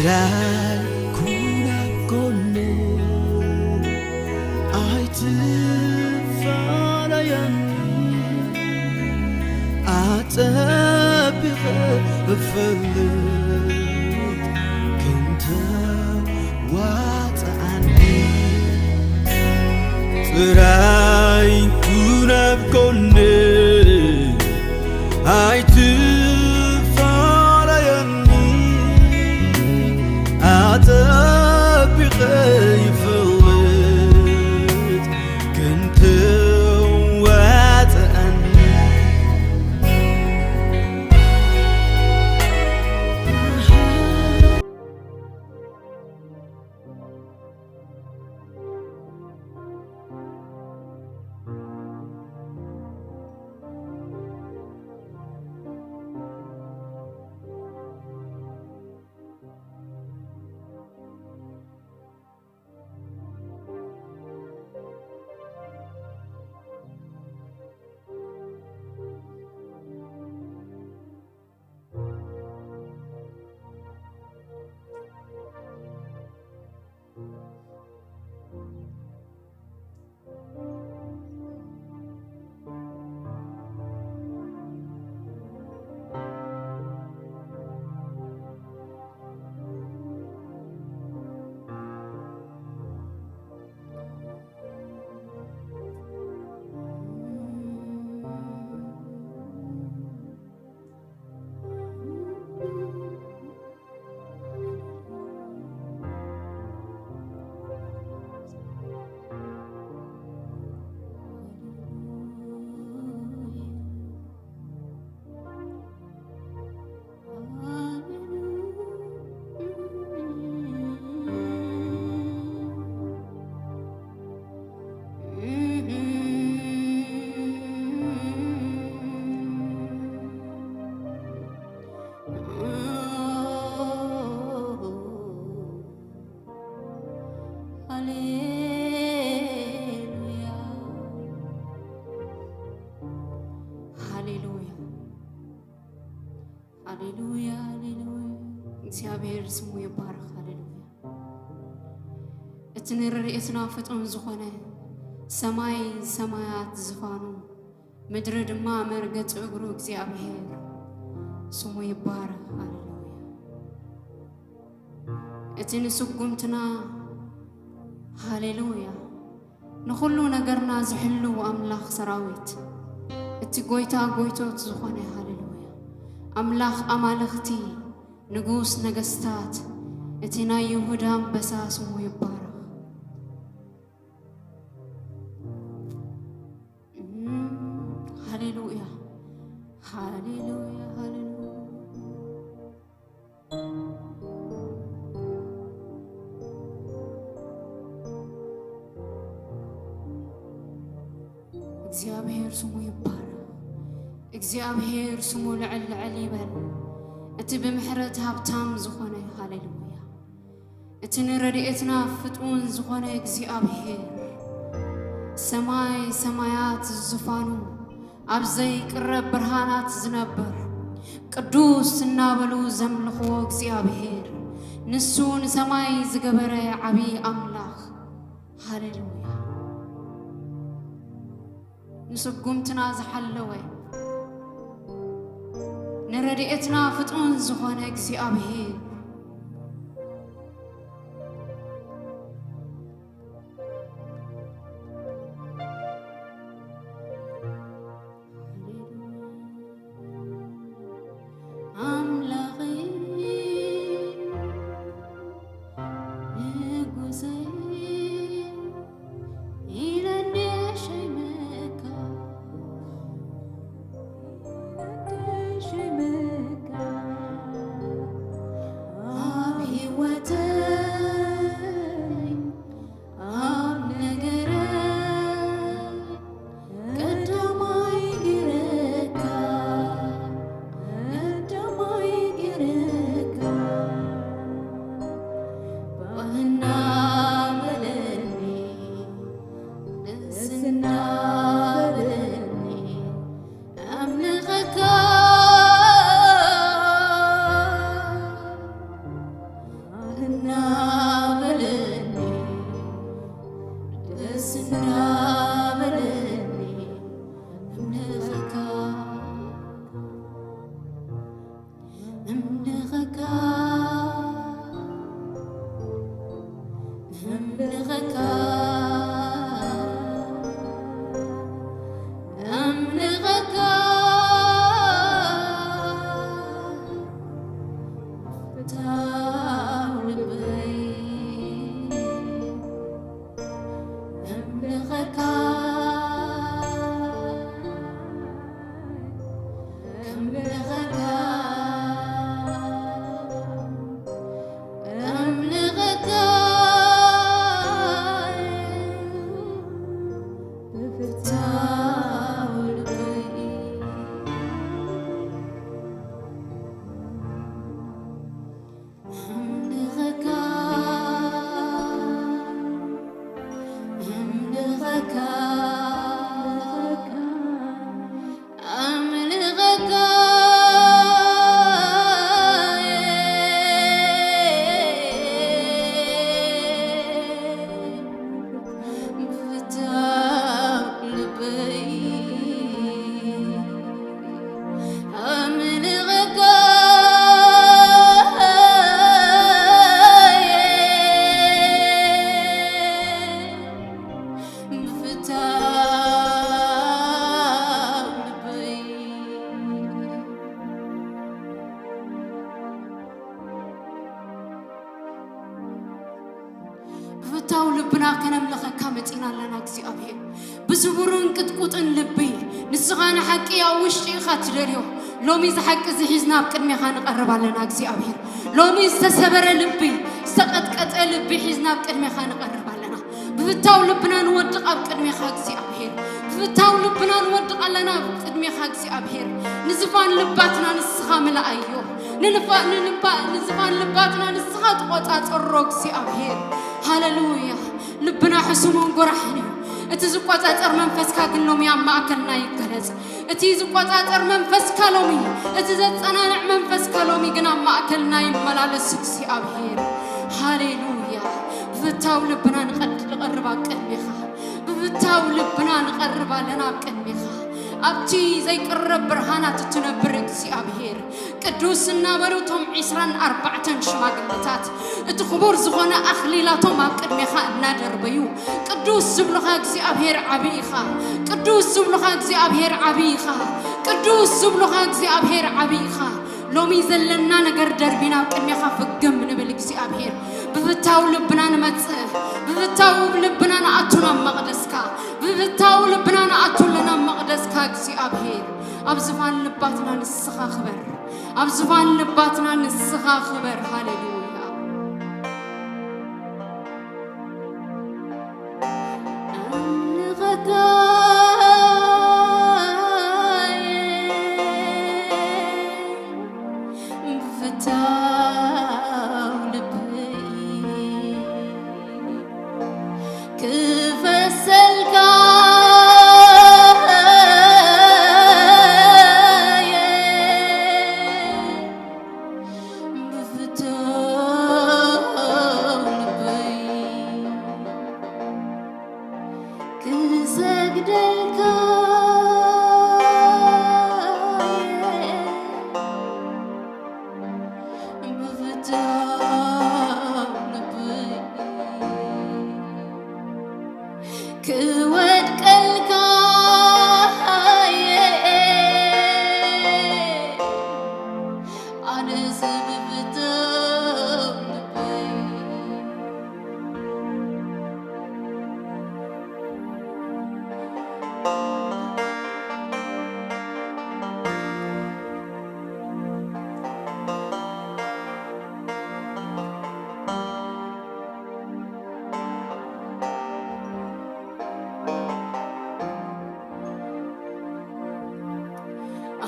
ዳይ ኩን ኣብ ጎነይ ኣይትፋለየኒ፣ ኣጸቢቐ እፈልጥ ክንተ ዋጽኣኒ። ጥራይ ኩን ኣብ ጎነይ ኣይትፋለየኒ፣ ኣጸቢቐ ይፈልጥ ክንተ ዋጽኣኒ። ሃሌሉያ፣ ሃሌሉያ፣ ሃሌሉያ፣ ሃሌሉያ። እግዚኣብሔር ስሙ ይባረኽ። ሃሌሉያ። እቲ ንረድኤትና ፍጡን ዝኾነ፣ ሰማይ ሰማያት ዝፋኑ፣ ምድሪ ድማ መርገጺ እግሩ እግዚኣብሔር ስሙ ይባረኽ። ሃሌሉያ። እቲ ንስጉምትና፣ ሃሌሉያ፣ ንኹሉ ነገርና ዝሕልው ኣምላኽ ሰራዊት፣ እቲ ጎይታ ጎይቶት ዝኾነ፣ ሃሌሉያ፣ ኣምላኽ ኣማልኽቲ፣ ንጉስ ነገስታት፣ እቲ ናይ ይሁዳ ኣንበሳ ስሙ ይባረኽ። ሃሌሉያ፣ ሃሌሉያ፣ ሃሌሉያ። እግዚኣብሔር ስሙ ይባረኽ። እግዚኣብሔር ስሙ ልዕል ልዕል ይበል። እቲ ብምሕረት ሃብታም ዝኾነ፣ ሃሌሉያ። እቲ ንረድኤትና ፍጡን ዝኾነ እግዚኣብሔር፣ ሰማይ ሰማያት ዝፋኑ፣ ኣብ ዘይቅረብ ብርሃናት ዝነብር፣ ቅዱስ እናበሉ ዘምልኽዎ እግዚኣብሔር፣ ንሱ ንሰማይ ዝገበረ ዓብዪ ኣምላኽ። ሃሌሉያ። ንስጉምትና ዝሓለወ፣ ንረድኤትና ፍጡን ዝኾነ እግዚኣብሔር፣ ኣምላኸይ፣ ንጉሰይ፣ ኢለ እንድየ ሸይመካ፣ ኢለ እንድየ ሸይመካ። ደስ እንዳበለኒ እምልኸካ፣ እምልኸካ፣ እምልኸካ፣ እምልኸካ። ፍታው ልበይ እምልኸካ፣ እምልኸካ፣ እምልኸካ። ብፍታው ልበይ ኣምልኸካ፣ ኣምልኸካ፣ ኣምልኸካ። ብፍታው ልበይ ኣምልኸካ፣ ብፍታው ልበይ። ብፍታው ልብና ከነምልኸካ መጺና ኣለና እግዚኣብሔር። ብስቡርን ቅጥቁጥን ልቢ ንስኻ ንሓቂ ኣብ ውሽጢ ኢኻ ትደልዮ። ሎሚ እዚ ሓቂ እዚ ሒዝና ኣብ ቅድሜኻ ንቐርብ ኣለና እግዚኣብሔር። ሎሚ ዝተሰበረ ልቢ፣ ዝተቐጥቀጠ ልቢ ሒዝና ኣብ ቅድሜኻ ንቐርብ ኣለና። ብፍታው ልብና ንወድቕ ኣብ ቅድሜኻ እግዚኣብሔር። ብፍታው ልብና ንወድቕ ኣለና ኣብ ቅድሜኻ እግዚኣብሔር። ንዝፋን ልባትና ንስኻ ምልኣዮ። ንልፋ-፣ ንልባ-፣ ንዝፋን ልባትና ንስኻ ተቖጻጸሮ እግዚኣብሔር። ሃሌሉያ። ልብና ሕሱምን ጎራሕን እዩ። እቲ ዝቆጻጸር መንፈስካ ግን ሎሚ ኣብ ማእከልና ይገለጽ። እቲ ዝቆጻጸር መንፈስካ ሎሚ፣ እቲ ዘጸናንዕ መንፈስካ ሎሚ ግን ኣብ ማእከልና ይመላለስ እግዚኣብሔር። ሃሌሉያ። ብፍታው ልብና ንቐድ-፣ ንቐርብ ኣብ ቅድሜኻ። ብፍታው ልብና ንቐርብ ኣለና ኣብ ቅድሜኻ። ኣብቲ ዘይቅረብ ብርሃናት እትነብር እግዚኣብሔር። ቅዱስ እናበሉ እቶም ዒስራን ኣርባዕተን ሽማግለታት እቲ ክቡር ዝኾነ ኣኽሊላቶም ኣብ ቅድሜኻ እናደርበዩ፣ ቅዱስ ዝብሉኻ እግዚኣብሔር ዓቢ ኢኻ፣ ቅዱስ ዝብሉኻ እግዚኣብሔር ዓቢ ኢኻ፣ ቅዱስ ዝብሉኻ እግዚኣብሔር ዓቢ ኢኻ። ሎሚ ዘለና ነገር ደርቢና ኣብ ቅድሜኻ ፍግም ንብል እግዚኣብሔር። ብፍታው ልብና ንመጽእ፣ ብፍታው ልብና ንኣቱ ናብ መቕደስካ፣ ብፍታው ልብና ንኣቱ ኣለና ኣብ መቕደስካ እግዚኣብሔር። ኣብ ዝፋን ልባትና ንስኻ ክበር። ኣብ ዝፋን ልባትና ንስኻ ክበር። ሃሌሉያ። ኣምልኸካ ብፍታው ልበይ ክፈሰልካ እየ ብፍታው ልበይ ክሰግደልካ እየ ብፍታው ልበይ ክወድቀልካ እየ ኣነስ ብፍታው ልበይ።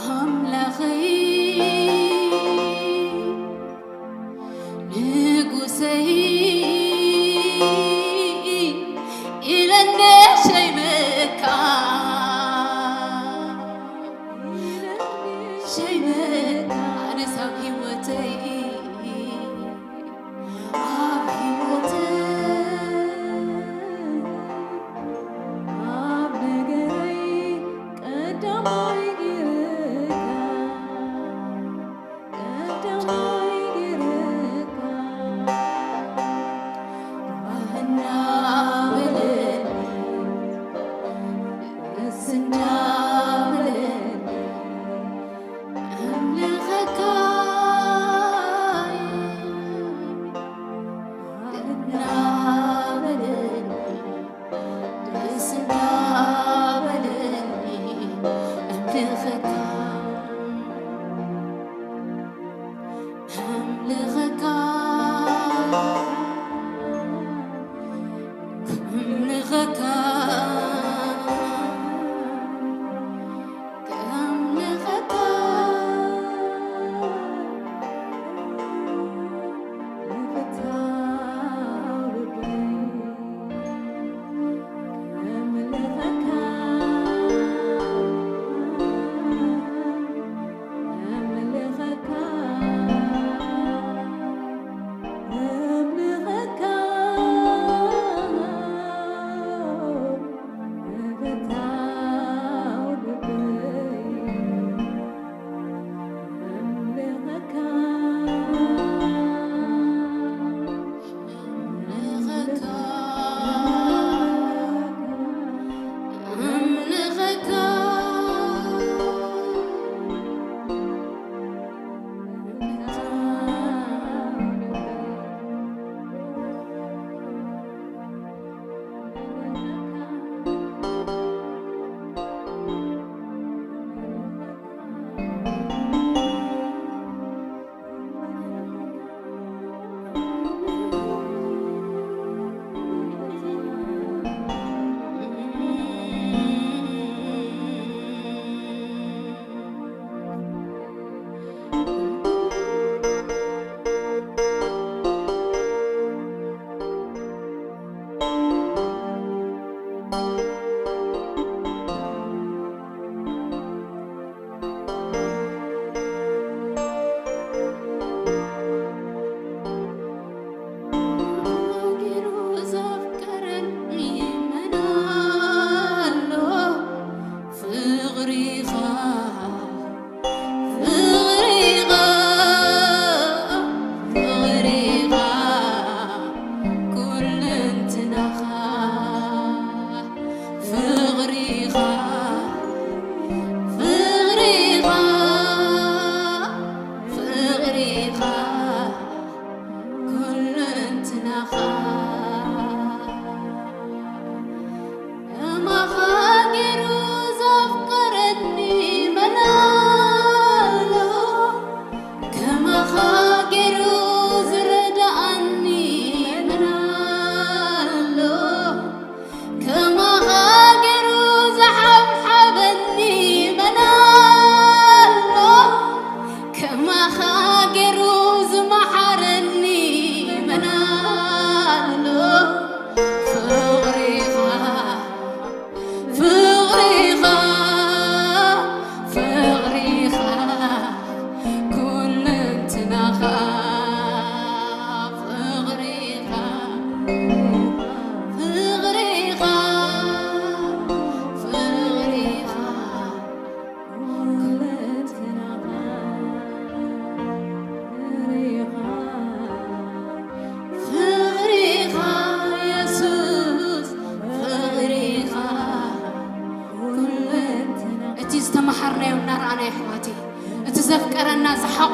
ኣምላኸይ ንጉሰይ ኢለነ ሸይመካ ሸይመካ ኣነስ ኣብ ህይወተይ ኣብ ህይወተይ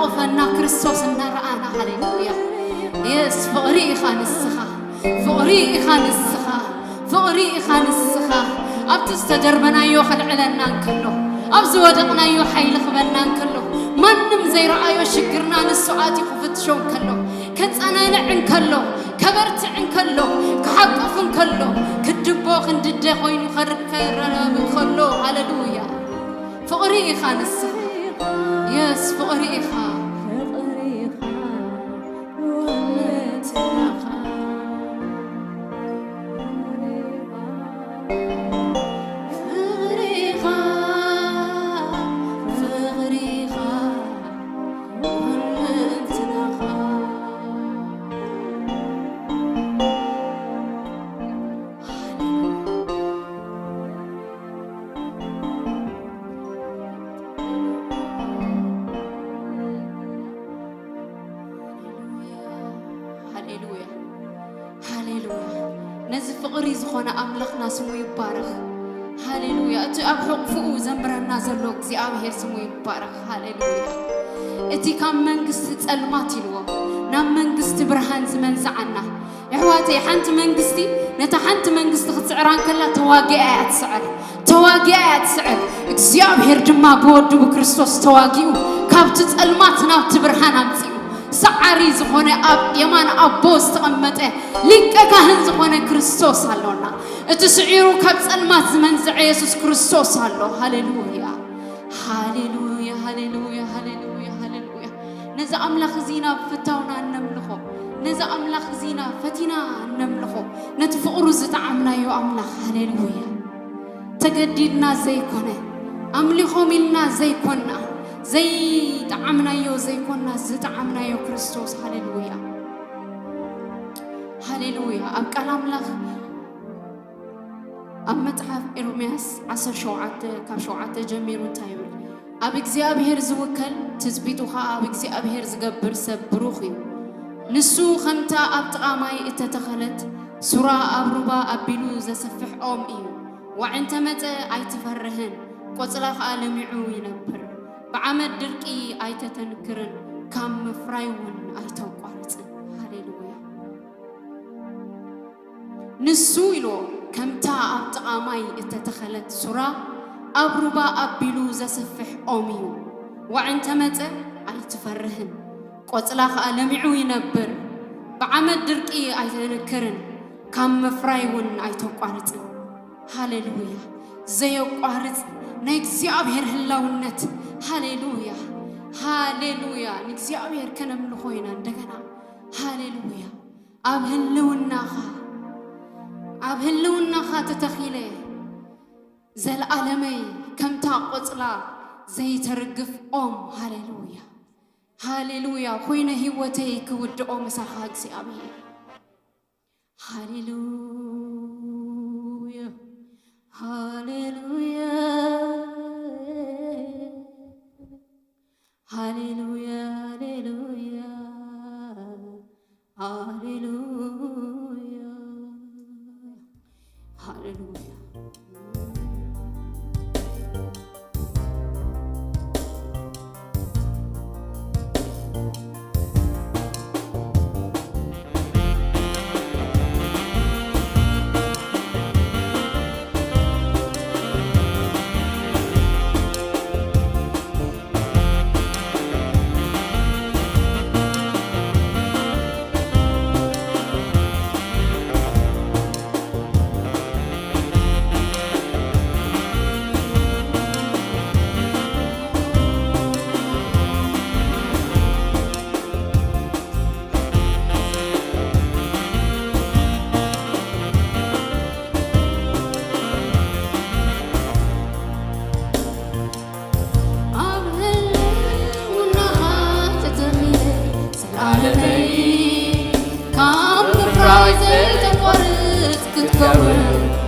ቆፈና ክርስቶስ እናረኣና። ሃሌሉያ። የስ፣ ፍቕሪ ኢኻ ንስኻ፣ ፍቕሪ ኢኻ ንስኻ፣ ፍቕሪ ኢኻ ንስኻ። ኣብቲ ዝተደርበናዮ ከልዕለና እንከሎ፣ ኣብ ዝወደቕናዮ ሓይሊ ክበና እንከሎ፣ ማንም ዘይረኣዮ ሽግርና ንሱ ኣትዩ ክፍትሾ እንከሎ፣ ከጸናንዕ እንከሎ፣ ከበርትዕ እንከሎ፣ ክሓቁፍ እንከሎ፣ ክድቦ ክንድደ ኮይኑ ከርከረብ እንከሎ። ሃሌሉያ። ፍቕሪ ኢኻ ንስኻ። የስ፣ ፍቕሪ ኢኻ። ፍቕሪ ኢኻ። ፍቕሪ ኢኻ። ፍቕሪ ኢኻ። ሃሌሉያ፣ ሃሌሉያ። ነዚ ፍቕሪ ዝኾነ ኣምላኽና ስሙ ይባረኽ። ሃሌሉያ። እቲ ኣብ ሕቑፍኡ ዘንብረና ዘሎ እግዚኣብሔር ስሙ ይባረኽ። ሃሌሉያ። እቲ ካብ መንግስቲ ጸልማት ኢልዎ ናብ መንግስቲ ብርሃን ዝመንዝዓና፣ ኣሕዋተይ፣ ሓንቲ መንግስቲ ነታ ሓንቲ መንግስቲ ክትስዕራ እንከላ ተዋጊኣ እያ ትስዕር፣ ተዋጊኣ እያ ትስዕር። እግዚኣብሔር ድማ ብወዱ ብክርስቶስ ተዋጊኡ ካብቲ ጸልማት ናብቲ ብርሃን ኣምጺኡ። ሰዓሪ ዝኾነ ኣብ የማን ኣቦ ዝተቐመጠ ሊቀ ካህን ዝኾነ ክርስቶስ ኣሎና። እቲ ስዒሩ ካብ ጸልማት ዝመንዝዐ የሱስ ክርስቶስ ኣሎ። ሃሌሉያ፣ ሃሌሉያ፣ ሃሌሉያ፣ ሃሌሉያ፣ ሃሌሉያ። ነዚ ኣምላኽ እዚ ኢና ብፍታውና እነምልኾ፣ ነዚ ኣምላኽ እዚ ኢና ፈቲና እነምልኾ፣ ነቲ ፍቕሩ ዝጠዓምናዮ ኣምላኽ። ሃሌሉያ። ተገዲድና ዘይኮነ፣ ኣምሊኾም ኢልና ዘይኮና፣ ዘይጠዓምናዮ ዘይኮና፣ ዝጠዓምናዮ ክርስቶስ። ሃሌሉያ፣ ሃሌሉያ። ኣብ ቃል ኣምላኽ ኣብ መጽሓፍ ኤርምያስ ዓሰርተ ሸውዓተ ካብ ሸውዓተ ጀሚሩ እንታይ ይብል? ኣብ እግዚኣብሔር ዝውከል ትጽቢቱ ኸኣ ኣብ እግዚኣብሔር ዝገብር ሰብ ብሩኽ እዩ። ንሱ ኸምታ ኣብ ጥቓ ማይ እተተኸለት ሱራ ኣብ ሩባ ኣቢሉ ዘስፍሕ ኦም እዩ። ዋዒ እንተ መጸ ኣይትፈርህን፣ ቆጽላ ኸኣ ለሚዑ ይነብር። ብዓመት ድርቂ ኣይተተንክርን፣ ካብ ምፍራይ እውን ኣይተቋርጽን። ሃሌሉያ። ንሱ ኢልዎ፣ ከምታ ኣብ ጥቓ ማይ እተተኸለት ሱራ፣ ኣብ ሩባ ኣቢሉ ዘስፍሕ ኦም እዩ። ዋዒ እንተ መጸ ኣይትፈርህን፣ ቆጽላ ኸኣ ለሚዑ ይነብር። ብዓመት ድርቂ ኣይተንክርን፣ ካብ ምፍራይ እውን ኣይተቋርጽን። ሃሌሉያ። ዘየቋርጽ ናይ እግዚኣብሔር ህላውነት። ሃሌሉያ፣ ሃሌሉያ። ንእግዚኣብሔር ከነምልኾ ኢና እንደገና። ሃሌሉያ። ኣብ ህልውናኻ፣ ኣብ ህልውናኻ ተተኺለ ዘለኣለመይ ከምታ ቆጽላ ዘይተርግፍ ኦም። ሃሌሉያ፣ ሃሌሉያ። ኮይነ ህይወተይ ክውድኦ ምሳኻ እግዚኣብሔር። ሃሌሉያ፣ ሃሌሉያ፣ ሃሌሉያ፣ ሃሌሉያ፣ ሃሌሉያ፣ ሃሌሉያ። ኣብ ህልውናኻ ተተኺለ፣ ዘላለመይ ካብ ምፍራይ ዘይተቋርጽ ክትከውን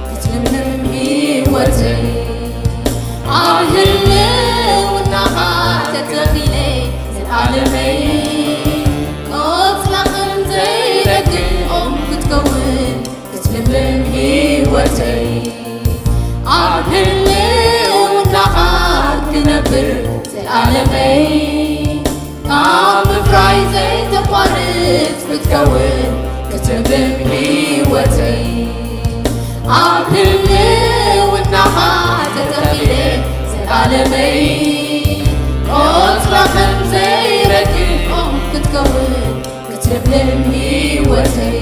ክትልምልም ህይወተይ። ኣብ ህልውናኻ ተተኺለ፣ ዘላለመይ ቆጽላ ከም ዘይረግፍ ኦም ክትከውን ክትልምልም ህይወተይ። ኣብ ህልውናኻ ክነብር ዘላለመይ፣ ክትከውን ክትምም ህይወተይ ኣብ ህልውናኻ ተተኺለ ዘላለመይ ቆጽራ ከም ዘይረግም ክትከውን ክትምም ህይወተይ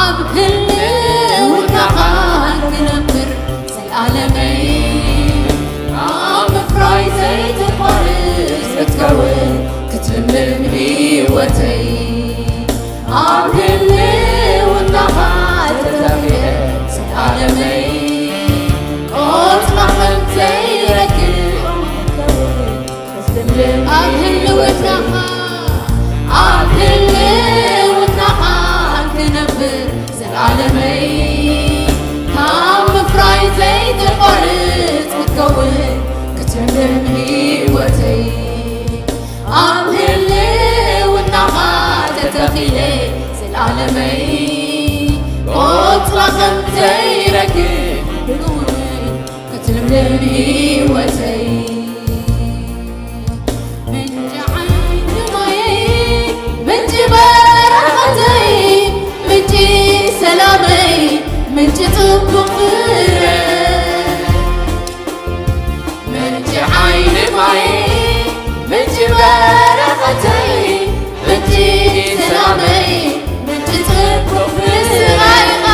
ኣብ ህልውናኻ ክነብር ዘለዓለመይ ኣብ ምፍራይ ዘይተቋርጽ ክትከውን ክትምም ህይወተይ ኣብ ህልውናኻ ተተኺለ ዘለዓለመይ ቆጽራ ከም ዘይረግም ኣብ ህልውናኻ ኣብ ህልውናኻ ክነብር ዘለዓለመይ ካብ ምፍራይ ዘይተቋርጽ ክትከውን ክትምም ህይወተይ ኣብ ህልውናኻ ተተኺለ ዘለዓለመይ ቆጽራ ከም ዘይረግም ክትምም ህይወተይ ምንጪ ዓይኒ ማየይ ምንጪ በረኸተይ ምንጪ ሰላመይ ምንጪ ጽቡቕ ፍረ ምንጪ ዓይኒ ማየይ ምንጪ በረኸተይ ምንጪ ሰላመይ ምንጪ ጽቡቕ ፍረ ንስኻ ኢኻ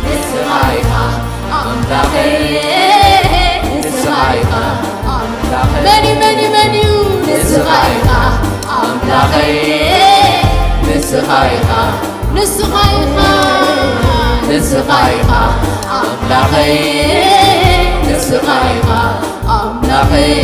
ንስኻ ኢኻ ኣምላኸይ ንስኻ ኢኻ ኣምላኸይ መን እዩ መን እዩ መን እዩ ንስኻ ኢኻ ኣምላኸይ ንስኻ ኢኻ ንስኻ ኢኻ ንስኻ ኢኻ ኣምላኸይ ንስኻ ኢኻ ኣምላኸይ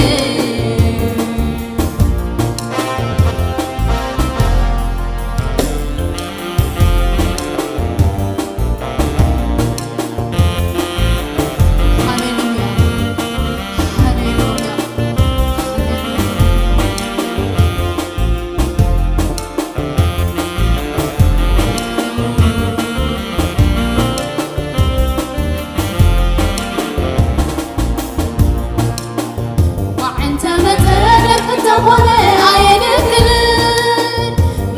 ዋዕንተ መጠደር እንተኾነ ኣየንክንን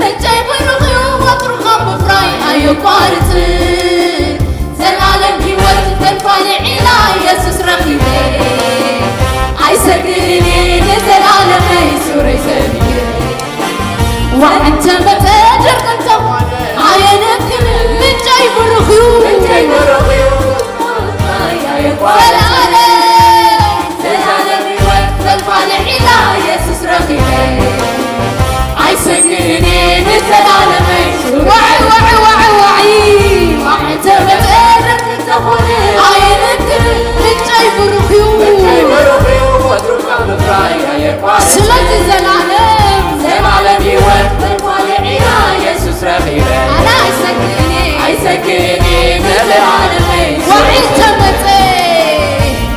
ምንጨይ ብሩኽዩ ወትሩ ካብ ምፍራይ ኣየቋርጽን ዘላለም ህይወት ፈልፋሊ ዒላ ኢየሱስ ረኺበ ኣይሰግእን ንዘላለመይ ሱረይ ሰሚየ ዋዕንተ መጠደር እንተኾነ ኣየንክንን ምንጨይ ብሩኽዩ ምንጨይ ብሩኽዩ ኣይሰግእን ንዘላለመይ ዋዒ ዋዒ ዋዒ ዋዒ ዋዒ ተመጠረክ ተኾነ ኣይንክር ምንጨይ ብሩኽዩ ስለዚ ዘላለም ዘላለም ህይወት ፈልፋሊ ዒላ ኢየሱስ ረኺበ ኣነ ኣይሰግእን ኣይሰግእን ንዘላለመይ ዋዒ ተመጠ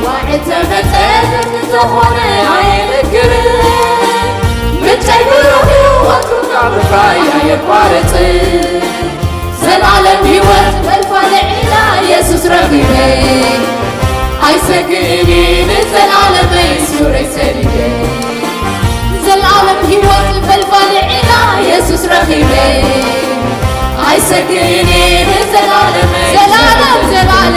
ዋዒ ተመጠ ዝኾነ ኣይንክር ምንጨይ ብሩኽዩ ወትሩ ካብ ምፍራይ ኣየቋርጽ ዘላለም ህይወት ፈልፋሊ ዒላ ኢየሱስ ረኺበ ኣይሰግእን ንዘላለመይ ሱረይ ሰዲደ ዘላለም ህይወት ፈልፋሊ ዒላ ኢየሱስ ረኺበ ኣይሰግእን ንዘላለመይ ዘላለም ዘላለም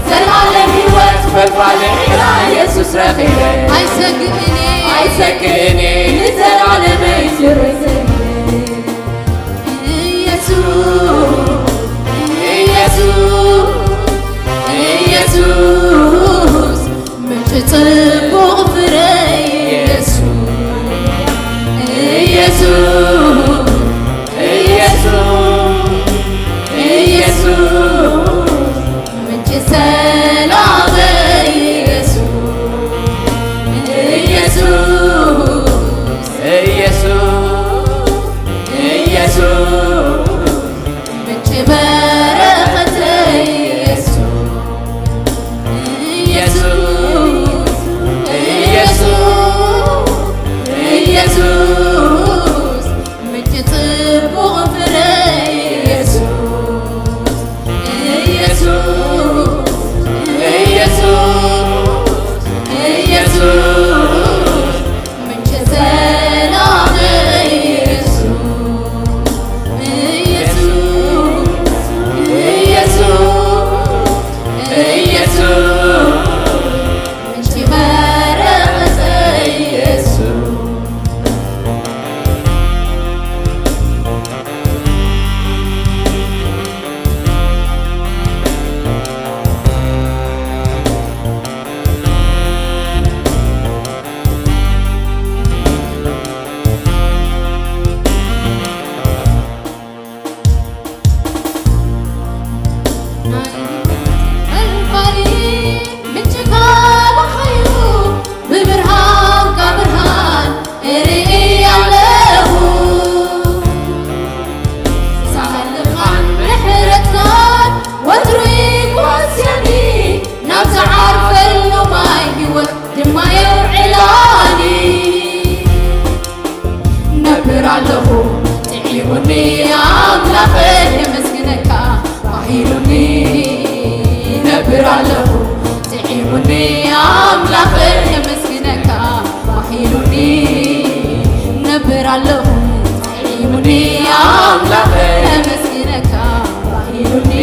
ዘላለም ህይወት ፈልፋሊ ዒላ ኢየሱስ ረኺበ ኣይሰግእን ኣይሰግእን ንዘላለመይ ሱረይ ሰዲደ ኢየሱስ ኢየሱስ ኢየሱስ ምንጪ ጽቡቕ ፍረ ኢየሱስ ኢየሱስ ኢየሱስ ኢየሱስ ምንጪ ሰላም ኢየሱስ ኢየሱስ ነብር ኣለኹ ጥዒሙኒ ኣምላኸ የመስግነካ ባሂሉኒ። ነብር ኣለኹ ጥዒሙኒ ኣምላኸ የመስግነካ ባሂሉኒ።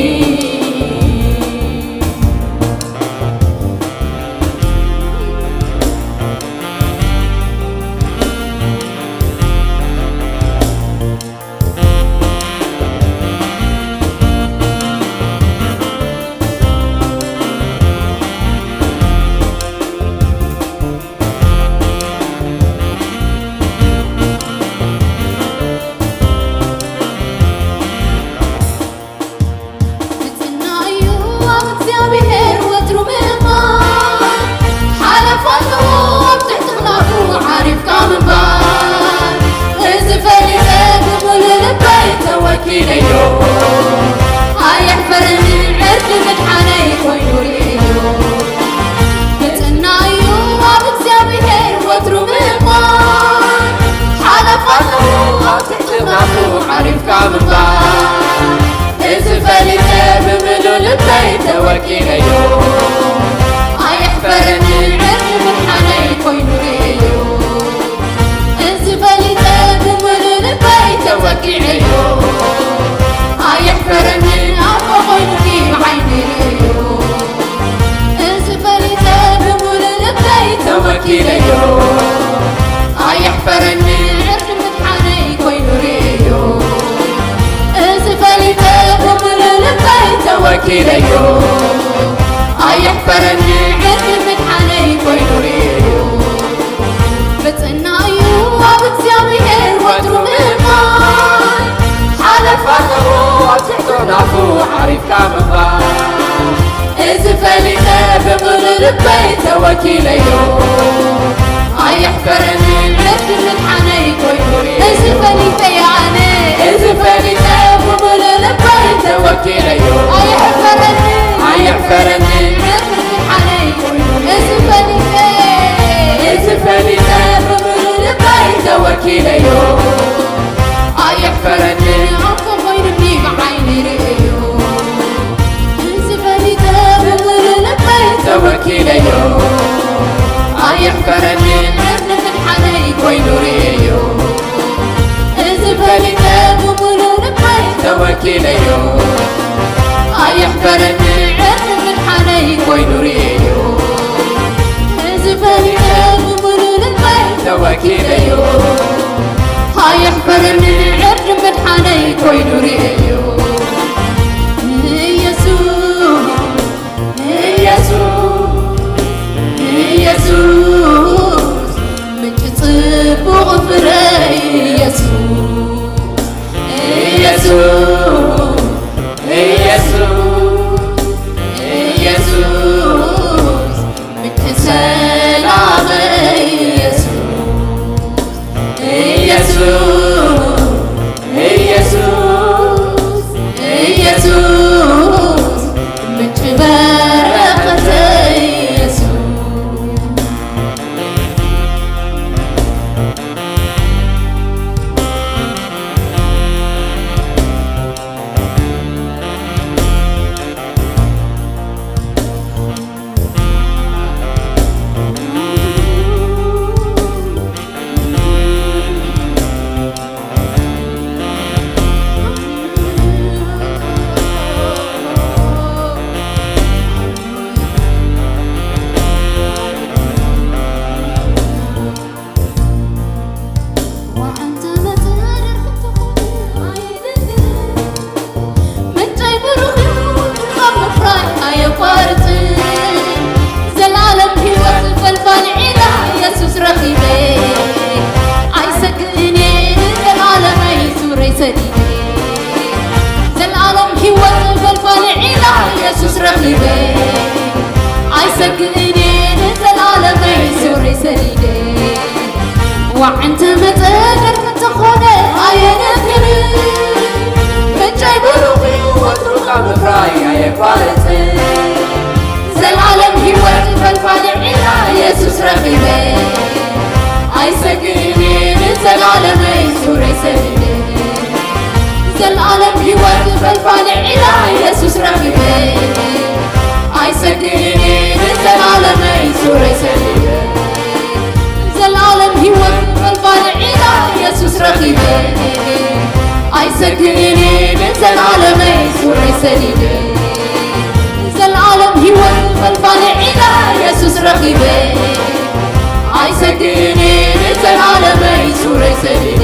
ብጽናዩ ኣብ እግዚኣብሔር ወትሩ ምእማን፣ ሓለፋ ኣለዎ ኣብ ትሕቲ ክናፉ ዓሪፍካ ምንባር። እዚ ፈሊጠ ብምሉእ ልበይ ተወኪለዮ፣ ኣየሕፈረኒ ዕርዲ ምድሓነይ ኮይኑ ርእዮ። ብጽናዩ ኣብ እግዚኣብሔር ወትሩ ምእማን፣ ሓለፋ ኣለዎ ኣብ ትሕቲ ክናፉ ዓሪፍካ ምንባር። እዚ ፈሊጠ ብምሉእ ልበይ ተወኪለዮ፣ ኣየሕፈረኒ ዕርዲ ምድሓነይ ኮይኑ ርእዮ። እዚ ፈሊጠ ብምሉእ ልበይ ተወኪለዮ፣ ኣየሕፈረኒ ኣቦ ኮይኑ ብዓይኒ ርእዮ። እዚ ፈሊጠ ብምሉእ ልበይ ተወኪለዮ፣ ኣየሕፈረኒ ዕርዲ ምድሓነይ ኮይኑ ርእዮ። እዚ ፈሊጠ ብምሉእ ልበይ ተወኪለዮ፣ ኣየሕፈረኒ ዕርዲ ምድሓነይ ኮይኑ ርእዮ። ብጽናዩ ኣብ እግዚኣብሔር ወትሩ ምእማን፣ ሓለፋ ኣለዎ ኣብ ትሕቲ ናፉ ዓሪፍካ ምንባር። እዚ ፈሊጠ ብምሉእ ልበይ ተወኪለዮ፣ ኣየሕፈረኒ ዕርዲ ምድሓነይ ኮይኑ። እዚ ፈሊጠ ኣነ፣ እዚ ፈሊጠ ብምሉእ ልበይ ተወኪለዮ፣ ኣየሕፈረኒ፣ ኣየሕፈረኒ ዕርዲ ምድሓነይ ኮይኑ። እዚ ፈሊጠ፣ እዚ ፈሊጠ ብምሉእ ልበይ ተወኪለዮ፣ ኣየሕፈረኒ ኣቦ ኮይኑኒ ብዓይኒ ርእዮ። እዚ ፈሊጠ ብምሉእ ልበይ ተወኪለዮ፣ ኣየሕፈረኒ ዕርዲ ምድሓነይ ኮይኑ ርእዮ። እዚ ፈሊጠ ብምሉእ ልበይ ተወኪለዮ፣ ኣየሕፈረኒ ዕርዲ ምድሓነይ ኮይኑ ርእዮ። እዚ ፈሊጠ ብምሉእ ልበይ ተወኪለዮ፣ ኣየሕፈረኒ ዕርዲ ምድሓነይ ኮይኑ ርእዮ። ኢየሱስ፣ ኢየሱስ፣ ኢየሱስ፣ ምንጪ ጽቡቕ ፍረ ኢየሱስ፣ ኢየሱስ፣ ኢየሱስ፣ ኢየሱስ፣ ምንጪ ሰላም ኢየሱስ፣ ኢየሱስ፣ ኢየሱስ፣ ኢየሱስ፣ ምንጪ በረኸት ኢየሱስ። ምንጨይ ብሩኽ እዩ፣ ካብ ምፍራይ ኣየቋርጽን። ዘላለም ህይወት ፈልፋሊ ዒላ የሱስ ረኺበ። ኣይሰግእን እየ ንዘላለመይ ዙረይ ሰዲደ። ዘላለም ህይወት ፈልፋሊ ዒላ የሱስ ረኺበ። ኣይሰግእን እየ ንዘላለመይ ዙረይ ሰዲደ። ዋዕ እንተ መጸ ደርፊ እንተኾነ ኣየነክርን። ምንጨይ ብሩኽ እዩ ወትሩ ካብ ምፍራይ ኣየቋርጽን። ዘላለም ህይወት ፈልፋሊ ዒላ የሱስ ረኺበ። ኣይሰግእን እየ ንዘላለመይ ዙረይ ሰዲደ። ዘላለም ሕይወት ፈልፋሊ ዒላ ኢየሱስ ረኺበ ኣይሰግእን ንዘላለመይ ሱረይ ሰዲደ ዘላለም ሕይወት ፈልፋሊ ዒላ ኢየሱስ ረኺበ ኣይሰግእን ንዘላለመይ ሱረይ ሰዲደ ዘላለም ሕይወት ፈልፋሊ ዒላ ኢየሱስ ረኺበ ኣይሰግእን ንዘላለመይ ሱረይ ሰዲደ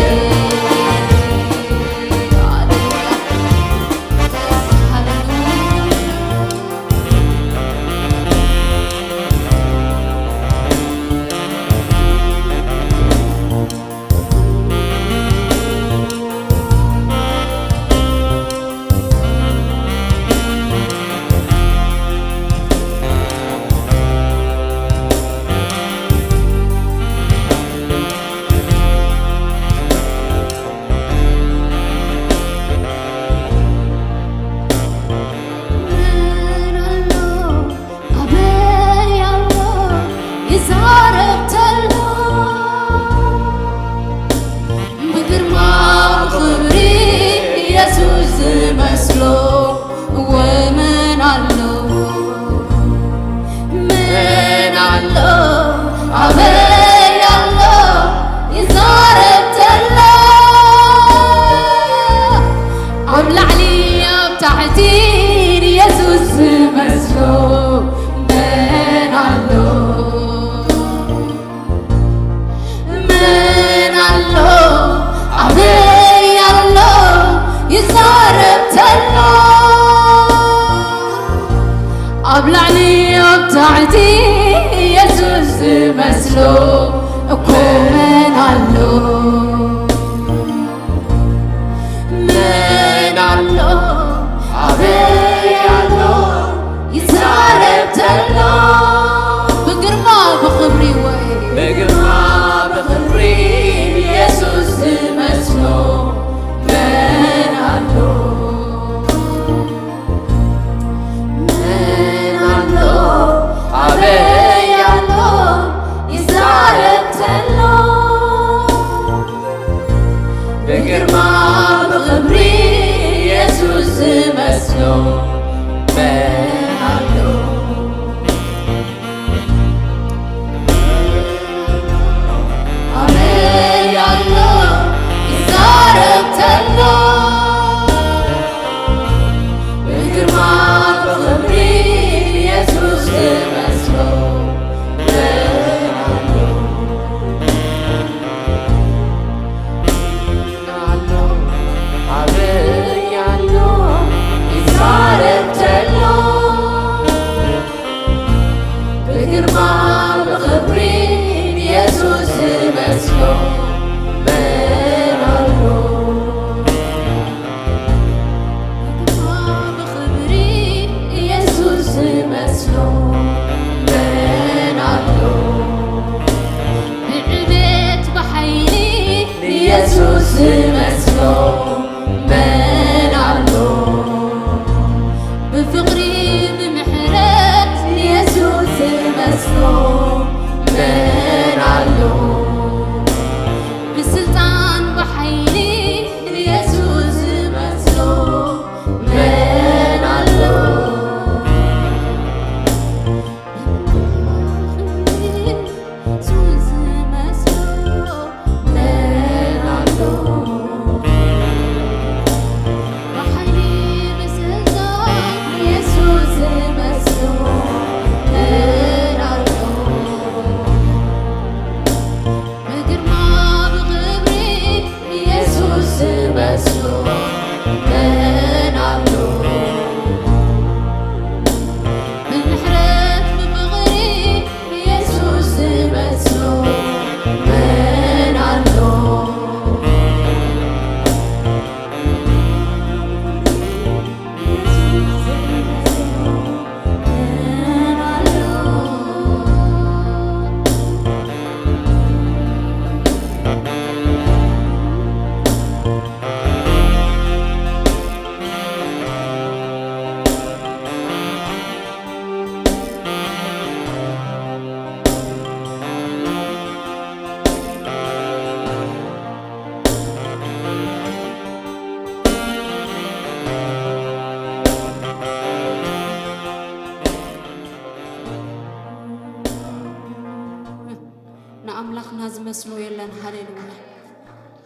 መስሎ የለን። ሃሌሉያ፣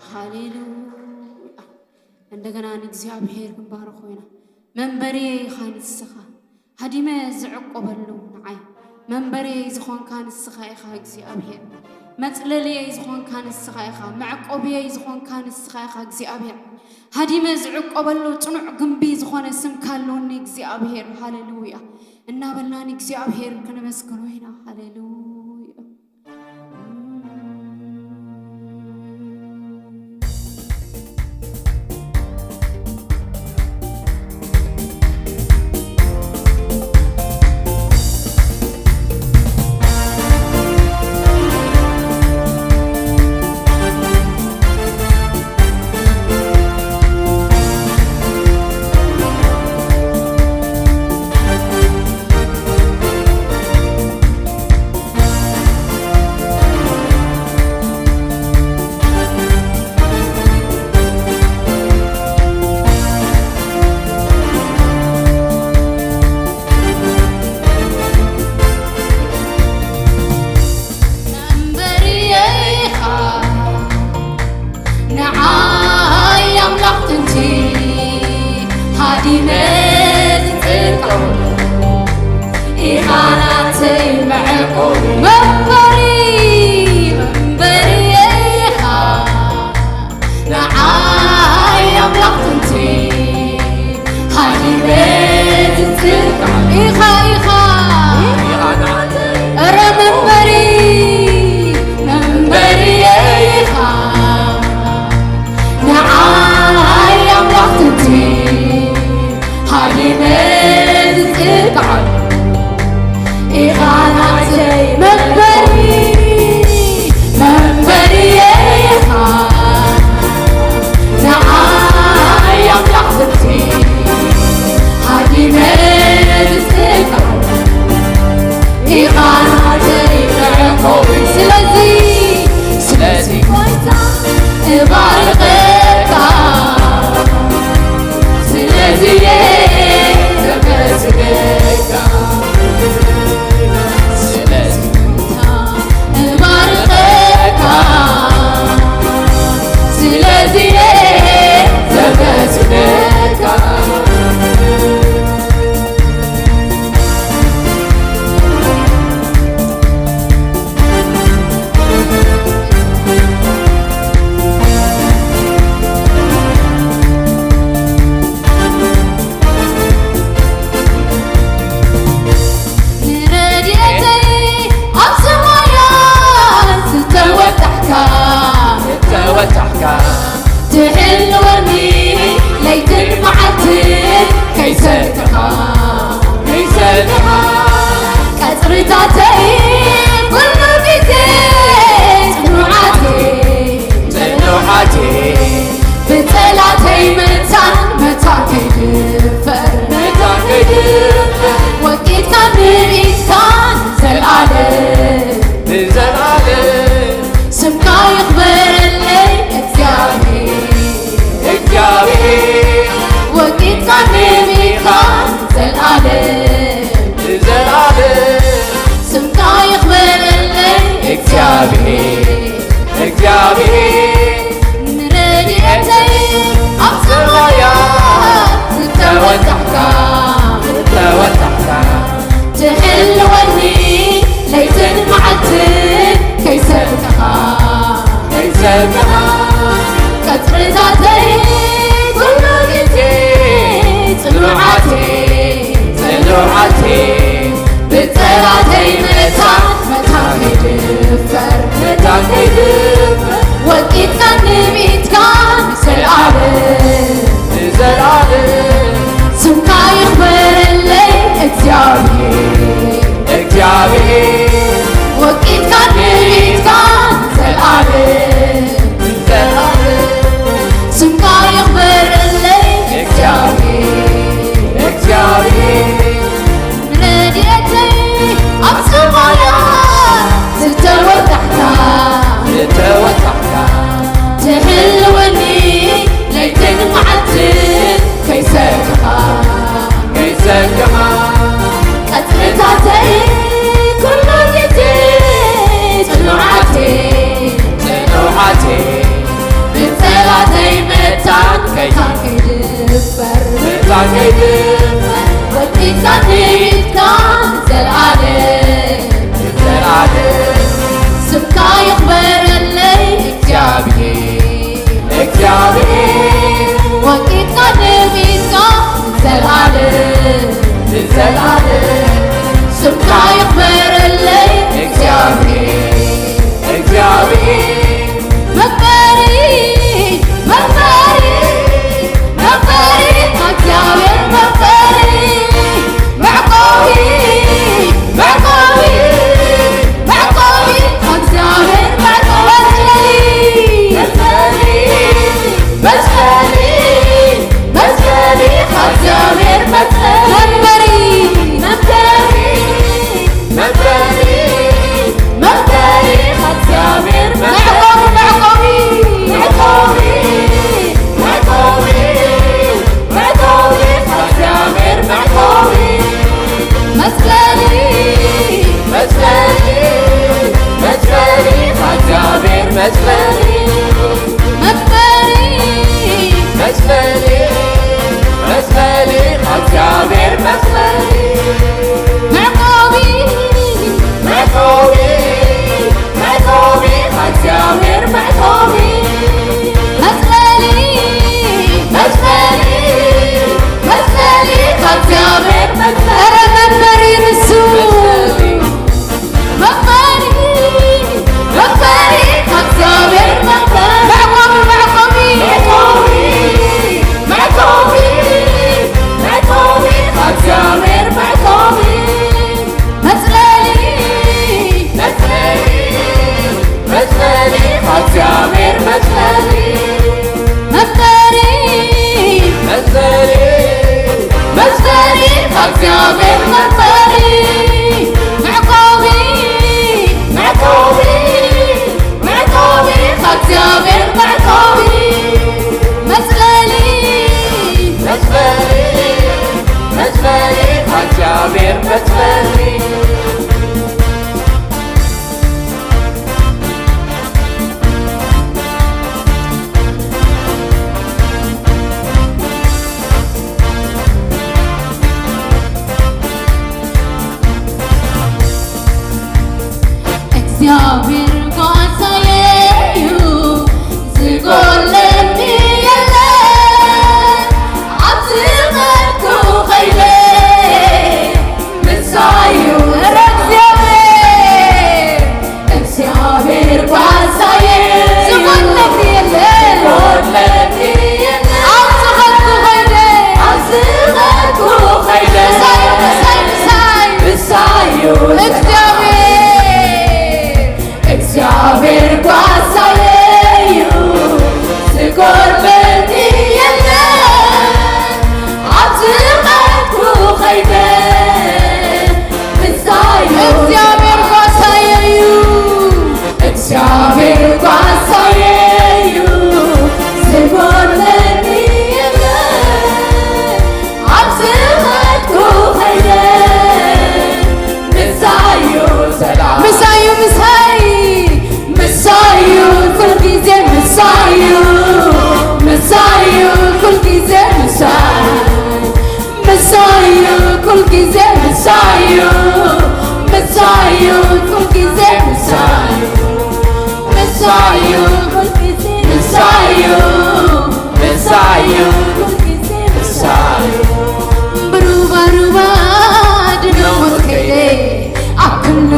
ሃሌሉያ። እንደገና ንእግዚኣብሔር ክንባርኾ ኢና። መንበሪየ ኢኻ ንስኻ፣ ሃዲመ ዝዕቆበሉ ንዓይ። መንበሪየይ ዝኾንካ ንስኻ ኢኻ እግዚኣብሔር፣ መጽለልየይ ዝኾንካ ንስኻ ኢኻ፣ መዕቆብየይ ዝኾንካ ንስኻ ኢኻ እግዚኣብሔር። ሃዲመ ዝዕቆበሉ ጽኑዕ ግንቢ ዝኾነ ስምካ ኣለኒ እግዚኣብሔር። ሃሌሉያ። እናበልና ንእግዚኣብሔር ክነመስግኖ ኢና። ሃሌሉያ። መንበሪየይ ኢኻ ንዓይ ኣምላኽ ጥንቲ፣ ሃዲመ ዝጽንቀው ኢኻ ናተይ መዕቆቢ። መንበሪ፣ መንበሪየይ ኢኻ ንዓይ ኣምላኽ ጥንቲ፣ ሃዲመ ዝጽንቀው ኢኻ፣ ኢኻ። ኧረ መንበሪ፣ መንበሪየይ ኢኻ ንዓይ ኣምላኽ ጥንቲ፣ ሃዲመ ዝጽንቀው ኢኻ ናተይ መንበሪ፣ መንበሪየይ ኢኻ ንዓይ ኣምላኽ ጥንቲ፣ ሃዲመ ዝጽንቀው ኢኻ ናተይ መዕቆቢ። ስለዚ፣ ስለዚ ጎይታ እባርኸካ፣ ስለዚ እየ ዘመስግነካ። ስለዚ ጎይታ እባርኸካ፣ ስለዚ እየ ዘመስግነካ። ንረድኤተይ ኣብ ሰማያት ዝተወጣሕካ፣ ዝተወጣሕካ፣ ትሕልወኒ ለይትን መዓልትን ከይሰልከኻ፣ ከይሰልከኻ፣ ቀጽርታተይ ኩሉ ግዜ ጽኑዓት እየ፣ ጽኑዓት እየ፣ ብጸላተይ መታን፣ መታን ከይድፈር፣ መታን ከይድፈር፣ ወቂትካን ንቢትካን ንዘልኣለም፣ ንዘልኣለም፣ ስምካ ይኽበረለይ እግዚኣብሔር፣ እግዚኣብሔር፣ ወቂትካን ንቢትካን ንዘልኣለም፣ ንዘልኣለም፣ ስምካ ይኽበረለይ እግዚኣብሔር፣ እግዚኣብሔር፣ ንረድኤተይ ኣብ ሰማያት ዝተወጣሕካ፣ ዝተወጣሕካ፣ ትሕልወኒ ለይትን መዓልትን ከይሰልከኻ፣ ከይሰልከኻ፣ ቀጽርታተይ ኩሉ ግዜ ጽኑዓት እየ፣ ጽኑዓት እየ፣ ብጸላተይ መታን፣ መታን ከይድፈር፣ መታን ከይድፈር፣ ወቂትካን ንቢትካን ንዘልኣለም፣ ንዘልኣለም፣ ስምካ ይኽበረለይ እግዚኣብሔር፣ እግዚኣብሔር፣ ወቂትካን ንቢትካን ንዘልኣለም፣ ንዘልኣለም፣ ስምካ ይኽበረለይ እግዚኣብሔር፣ እግዚኣብሔር፣ ረድኤተይ ኣብ ሰማያት ዝተወጣሕካ፣ ዝተወጣሕካ፣ ትሕልወኒ ለይትን መዓልትን ዘላለም ስምካ ይኽበረለይ እግዚኣብሔር፣ እግዚኣብሔር። መኽበሪ፣ መኽበሪ፣ መኽበሪ፣ እግዚኣብሔር መኽበሪ፣ መዕቆቢ፣ መዕቆቢ፣ መዕቆቢ፣ እግዚኣብሔር መዕቆቢ፣ መዝፈኒ፣ መዝፈኒ፣ መዝፈኒ፣ እግዚኣብሔር መዝፈኒ፣ መንበሪ፣ መንበሪ፣ መንበሪ፣ መንበሪ፣ እግዚኣብሔር መዕቆቢ፣ መዕቆቢ፣ መዕቆቢ፣ መዕቆቢ፣ መዕቆቢ፣ እግዚኣብሔር መዕቆቢ፣ መዝፈኒ፣ መዝፈኒ፣ መዝፈኒ፣ እግዚኣብሔር መዝፈኒ፣ መዝፈኒ፣ መዝፈኒ፣ መዝፈኒ፣ እግዚኣብሔር መዝፈኒ፣ መዕቆቢ፣ መዕቆቢ፣ መዕቆቢ፣ እግዚኣብሔር መዕቆቢ፣ መዝፈኒ፣ መዝፈኒ፣ መዝፈኒ፣ እግዚኣብሔር መዝፈኒ። ኧረ መንበሪ ንሱ። መዝፈኒ፣ መኽበሪ፣ መኽበሪ፣ ካብ እግዚኣብሔር መኽበሪ። መዕቆቢ፣ መዕቆቢ፣ መዕቆቢ፣ መዕቆቢ፣ ካብ እግዚኣብሔር መዕቆቢ። መጽለሊ፣ መጽለሊ፣ መጽለሊ፣ ካብ እግዚኣብሔር መጽለሊ። መፍጠሪ፣ መፍጠሪ፣ መፍጠሪ፣ ካብ እግዚኣብሔር መፍጠሪ። መዕቆቢ፣ መዕቆቢ፣ መዕቆቢ፣ ካብ እግዚኣብሔር መዕቆቢ። መጽለሊ፣ መጽለሊ፣ መጽለሊ፣ ካብ እግዚኣብሔር መጽለሊ። እግዚኣብሔር ጓሳየ እዩ፣ ዝጎድለኒ የለን። ኣብ ዝኸድኩ ኸይደ ምሳዩ። ኧረ እግዚኣብሔር፣ እግዚኣብሔር ጓሳየ እዩ፣ ዝጎድለኒ የለን። ዝጎድለኒ የለን። ኣብ ዝኸድኩ ኸይደ፣ ኣብ ዝኸድኩ ኸይደ ምሳዩ፣ ምሳዩ፣ ምሳዩ። ምሳዩ። እግዚኣብሔር እግዚኣብሔር ጓሳየ እዩ፣ ዝጎድለኒ የለን። ኣብ ዝኸድኩ ኸይደ ምሳዩ። እግዚኣብሔር ጓሳየ እዩ። እግዚኣብሔር ጓሳየ እዩ፣ ዝጎድለኒ የለን። ኣብ ዝኸድኩ ኸይደ ምሳዩ ሰላም። ምሳዩ፣ ምሳይ፣ ምሳዩ ኩል ጊዜ ምሳዩ፣ ምሳዩ ኩል ጊዜ ምሳይ፣ ምሳዩ ኩል ጊዜ ምሳዩ፣ ምሳዩ ኩል ጊዜ ምሳዩ፣ ምሳዩ ኩል ጊዜ ምሳዩ። ምሳዩ፣ ምሳዩ። ብሩባሩባ ድነሞት ከይደ ኣብ ኩሉ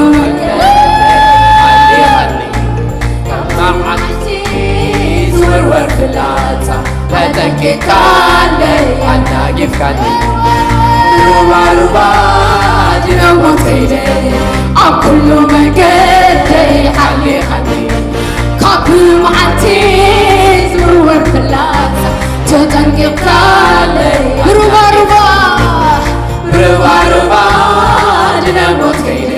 ኣሊኻኒ። ካብ መዓልቲ ዝወርወር ፍላጻ ተጠንቂቕካለይ ኣናጊፍካኒ። ብሩባሩባ ድነሞት ከይደ ኣብ ኩሉ መንገደይ ኣሊኻኒ። ካብ መዓልቲ ዝውርወር ፍላጻ ተጠንቂቕካለይ። ሩባ ሩባ፣ ሩባ ሩባ፣ ድነ ሞት ከይደ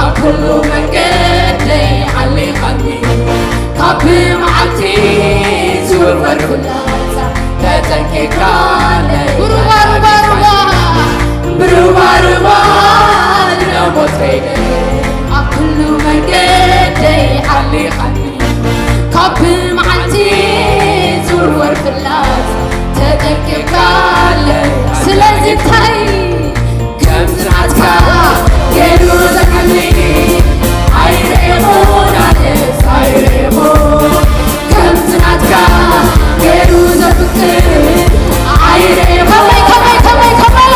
ኣብ ኩሉ መንገደይ ሓሊኻኒ። ካብ መዓልቲ ዝውርወር ፍላጻ ተጠንቂቕካለይ። ሩባ ሩባ ሩባ፣ ብሩባ ሩባ፣ ድነ ሞት ከይደ ኣብ ኩሉ መንገደይ ሓሊኻኒ። ካብ መዓልቲ ዝውርወር ፍላጻ ተጠንቂቕካለይ። ስለዚ እንታይ ከምዚ ናትካ ገይሩ ዘድሕነኒ ኣይረኤኹን፣ ኣነስ ኣይረኤኹን። ከምዚ ናትካ ገይሩ ዘፍቅር ኣይረኤኹን። ከመይ፣ ከመይ፣ ከመይ፣ ከመይ?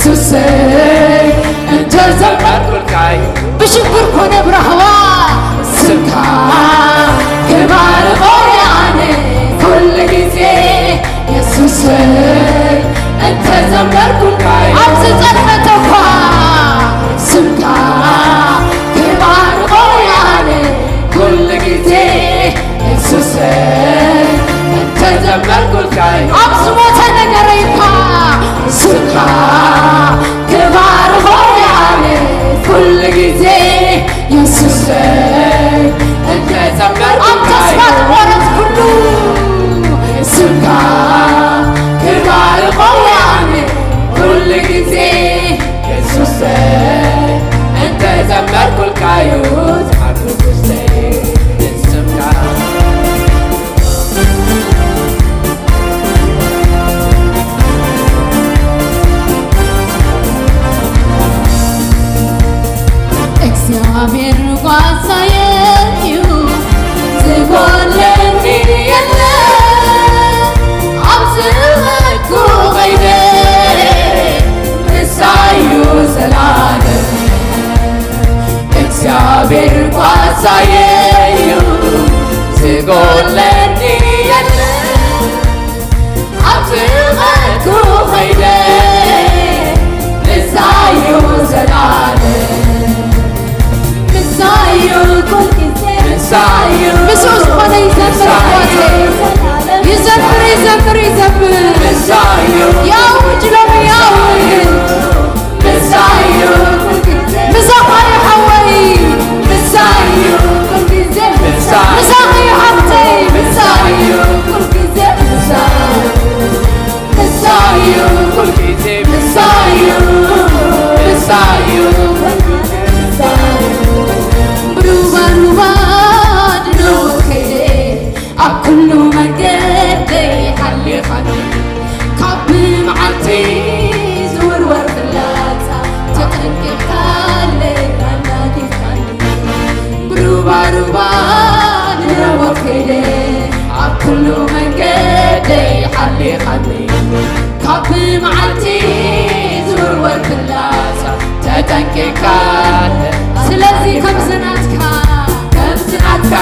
የሱሰይ እንተዘመርኩልካዩ ብሽግር ኮነ ብራህዋ ስምካ ክባርኾ ኣነ ኩሉ ግዜ የሱሰይ እንተዘመርኩልካዩ ኣብ ዝጸልመተ እኳ ስምካ ክባርኾ ኣነ ኩሉ ግዜ የሱሰይ እንተዘመርኩልካዩ ኣብ ዝሞተ ነገረይ እኳ ስምካ ክባርኾ ኣነ ኩሉ ግዜ የሱሰይ እንተዘመርኩልካዩ ኣብ ተስፋ ዝቆረጽኩሉ ስምካ ክባርኾ ኣነ ኩሉ ግዜ የሱሰይ እንተዘመርኩልካዩ ጻዕዱ ውሽጠይ ንስምካ እግዚኣብሔር ጓሳየ እዩ ዝጎድለኒ የለን ኣብ ዝኸድኩ ኸይደ ምሳዩ ዘላለም እግዚኣብሔር ጓሳየ እዩ ዝጎድለኒ የለን ኣብ ዝኸድኩ ኸይደ ምሳዩ ዘላለም ምሳዩ ኩልግዜ ምሳዩ ምስኡ ዝኾነ ይዘምር ኣሕዋተይ ይዘምር ይዘምር ይዘምር ምሳዩ የአውጅ ሎሚ የአውጅ ምሳዩ ኩልግዜ ምሳኻ እዩ ሓወይ ምሳዩ ኩልግዜ ምሳኻ እዩ ሓፍተይ ምሳዩ ኩልግዜ ምሳዩ ምሳዩ ኩልግዜ ምሳዩ ምሳዩ ኩልግዜ ምሳዩ ሩባ ሩባ ድሮ ከይደ ኣብ ኩሉ መንገደይ ሓሊኻኒ ካብ ብመዓልቲ ዝውርወር ፍላጻ ተጠንቂቕካለይ ኣናጊፍካኒ ብሩባሩባ ንረቦት ከይደ ኣብ ኩሉ መንገደይ ሓሊኻኒ ካብ ብመዓልቲ ዝውርወር ፍላጻ ተጠንቂቕካለይ ስለዚ ከምዚ ናትካ ከምዚ ናትካ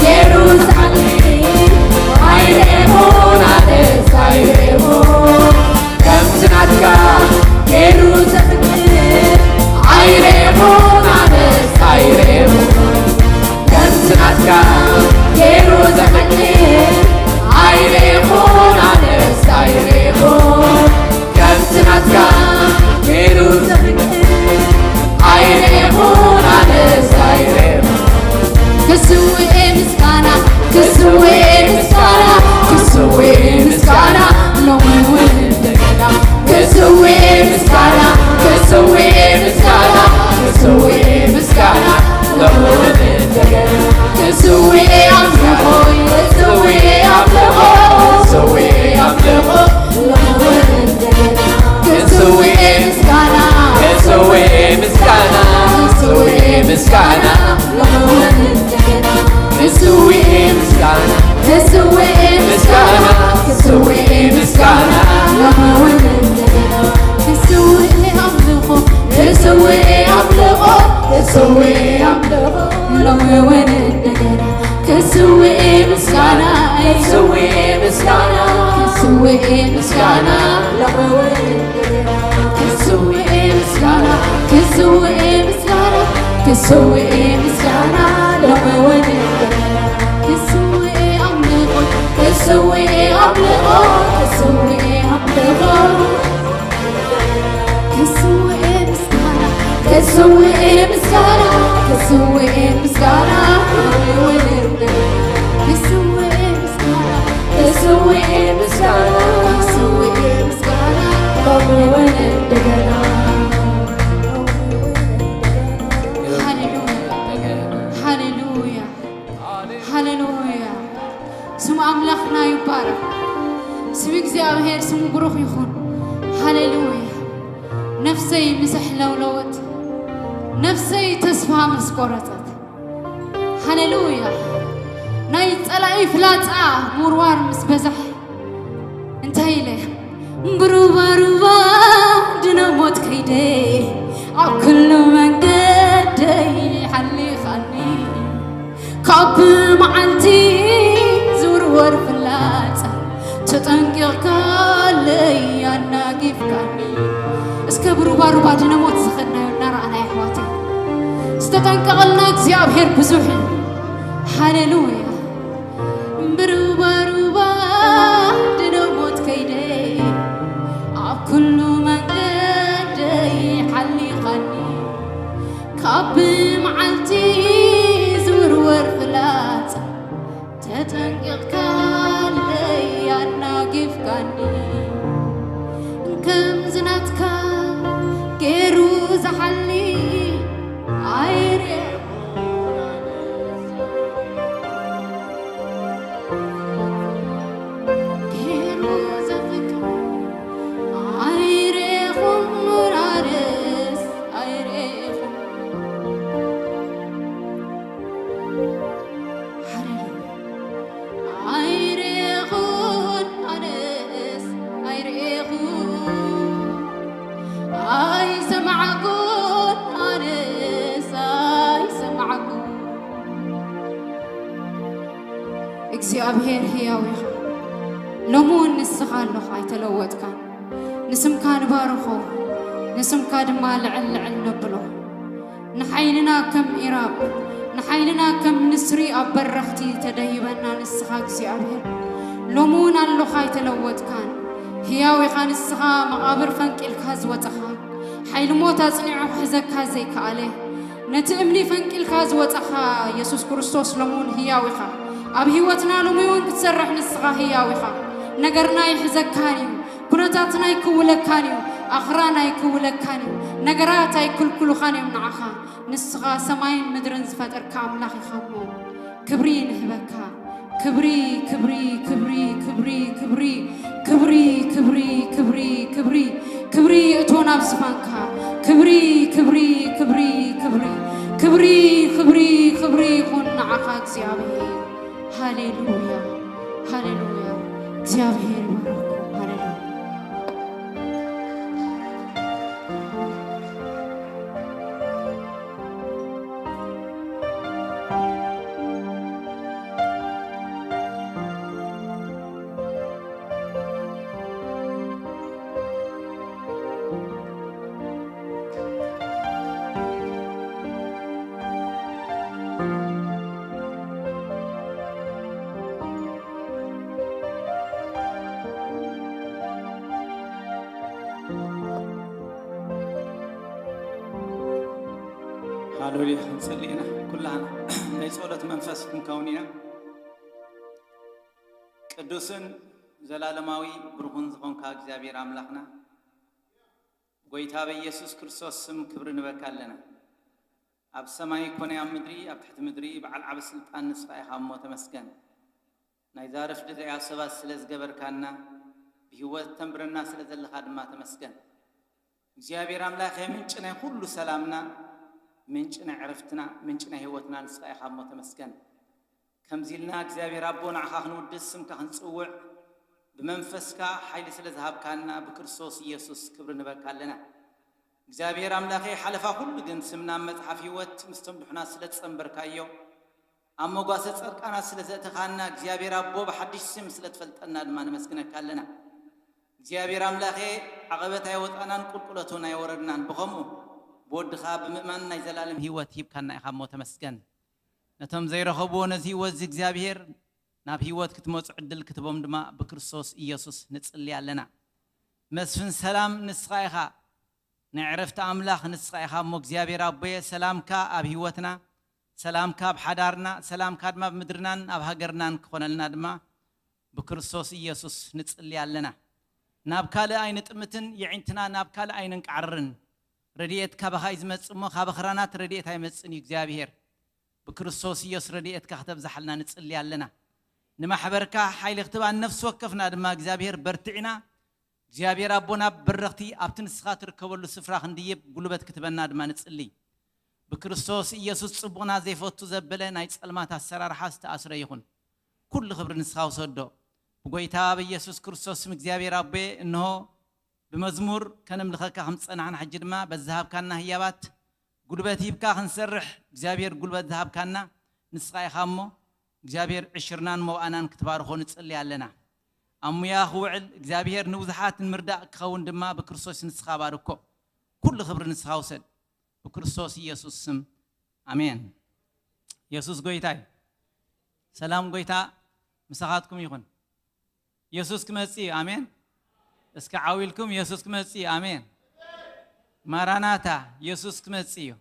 ገይሩ ዝሓሊ ኣይረኹን ኣነስ ኣይረኹን ከምዚ ናትካ ገይሩ ዘፍቅር ኣይረኹን ኣነስ ኣይረኹን ከምዚ ናትካ ገይሩ ዘፍቅር ኣይረኹን ኣነስ ኣይረኹን ከምቲ ናትካ ገይሩ ዘፍቅር ኣይረኹን ኣነስ ኣይረኹን ክስውኤ ምስጋና ክስውኤ ምስጋና ክስውኤ ምስጋና ሎሚ እውን እንደገና ክስውኤ ምስጋና ክስውኤ ምስጋና ክስውኤ ምስጋና ሎሚ እውን እንደገና ክስውኤ ኣምልኾ ክስውኤ ኣምልኾ ክስውኤ ኣምልኾ ክስውኤ ምስጋና ክስውኤ ምስጋና ክስውኤ ምስጋና ክስውኤ ምስጋና ክስውኤ ምስጋና ክስውኤ ምስጋና ክስውኤ ኣምልኾ ክስውኤ ኣምልኾ ክስውኤ ኣምልኾ ሎሚ እውን እንደገና ክስውኤ ምስጋና ክስውኤ ምስጋና ክስውኤ ምስጋና ሎሚ እውን ክስውኤ ምስጋና ክስውኤ ምስጋና ክስውኤ ምስጋና ሎሚ እውን ክስውኤ ኣምልኾ ክስውኤ ኣምልኾ ክስውኤ ኣምልኾ ክስውኤ ምስጋና ክስውኤ ምስጋና ክስውኤ ምስጋና ሎሚ እውን ክስውኤ ምስጋና ክስውኤ ምስጋና ክስውኤ ምስጋና ሎሚ እውን እንደገና ሃሌሉያ ሃሌሉያ ሃሌሉያ ስም ኣምላኽና ይባረኽ ስም እግዚኣብሔር ስሙ ብሩኽ ይኹን ሃሌሉያ ነፍሰይ ምስ ኣሕለውለወት ነፍሰይ ተስፋ ምስ ቆረጸት ሃሌሉያ ናይ ጸላኢ ፍላጻ ምውርዋር ምስ በዛሕ እንታይ ኢለ ብሩባሩባ ድነው ከይደ ኣብ ኩሉ መንገደይ ሓሊኻኒ፣ ካብ መዓልቲ ዝውርወር ፍላጻ ተጠንቂቕካለይ ኣናጊፍካኒ። እስከ ብሩባሩባ ድነሞት ዝኸድናዮ እናረኣና የሕዋተይ፣ ዝተጠንቀቐልና እግዚኣብሔር ብዙሕ እዩ። ሃሌሉያ። ብሩባሩባ ድነሞት ከይደ ኣብ ኩሉ መንገደይ ሓሊኻኒ፣ ካብ መዓልቲ ዝውርወር ፍላጻ ተጠንቂቕካለይ ኣናጊፍካኒ። ከምዚ ናትካ ገይሩ ዝሓሊ ኣይርኤ ገይሩ ዘፍቅር ኣይርኤኹም፣ ኣነስ ኣይርኤኹም። ሃሌሉያ። ኣይርኤኹን፣ ኣነስ ኣይርኤኹን። ኣይሰማዕኩን፣ ኣነስ ኣይሰማዕኩን። እግዚኣብሔር ህያው ኢኻ። ሎሚ እውን ንስኻ ኣለኻ፣ ኣይተለወጥካን። ንስምካ ንባርኾ፣ ንስምካ ድማ ልዕል ልዕል ነብሎ። ንሓይልና ከም ኢራብ፣ ንሓይልና ከም ንስሪ ኣብ በረኽቲ ተደይበና ንስኻ እግዚኣብሔር። ሎሚ እውን ኣለኻ፣ ኣይተለወጥካን። ህያው ኢኻ ንስኻ፣ መቓብር ፈንቂልካ ዝወጸኻ፣ ሓይሊ ሞት ኣጽኒዑ ክሕዘካ ዘይከኣለ፣ ነቲ እምኒ ፈንቂልካ ዝወጸኻ የሱስ ክርስቶስ ሎሚ እውን ህያው ኢኻ። ኣብ ህይወትና ሎሚ እውን ክትሰርሕ ንስኻ ህያው ኢኻ። ነገርና ይሕዘካን እዩ። ኩነታትና ኣይክውለካን እዩ። ኣኽራን ኣይክውለካን እዩ። ነገራት ኣይክልኩሉኻን እዮም ንዓኻ። ንስኻ ሰማይን ምድርን ዝፈጠርካ ኣምላኽ ኢኻ እሞ ክብሪ ንህበካ። ክብሪ፣ ክብሪ፣ ክብሪ፣ ክብሪ፣ ክብሪ፣ ክብሪ፣ ክብሪ፣ ክብሪ፣ ክብሪ፣ ክብሪ እቶ ናብ ዝፋንካ። ክብሪ፣ ክብሪ፣ ክብሪ፣ ክብሪ፣ ክብሪ፣ ክብሪ፣ ክብሪ ይኹን ንዓኻ እግዚኣብሔር። ሃሌሉያ፣ ሃሌሉያ። እግዚኣብሔር ይባርኩም። ሃሌሉያ። ሃሌሉያ። ክንጽሊ ኢና። ኩላህና ናይ ጸሎት መንፈስ ክንከውን ኢና። ቅዱስን ዘላለማዊ ብሩኽን ዝኾንካ እግዚኣብሔር ኣምላኽና፣ ጎይታ በኢየሱስ ክርስቶስ ስም ክብሪ ንበካ ኣለና። ኣብ ሰማይ ኮነ ኣብ ምድሪ፣ ኣብ ትሕቲ ምድሪ በዓል ዓቢ ስልጣን ንስኻ ኢኻ እሞ ተመስገን። ናይዛ ረፍዲ እዚኣ ሰባት ስለ ዝገበርካና፣ ብህይወት ተንብረና ስለ ዘለኻ ድማ ተመስገን። እግዚኣብሔር ኣምላኸ፣ ምንጪ ናይ ኩሉ ሰላምና፣ ምንጪ ናይ ዕረፍትና፣ ምንጪ ናይ ህይወትና ንስኻ ኢኻ እሞ ተመስገን። ከምዚ ኢልና እግዚኣብሔር ኣቦ ንዓኻ ክንውድስ፣ ስምካ ክንጽውዕ፣ ብመንፈስካ ሓይሊ ስለ ዝሃብካና ብክርስቶስ ኢየሱስ ክብሪ ንበካ ኣለና። እግዚኣብሔር ኣምላኸ፣ ሓለፋ ኩሉ ግን ስምና ኣብ መጽሓፍ ህይወት ምስቶም ድሑናት ስለ ዝጸንበርካዮ፣ ኣብ መጓሰ ጸድቃናት ስለ ዘእተኻና እግዚኣብሔር ኣቦ ብሓድሽ ስም ስለ ትፈልጠና ድማ ነመስግነካ ኣለና። እግዚኣብሔር ኣምላኸ፣ ዓቐበት ኣይወጻናን ቁልቁለት እውን ኣይወረድናን። ብኸምኡ ብወድኻ ብምእማን ናይ ዘላለም ህይወት ሂብካና ኢኻ እሞ ተመስገን። ነቶም ዘይረኸብዎ ነዚ ህይወት እዚ እግዚኣብሔር ናብ ህይወት ክትመጹ ዕድል ክትቦም ድማ ብክርስቶስ ኢየሱስ ንጽሊ ኣለና። መስፍን ሰላም ንስኻ ኢኻ። ናይ ዕረፍቲ ኣምላኽ ንስኻ ኢኻ እሞ እግዚኣብሔር ኣቦየ፣ ሰላምካ ኣብ ህይወትና፣ ሰላምካ ኣብ ሓዳርና፣ ሰላምካ ድማ ኣብ ምድርናን ኣብ ሃገርናን ክኾነልና ድማ ብክርስቶስ ኢየሱስ ንጽሊ ኣለና። ናብ ካልእ ኣይንጥምትን፣ የዒንትና ናብ ካልእ ኣይንንቃዕርን። ረድኤት ካባኻ እዩ ዝመጽእ እሞ ካብ ኣኽራናት ረድኤት ኣይመጽእን እዩ እግዚኣብሔር። ብክርስቶስ ኢየሱስ ረድኤትካ ክተብዝሓልና ንጽሊ ኣለና። ንማሕበርካ ሓይሊ ክትባ ነፍሲ ወከፍና ድማ እግዚኣብሔር በርትዕና። እግዚኣብሔር ኣቦና በረኽቲ ኣብቲ ንስኻ ትርከበሉ ስፍራ ክንድይብ ጉልበት ክትበና ድማ ንጽሊ። ብክርስቶስ ኢየሱስ ጽቡቕና ዘይፈቱ ዘበለ ናይ ጸልማት ኣሰራርሓ ዝተኣስረ ይኹን። ኩሉ ክብሪ ንስኻ ውሰዶ። ብጎይታ ብኢየሱስ ክርስቶስ ስም እግዚኣብሔር ኣቦየ እንሆ ብመዝሙር ከነምልኸካ ከም ዝጸናሕና፣ ሕጂ ድማ በዚ ዝሃብካና ህያባት ጉልበት ሂብካ ክንሰርሕ እግዚኣብሔር ጉልበት ዝሃብካና ንስኻ ኢኻ እሞ፣ እግዚኣብሔር ዕሽርናን መውኣናን ክትባርኾ ንጽሊ ኣለና። ኣብ ሙያ ክውዕል እግዚኣብሔር ንብዙሓት ንምርዳእ ክኸውን ድማ ብክርስቶስ ንስኻ ባርኮ። ኩሉ ክብሪ ንስኻ ውሰድ። ብክርስቶስ ኢየሱስ ስም ኣሜን። ኢየሱስ ጎይታ እዩ። ሰላም ጎይታ ምሳኻትኩም ይኹን። ኢየሱስ ክመጽእ እዩ። ኣሜን። እስኪ ዓው ኢልኩም ኢየሱስ ክመጽእ እዩ። ኣሜን። ማራናታ ኢየሱስ ክመጽእ እዩ።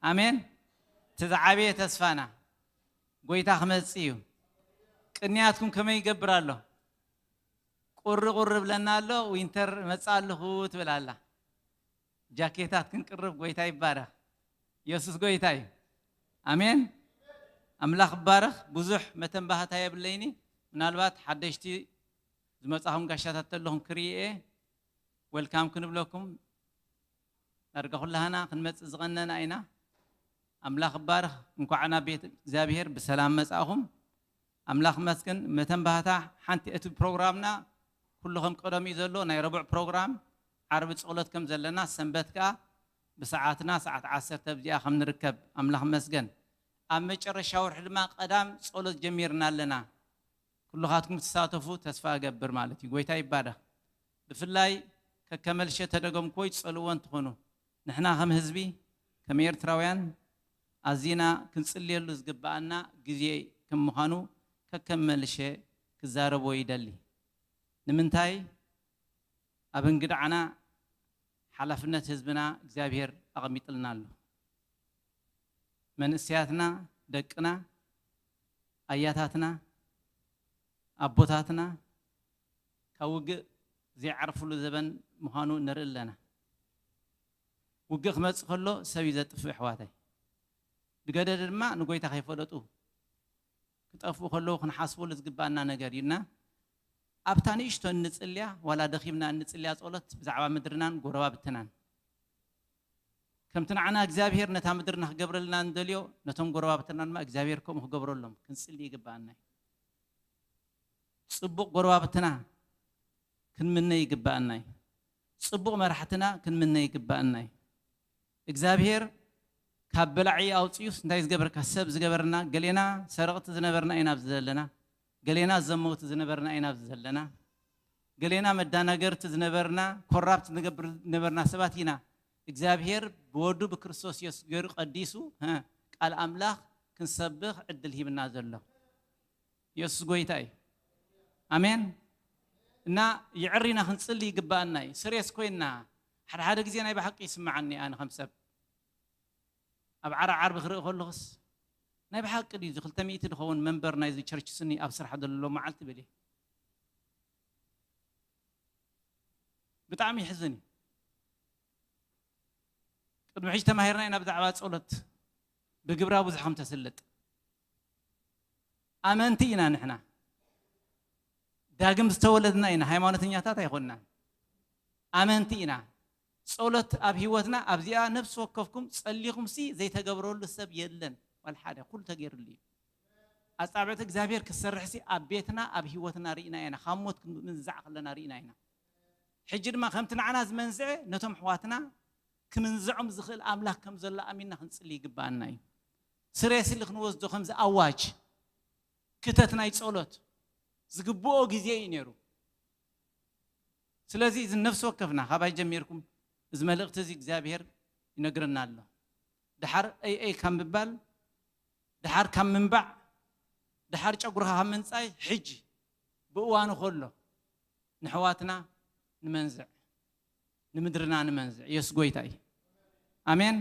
ኣሜን። እቲ ዝዓበየ ተስፋና ጎይታ ክመጽእ እዩ። ቅንያትኩም ከመይ ይገብር ኣሎ? ቁሪ ቁሪ ብለና ኣሎ። ዊንተር መጽእ ኣለኹ ትብል ኣላ። ጃኬታት ክንቅርብ ጎይታ ይባረኽ። ኢየሱስ ጎይታ እዩ። ኣሜን። ኣምላኽ ይባረኽ። ብዙሕ መተንባህታ የብለይኒ። ምናልባት ሓደሽቲ ዝመጻኹም ጋሻታት ተለኹም ክርእየ ወልካም ክንብለኩም ዳርጋ ኩላህና ክንመጽእ ዝቐነና ኢና። ኣምላኽ ይባረኽ። እንኳዕ ናብ ቤት እግዚኣብሔር ብሰላም መጻእኹም። ኣምላኽ መስገን። መተንባህታ ሓንቲ እቲ ፕሮግራምና ኩሉ ከም ቀደም እዩ ዘሎ። ናይ ረቡዕ ፕሮግራም ዓርቢ ጸሎት ከም ዘለና፣ ሰንበት ከኣ ብሰዓትና ሰዓት ዓሰርተ ኣብዚኣ ከም ንርከብ ኣምላኽ መስገን። ኣብ መጨረሻ ወርሒ ድማ ቀዳም ጸሎት ጀሚርና ኣለና። ኩልኻትኩም ትሳተፉ ተስፋ እገብር ማለት እዩ። ጎይታ ይባረኽ። ብፍላይ ከከመልሸ ተደገምኩዎ ይጸልዎ እንትኾኑ፣ ንሕና ከም ህዝቢ፣ ከም ኤርትራውያን ኣዚና ክንጽልየሉ ዝግብኣና ግዜ ከም ምዃኑ ከከመልሸ ክዛረቦ ይደሊ። ንምንታይ? ኣብ እንግድዓና ሓላፍነት ህዝብና እግዚኣብሔር ኣቐሚጥልና ኣሎ። መንእሰያትና፣ ደቅና፣ ኣያታትና፣ ኣቦታትና ካብ ውግእ ዘይዓርፍሉ ዘበን ምዃኑ ንርኢ ኣለና። ውግእ ክመጽእ ከሎ ሰብ እዩ ዘጥፍእ፣ ኣሕዋተይ። ብገደደ ድማ ንጎይታ ከይፈለጡ ክጠፍኡ ከለዉ ክንሓስበሉ ዝግብኣና ነገር እዩ። እና ኣብታ ንእሽቶ እንጽልያ፣ ዋላ ደኺምና እንጽልያ ጸሎት ብዛዕባ ምድርናን ጎረባብትናን፣ ከምቲ ንዓና እግዚኣብሔር ነታ ምድርና ክገብረልና እንደልዮ፣ ነቶም ጎረባብትና ድማ እግዚኣብሔር ከምኡ ክገብረሎም ክንጽሊ ይግብኣና እዩ። ጽቡቕ ጎረባብትና ክንምነ ይግብኣና እዩ። ጽቡቕ መራሕትና ክንምነ ይግብኣና እዩ። እግዚኣብሔር ካብ በላዒ ኣውጽኡስ እንታይ ዝገበርካ ሰብ ዝገበርና፣ ገሌና ሰረቕቲ ዝነበርና ኢና ኣብዚ ዘለና፣ ገሌና ዘመውቲ ዝነበርና ኢና ኣብዚ ዘለና፣ ገሌና መዳናገርቲ ዝነበርና፣ ኮራፕት ንገብር ዝነበርና ሰባት ኢና። እግዚኣብሔር ብወዱ ብክርስቶስ ኢየሱስ ገይሩ ቀዲሱ፣ እ፣ ቃል ኣምላኽ ክንሰብኽ ዕድል ሂብና ዘሎ። ኢየሱስ ጎይታ እዩ። ኣሜን። እና የዕሪና ክንጽሊ ይግብኣና እዩ። ስሬስ ኮይና፣ ሓደ ሓደ ግዜ ናይ ብሓቂ ይስምዓኒ ኣነ ከም ሰብ። ኣብ ዓረ ዓርቢ ክርኢ ከለኹስ፣ ናይ ብሓቂ ድዩ እዚ ክልተ ሚእቲ ዝኸውን መንበር ናይዚ ቸርች ስኒ ኣብ ስራሕ ዘሎ መዓልቲ ብል እየ። ብጣዕሚ ይሕዝን እዩ። ቅድሚ ሕጂ ተማሂርና ኢና ብዛዕባ ጸሎት ብግብራ ብዙሕ ከም ተስልጥ። ኣመንቲ ኢና ንሕና። ዳግም ዝተወለድና ኢና፣ ሃይማኖተኛታት ኣይኮንናን። ኣመንቲ ኢና። ጸሎት ኣብ ህይወትና፣ ኣብዚኣ ነፍሲ ወከፍኩም ጸሊኹምሲ ዘይተገብረሉ ሰብ የለን። ዋላ ሓደ፣ ኩሉ ተገይሩሉ እዩ። ኣጻብዕቲ እግዚኣብሔር ክሰርሕሲ ኣብ ቤትና፣ ኣብ ህይወትና ርኢና ኢና። ካብ ሞት ክንምንዛዕ ከለና ርኢና ኢና። ሕጂ ድማ ከምቲ ንዓና ዝመንዝዐ ነቶም ኣሕዋትና ክምንዝዖም ዝኽእል ኣምላኽ ከም ዘሎ ኣሚንና ክንጽሊ ይግብኣና እዩ። ስሬስሊ ክንወስዶ ከምዚ ኣዋጅ ክተት ናይ ጸሎት ዝግብኦ ግዜ እዩ ነይሩ። ስለዚ እዚ ነፍሲ ወከፍና ካባይ ጀሚርኩም እዚ መልእኽቲ እዚ እግዚኣብሔር ይነግረና ኣሎ። ድሓር ኣይ ኣይ ካብ ምባል፣ ድሓር ካብ ምንባዕ፣ ድሓር ጨጉርኻ ካብ ምንጻይ፣ ሕጂ ብእዋኑ ከሎ ንሕዋትና ንመንዝዕ፣ ንምድርና ንመንዝዕ። ኢየሱስ ጎይታ እዩ። ኣሜን።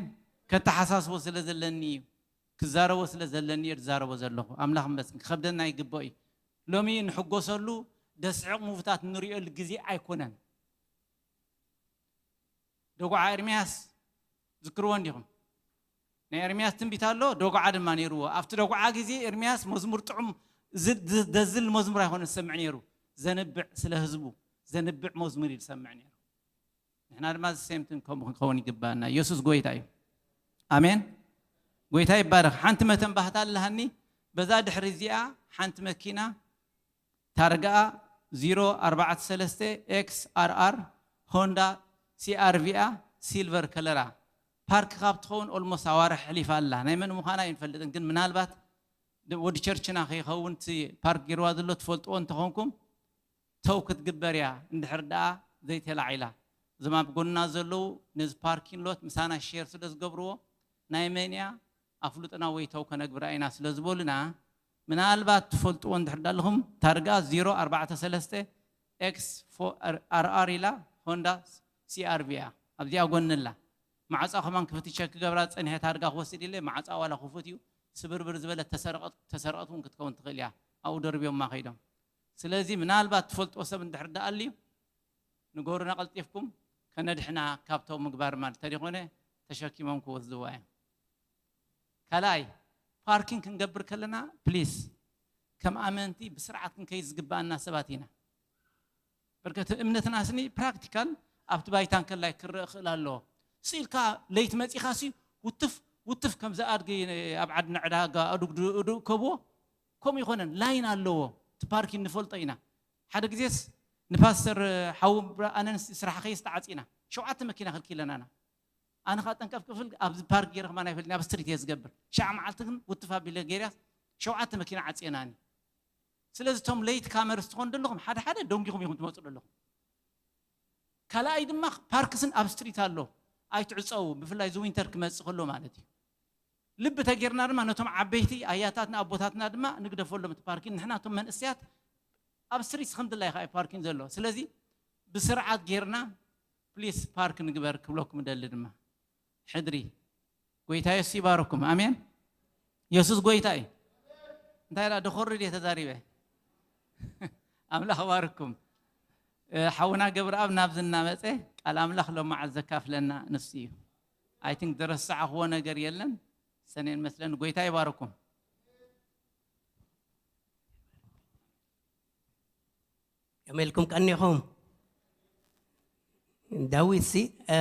ከተሓሳስቦ ስለ ዘለኒ እዩ፣ ክዛረቦ ስለ ዘለኒ እየ ዝዛረቦ ዘለኹ። ኣምላኽ ይመስገን። ክኸብደና ይግብኦ እዩ። ሎሚ ንሕጎሰሉ፣ ደስሕቕ ሙቭታት ንሪኦሉ ግዜ ኣይኮነን። ደጉዓ ኤርምያስ ዝክርዎ እንዲኹም። ናይ ኤርምያስ ትንቢት ኣሎ፣ ደጉዓ ድማ ነይርዎ። ኣብቲ ደጉዓ ግዜ ኤርምያስ መዝሙር ጥዑም ዝ-፣ ዝ-፣ ደዝል መዝሙር ኣይኮነ ዝሰምዕ ነይሩ። ዘንብዕ፣ ስለ ህዝቡ ዘንብዕ መዝሙር እዩ ዝሰምዕ ነይሩ። ንሕና ድማ the same thing ከምኡ ክንከውን ይግባና። ኢየሱስ ጎይታ እዩ። ኣሜን። ጎይታ ይባረኽ። ሓንቲ መተንባህታ ኣለሃኒ። በዛ ድሕሪ እዚኣ ሓንቲ መኪና ታርጋኣ ዜሮ ኣርባዕተ ሰለስተ ኤክስ ኣር ኣር ሆንዳ ሲኣርቪኣ ሲልቨር ከለራ ፓርክ ካብ ትኸውን ኦልሞስት ኣዋርሕ ሕሊፋ ኣላ። ናይ መን ምዃና ኣይንፈልጥን፣ ግን ምናልባት ወዲ ቸርችና ከይኸውን እቲ ፓርክ ገይርዋ ዘሎ ትፈልጥዎ እንተኾንኩም፣ ተው ክትግበር እያ። እንድሕር ደኣ ዘይተላዒላ፣ እዞም ኣብ ጎንና ዘለዉ ነዚ ፓርኪን ሎት ምሳና ሼር ስለ ዝገብርዎ፣ ናይ መን እያ ኣፍሉጥና ወይ ተው ከነግብራ ኢና ስለ ዝበሉና፣ ምናልባት ትፈልጥዎ እንድሕር ዳለኹም፣ ታርጋ ዜሮ ኣርባዕተ ሰለስተ ኤክስ ኣር ኣር ኢላ ሆንዳ ሲኣርቪ እያ። ኣብዚኣ ጎንላ ማዕፃ ከማን ክፍትሸ ክገብራ ፀኒሐ፣ ታርጋ ክወስድ ኢለ፣ ማዕፃ ዋላ ክፉት እዩ፣ ስብርብር ዝበለት ተሰርቀት እውን ክትከውን ትኽእል እያ። ኣብኡ ደርብዮማ ከይዶም። ስለዚ ምናልባት ትፈልጥዎ ሰብ እንድሕር ደኣ ኣልዩ፣ ንገሩና ቀልጢፍኩም፣ ከነድሕና ካብቶም ምግባር ማለት ተደይኮነ ተሸኪሞም ክወስድዋ እዮም። ካልኣይ፣ ፓርኪንግ ክንገብር ከለና ፕሊስ፣ ከም ኣመንቲ ብስርዓት ክንከይድ ዝግባኣና ሰባት ኢና። በርከት እምነትና ስኒ ፕራክቲካል ኣብቲ ባይታ እንከላይ ክረአ ክእል ኣለዎ። ስኢልካ ለይቲ መፂኻ ሲ ውትፍ ውትፍ ከምዚ ኣድጊ ኣብ ዓድና ዕዳጋ ኣዱግ ድእከብዎ ከምኡ ይኮነን፣ ላይን ኣለዎ። እቲ ፓርኪን ንፈልጦ ኢና። ሓደ ግዜስ ንፓስተር ሓው ኣነንስ ስራሕ ከይስ ተዓፂና ሸውዓተ መኪና ክልኪለናና። ኣነ ካ ጠንቀፍ ክፍል ኣብዚ ፓርክ ገይረ ከማን ኣይፈልጥን፣ ኣብ ስትሪት እየ ዝገብር። ሸዓ መዓልቲ ግን ውትፍ ኣቢለ ገይርያ ሸውዓተ መኪና ዓፅየናኒ። ስለዚ እቶም ለይት ካመርስ ትኾኑ ዘለኹም ሓደ ሓደ ደንጊኹም ኢኹም ትመፁ ዘለኹም። ካልኣይ ድማ ፓርክስን ኣብ ስትሪት ኣሎ፣ ኣይትዕፀዉ፣ ብፍላይ እዚ ዊንተር ክመፅእ ከሎ ማለት እዩ። ልቢ ተጌርና ድማ ነቶም ዓበይቲ ኣያታትና ኣቦታትና ድማ ንግደፈሎም እቲ ፓርኪን። ንሕና እቶም መንእሰያት ኣብ ስትሪት ከም ድላይ ከዓ ፓርኪን ዘሎ። ስለዚ ብስርዓት ጌርና ፕሊስ ፓርክ ንግበር ክብለኩም እደሊ ድማ። ሕድሪ ጎይታ የሱስ ይባርኩም። ኣሜን። የሱስ ጎይታ እዩ። እንታይ ዳ ደኾሪ ድየ ተዛሪበ? ኣምላኽ ባርኩም። እ፣ ሓውና ገብረኣብ ናብዚ እናመፀ ቃል ኣምላኽ ሎማዓት ዘካፍለና ንሱ እዩ። ኣይ ቲንክ ዝረሳዕኽዎ ነገር የለን። ሰኔን መስለን ጎይታ ይባርኩም። ከመይ ኢልኩም ቀኒኹም? ዳዊት ሲ፣ እ፣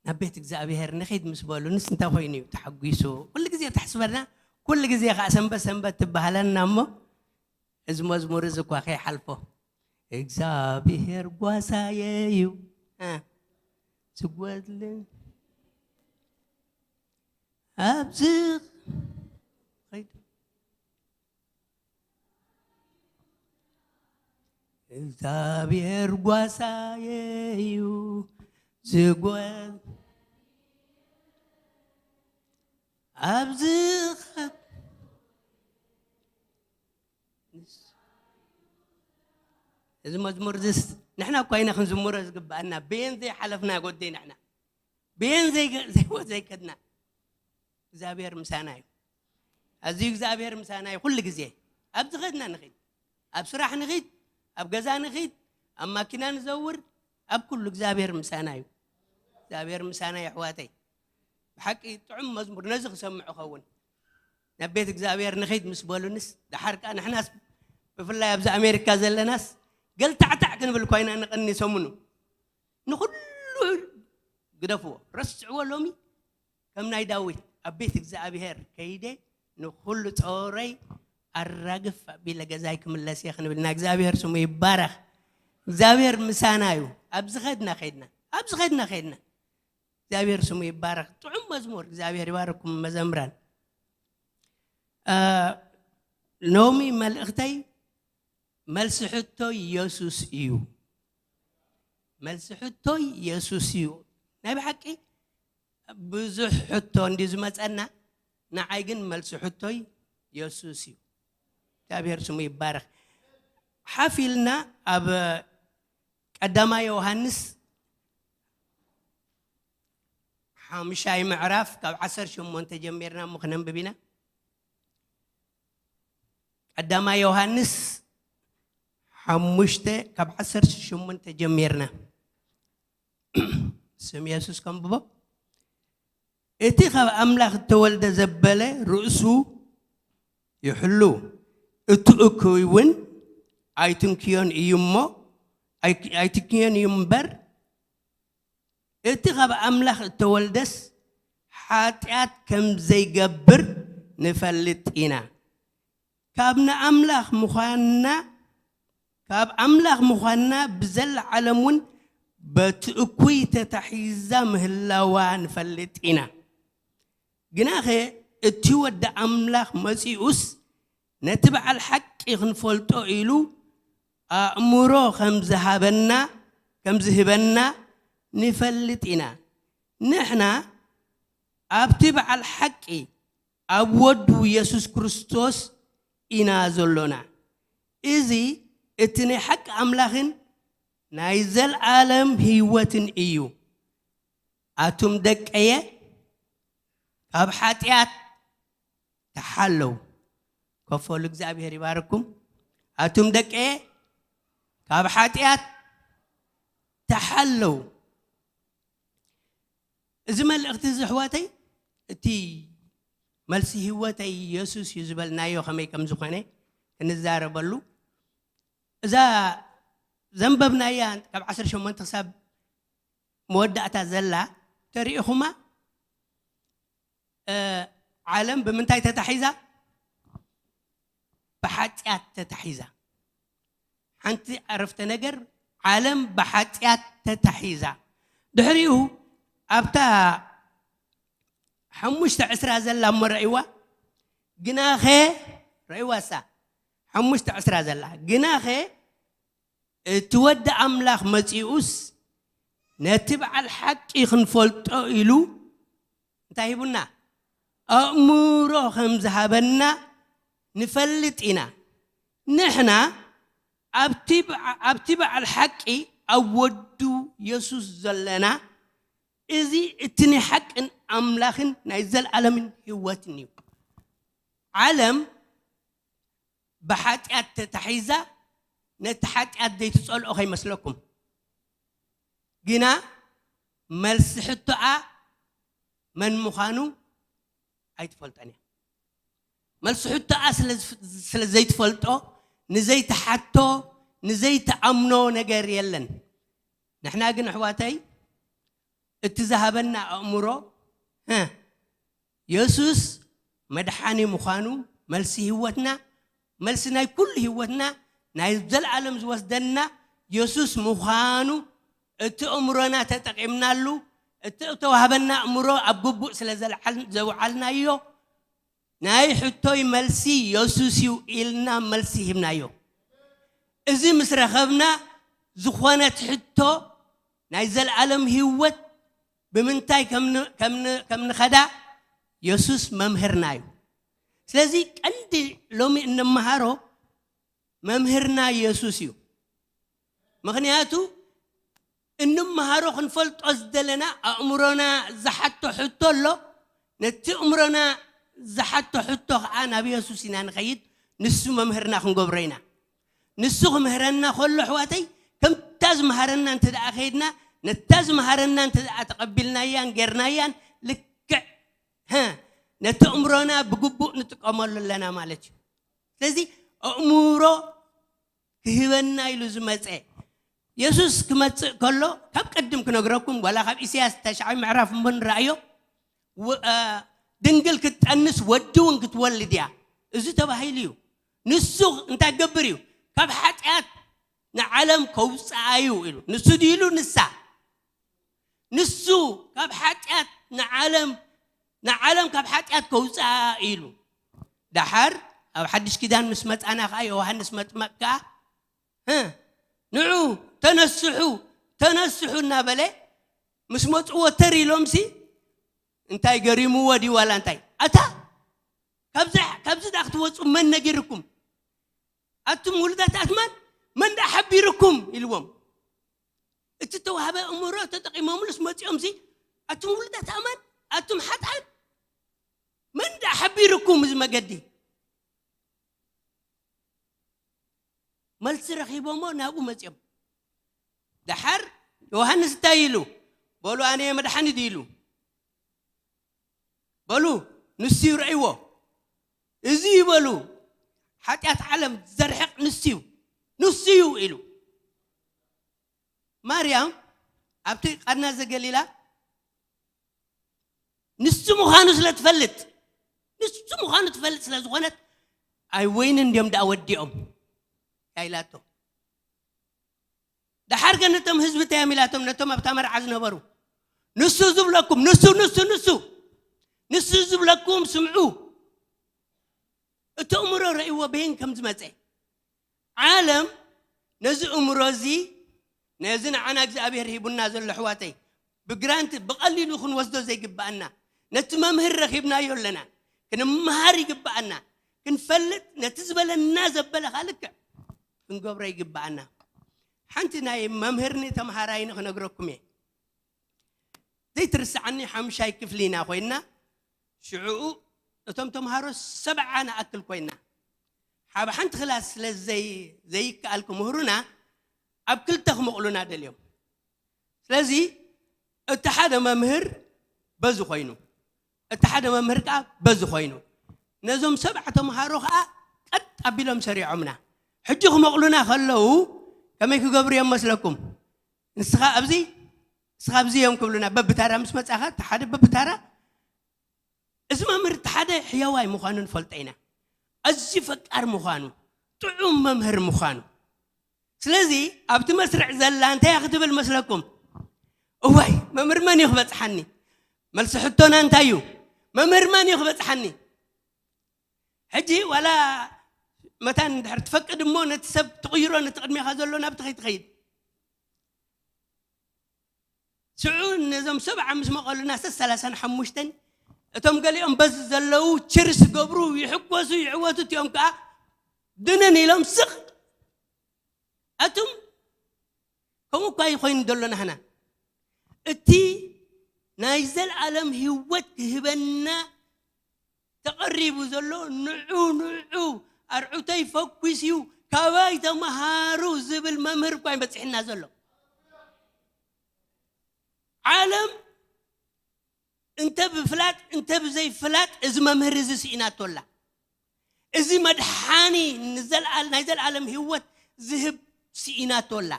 ናብ ቤት እግዚኣብሔር ንኺድ ምስ በሉ ንስ እንታይ ኮይኑ እዩ ተሓጒሱ? ኩሉ ግዜ ተሕስበና፣ ኩሉ ግዜ ከዓ ሰንበት ሰንበት ትበሃለና እሞ፣ እዚ መዝሙር እዚ እኳ ከይሓልፎ፣ እግዚኣብሔር ጓሳየ እዩ፣ እ፣ ዝጎድል ኣብዚ ኸይዱ። እግዚኣብሔር ጓሳየ እዩ፣ ዝጎድል ኣብዚ ኸ-፣ እዚ መዝሙር እዚስ ንሕና እኳ ኢና ክንዝምሮ ዝግብኣና። በየን ዘይሓለፍና ጎደይ ንሕና፣ በየን ዘይገ-፣ ዘይወ-፣ ዘይከድና፣ እግዚኣብሔር ምሳና እዩ። ኣዝዩ እግዚኣብሔር ምሳና እዩ ኩሉ ግዜ። ኣብ ዝኸድና ንኺድ፣ ኣብ ስራሕ ንኺድ፣ ኣብ ገዛ ንኺድ፣ ኣብ ማኪና ንዘውር፣ ኣብ ኩሉ እግዚኣብሔር ምሳና እዩ። እግዚኣብሔር ምሳና እዩ ኣሕዋተይ። ብሓቂ ጥዑም መዝሙር ነዚ ክሰምዕ እኸውን። ናብ ቤት እግዚኣብሔር ንኺድ ምስ በሉንስ፣ ደሓር ከኣ ንሕናስ ብፍላይ ኣብዚ ኣሜሪካ ዘለናስ ገልታዕታዕ ክንብል ኮይና ንቐኒ ሰሙኑ። ንኹሉ ግደፍዎ፣ ረስዕዎ። ሎሚ ከም ናይ ዳዊት ኣብ ቤት እግዚኣብሔር ከይደ ንኹሉ ጾረይ ኣራግፍ ኣቢለ ገዛይ ክምለስ እየ ክንብል ኢና። እግዚኣብሔር ስሙ ይባረኽ። እግዚኣብሔር ምሳና እዩ። ኣብ ዝኸድና ከይድና፣ ኣብ ዝኸድና ከይድና። እግዚኣብሔር ስሙ ይባረኽ። ጥዑም መዝሙር። እግዚኣብሔር ይባርኩም መዘምራን። እ፣ ሎሚ መልእኽተይ መልሲ ሕቶ የሱስ እዩ። መልሲ ሕቶይ የሱስ እዩ። ናይ ብሓቂ ብዙሕ ሕቶ እንድዩ ዝመጸና፣ ንዓይ ግን መልሲ ሕቶይ የሱስ እዩ። እግዚኣብሔር ስሙ ይባረኽ። ሓፍ ኢልና ኣብ ቀዳማይ ዮሃንስ ሓሙሻይ ምዕራፍ ካብ ዓሰርተ ሸሞንተ ጀሚርና እሞ ክነንብብ ኢና። ቀዳማይ ዮሃንስ ሓሙሽተ ካብ ዓሰርተ ሸሞንተ ጀሚርና። ስም የሱስ ከንብቦ። እቲ ካብ ኣምላኽ እተወልደ ዘበለ ርእሱ ይሕሉ፣ እቲ እኩይ እውን ኣይትንክዮን እዩ እሞ፣ ኣይ-፣ ኣይትንክዮን እዩ እምበር፣ እቲ ካብ ኣምላኽ እተወልደስ ሓጢኣት ከም ዘይገብር ንፈልጥ ኢና። ካብ ንኣምላኽ ምዃንና፣ ካብ ኣምላኽ ምዃንና ብዘለዓለም እውን በቲ እኩይ ተታሒዛ ምህላዋ ንፈልጥ ኢና። ግናኸ እቲ ወዲ ኣምላኽ መጺኡስ ነቲ በዓል ሓቂ ክንፈልጦ ኢሉ ኣእምሮ ከም ዝሃበና፣ ከም ዝህበና ንፈልጥ ኢና። ንሕና ኣብቲ በዓል ሓቂ ኣብ ወዱ የሱስ ክርስቶስ ኢና ዘሎና። እዚ እቲ ናይ ሓቂ ኣምላኽን ናይ ዘልኣለም ህይወትን እዩ። ኣቱም ደቀየ፣ ካብ ሓጢኣት ተሓለው። ከፈሉ እግዚኣብሔር ይባርኩም። ኣቱም ደቀየ፣ ካብ ሓጢኣት ተሓለው። እዚ መልእኽቲ እዚ ኣሕዋተይ፣ እቲ መልሲ ህይወተይ የሱስ እዩ ዝበልናዮ ከመይ ከም ዝኾነ ክንዛረበሉ። እዛ ዘንበብናያ ካብ ዓሰርተ ሸሞንተ ክሳብ መወዳእታ ዘላ ተሪኢኹማ? እ፣ ዓለም ብምንታይ ተታሒዛ? ብሓጢኣት ተታሒዛ። ሓንቲ ዓረፍተ ነገር፣ ዓለም ብሓጢኣት ተታሒዛ። ድሕሪኡ ኣብታ ሓሙሽተ ዕስራ ዘላ እሞ ረእይዋ። ግናኸ፣ ረእይዋ እሳ፣ ሓሙሽተ ዕስራ ዘላ። ግናኸ እቲ ወዲ ኣምላኽ መጺኡስ ነቲ በዓል ሓቂ ክንፈልጦ ኢሉ እንታይ ሂቡና? ኣእምሮ ከም ዝሃበና ንፈልጥ ኢና። ንሕና ኣብቲ በዓ-፣ ኣብቲ በዓል ሓቂ ኣብ ወዱ የሱስ ዘለና፣ እዚ እቲ ናይ ሓቅን ኣምላኽን ናይ ዘለኣለምን ህይወትን እዩ። ዓለም ብሓጢኣት ተታሒዛ ነቲ ሓጢኣት ዘይትጸልኦ ከይመስለኩም። ግና መልሲ ሕቶኣ መን ምዃኑ ኣይትፈልጦን እያ። መልሲ ሕቶኣ ስለ ዝፍ-፣ ስለ ዘይትፈልጦ፣ ንዘይትሓቶ፣ ንዘይትኣምኖ ነገር የለን። ንሕና ግን ኣሕዋተይ፣ እቲ ዝሃበና ኣእምሮ፣ እ፣ የሱስ መድሓኒ ምዃኑ፣ መልሲ ህይወትና፣ መልሲ ናይ ኩሉ ህይወትና፣ ናይ ዘለኣለም ዝወስደና የሱስ ምዃኑ፣ እቲ ኣእምሮና ተጠቒምናሉ፣ እቲ እተዋህበና ኣእምሮ ኣብ ግቡእ ስለ ዘልዓል-፣ ዘውዓልናዮ፣ ናይ ሕቶይ መልሲ የሱስ እዩ ኢልና መልሲ ሂብናዮ። እዚ ምስ ረኸብና፣ ዝኾነት ሕቶ ናይ ዘለኣለም ህይወት ብምንታይ ከም ን-፣ ከም ን-፣ ከም ንኸዳ የሱስ መምህርና እዩ። ስለዚ ቀንዲ ሎሚ እንመሃሮ መምህርና የሱስ እዩ። ምኽንያቱ እንመሃሮ ክንፈልጦ ዝደለና ኣእምሮና ዝሓቶ ሕቶ ኣሎ። ነቲ ኣእምሮና ዝሓቶ ሕቶ ኸዓ ናብ የሱስ ኢና ንኸይድ፣ ንሱ መምህርና ክንገብሮ ኢና። ንሱ ክምህረና ከሎ ኣሕዋተይ፣ ከምታ ዝመሃረና እንተ ደኣ ከይድና፣ ነታ ዝመሃረና እንተ ደኣ ተቐቢልናያን ጌርናያን፣ ልክዕ፣ ሀ፣ ነቲ ኣእምሮና ብግቡእ ንጥቀመሉ ኣለና ማለት እዩ። ስለዚ ኣእምሮ ክህበና ኢሉ ዝመጸ የሱስ ክመጽእ ከሎ፣ ካብ ቅድም ክነግረኩም፣ ዋላ ካብ ኢሳያስ ተሽዓይ ምዕራፍ እሞ ንረኣዮ፣ ው-፣ እ፣ ድንግል ክትጠንስ ወዲ እውን ክትወልድ እያ። እዚ ተባሂሉ እዩ። ንሱ እንታይ ክገብር እዩ? ካብ ሓጢኣት ንዓለም ከውፅኣ እዩ ኢሉ። ንሱ ድዩ ኢሉ? ንሳ። ንሱ ካብ ሓጢኣት ንዓለም፣ ንዓለም ካብ ሓጢኣት ከውፅኣ ኢሉ። ደሓር ኣብ ሓድሽ ኪዳን ምስ መፃና ከዓ፣ ዮሃንስ መጥመቅ ከዓ፣ እ፣ ንዑ ተነስሑ፣ ተነስሑ እናበለ ምስ መፅዎ ተር ኢሎምሲ፣ እንታይ ገሪምዎ ድዩ ዋላ እንታይ? ኣታ ካብዚ፣ ካብዚ ደኣ ክትወፁ መን ነጊርኩም? ኣቱም ውሉዳት ኣትማን፣ መን ደኣ ሓቢርኩም? ኢልዎም። እቲ ተዋህበ እምሮ ተጠቒሞምሉስ መጺኦምሲ፣ ኣቱም ውሉዳት ኣማን፣ ኣቱም ሓጥኣን፣ መን ደኣ ሓቢርኩም እዚ መገዲ? መልሲ ረኺቦሞ ናብኡ መጺኦም። ደሓር ዮሃንስ እንታይ ኢሉ? በሉ ኣነ እየ መድሓኒት ኢሉ። በሉ ንሱ እዩ ረእይዎ። እዚ እዩ በሉ፣ ሓጢኣት ዓለም ዘርሕቕ ንሱ እዩ፣ ንሱ እዩ ኢሉ። ማርያም ኣብቲ ቃና ዘገሊላ ንሱ ምዃኑ ስለ ትፈልጥ፣ ንሱ ምዃኑ ትፈልጥ ስለ ዝኾነት፣ ኣይ ወይኒ እንድዮም ደኣ ወዲኦም እያ ኢላቶ። ደሓር ከ ነቶም ህዝቢ እንታይ እዮም ኢላቶም? ነቶም ኣብታ መርዓ ዝነበሩ፣ "ንሱ ዝብለኩም፣ ንሱ፣ ንሱ፣ ንሱ፣ ንሱ ዝብለኩም ስምዑ። እቲ እምሮ ረእይዎ በይን ከም ዝመጸ." ዓለም ነዚ እምሮ እዚ፣ ነዚ ንዓና እግዚኣብሔር ሂቡና ዘሎ፣ ኣሕዋተይ፣ ብግራንት ብቐሊሉ ክንወስዶ ዘይግብኣና፣ ነቲ መምህር ረኺብናዮ ኣለና፣ ክንመሃር ይግብኣና፣ ክንፈልጥ፣ ነቲ ዝበለና ዘበለ ካልክዕ ክንገብሮ ይግብኣና። ሓንቲ ናይ መምህርኒ ተምሃራይኒ ክነግረኩም እየ። ዘይትርስዓኒ ሓምሻይ ክፍሊ ኢና ኮይና፣ ሽዕኡ እቶም ተምሃሮ ሰብዓ ንኣክል ኮይና፣ ሓብ ሓንቲ ክላስ ስለ ዘይ-፣ ዘይከኣል ክምህሩና፣ ኣብ ክልተ ክመቕሉና ደልዮም። ስለዚ እቲ ሓደ መምህር በዚ ኮይኑ፣ እቲ ሓደ መምህር ከኣ በዚ ኮይኑ፣ ነዞም ሰብዓ ተምሃሮ ከኣ ቀጥ ኣቢሎም ሰሪዖምና። ሕጂ ክመቕሉና ከለዉ ከመይ ክገብሩ እዮም መስለኩም? "ንስኻ ኣብዚ፣ ንስኻ ኣብዚ" እዮም ክብሉና። በብታራ ምስ መጻኻ፣ እቲ ሓደ በብታራ። እዚ መምህር እቲ ሓደ ሕያዋይ ምዃኑ ንፈልጦ ኢና። ኣዝዩ ፈቃር ምዃኑ፣ ጥዑም መምህር ምዃኑ። ስለዚ ኣብቲ መስርዕ ዘላ እንታይ እያ ክትብል መስለኩም? "እዋይ፣ መምህር መን እዩ ክበጽሓኒ? መልሲ ሕቶና እንታይ እዩ? መምህር መን እዩ ክበጽሓኒ?" ሕጂ ዋላ መታን እንድሕር ትፈቅድ እሞ ነቲ ሰብ ትቕይሮ፣ ነቲ ቅድሜኻ ዘሎ ናብቲ ከይትኸይድ። ሽዑ ነዞም ሰብዓ ምስ መቐሉና፣ ሰስ ሰላሳን ሓሙሽተን፣ እቶም ገሊኦም በዚ ዘለዉ ችርስ ገብሩ፣ ይሕጎሱ፣ ይዕወቱ፣ እቲኦም ከኣ ድንን ኢሎም ስቕ። ኣቱም ከምኡ እኳ ይኾይኑ ዘሎ ናህና። እቲ ናይ ዘልኣለም ህይወት ክህበና ተቐሪቡ ዘሎ፣ ንዑ፣ ንዑ፣ ኣርዑተይ ፈኲስ እዩ፣ ካባይ ተመሃሩ ዝብል መምህር እኳ ይበጽሕና ዘሎ። ዓለም እንተ ብፍላጥ እንተ ብዘይፍላጥ እዚ መምህር እዚ ስኢናቶ ኣላ። እዚ መድሓኒ ንዘልኣል-፣ ናይ ዘልኣለም ህይወት ዝህብ ስኢናቶ ኣላ።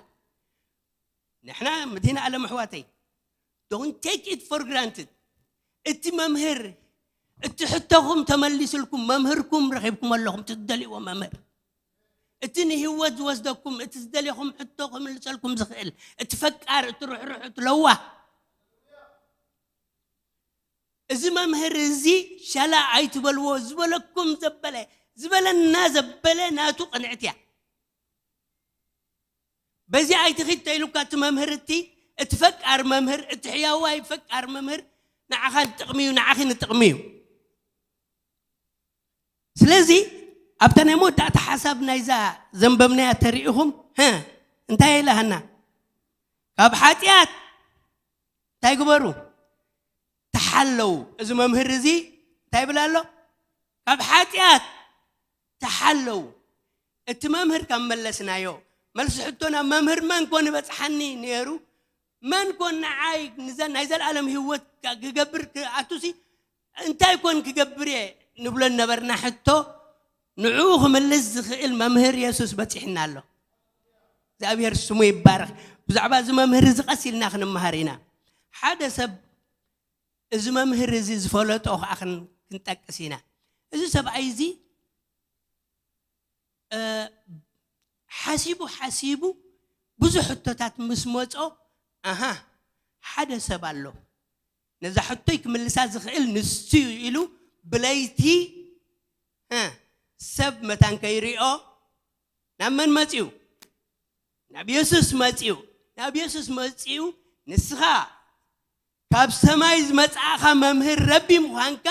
ንሕና መድህን ዓለም ኣሕዋተይ፣ don't take it for granted። እቲ መምህር፣ እቲ ሕቶኹም ተመሊስልኩም፣ መምህርኩም ረኺብኩም ኣለኹም፣ እቲ ዝደልይዎ መምህር። እቲ ንህይወት ዝወስደኩም፣ እቲ ዝደልየኹም ሕቶ ክምልሰልኩም ዝኽእል፣ እቲ ፈቃር፣ እቲ ርሕሩሕ፣ እቲ ለዋህ። እዚ መምህር እዚ ሸላ ኣይትበልዎ፣ ዝበለኩም ዘበለ፣ ዝበለና ዘበለ ናቱ ቅንዕቲ እያ። በዚ ኣይትኺድ ተኢሉካ እቲ መምህር፣ እቲ፣ እቲ ፈቃር መምህር፣ እቲ ሕያዋይ ፈቃር መምህር ንዓኻ ንጥቕሚ እዩ፣ ንዓኺ ንጥቕሚ እዩ። ስለዚ ኣብታ ናይ መወዳእታ ሓሳብ ናይዛ ዘንበብናያ ተሪኢኹም፣ ሀ፣ እንታይ ኢላሃና? ካብ ሓጢኣት እንታይ ግበሩ? ተሓለዉ። እዚ መምህር እዚ እንታይ ይብል ኣሎ? ካብ ሓጢኣት ተሓለዉ። እቲ መምህር ካብ መለስናዮ፣ መልሲ ሕቶና፣ መምህር መን ኮን ይበጽሓኒ ነይሩ? መን ኮን ንዓይ ንዘ-፣ ናይ ዘልኣለም ህይወት ካ-፣ ክገብር ክኣቱሲ እንታይ ኮን ክገብር እየ ንብሎ ነበርና ሕቶ፣ ንዕኡ ክምልስ ዝኽእል መምህር የሱስ በጺሕና ኣሎ። እግዚኣብሔር ስሙ ይባረኽ። ብዛዕባ እዚ መምህር እዚ ቀስ ኢልና ክንመሃር ኢና። ሓደ ሰብ እዚ መምህር እዚ ዝፈለጦ ከኣ ክን-፣ ክንጠቅስ ኢና። እዚ ሰብኣይ እዚ፣ እ፣ ሓሲቡ ሓሲቡ ብዙሕ ሕቶታት ምስ መጾ፣ ኣሃ፣ ሓደ ሰብ ኣሎ፣ ነዛ ሕቶይ ክምልሳ ዝኽእል ንሱ እዩ ኢሉ ብለይቲ፣ እ፣ ሰብ መታን ከይሪኦ ናብ መን መጺኡ? ናብ የሱስ መጺኡ። ናብ የሱስ መጺኡ፣ "ንስኻ ካብ ሰማይ ዝመጻእኻ መምህር ረቢ ምዃንካ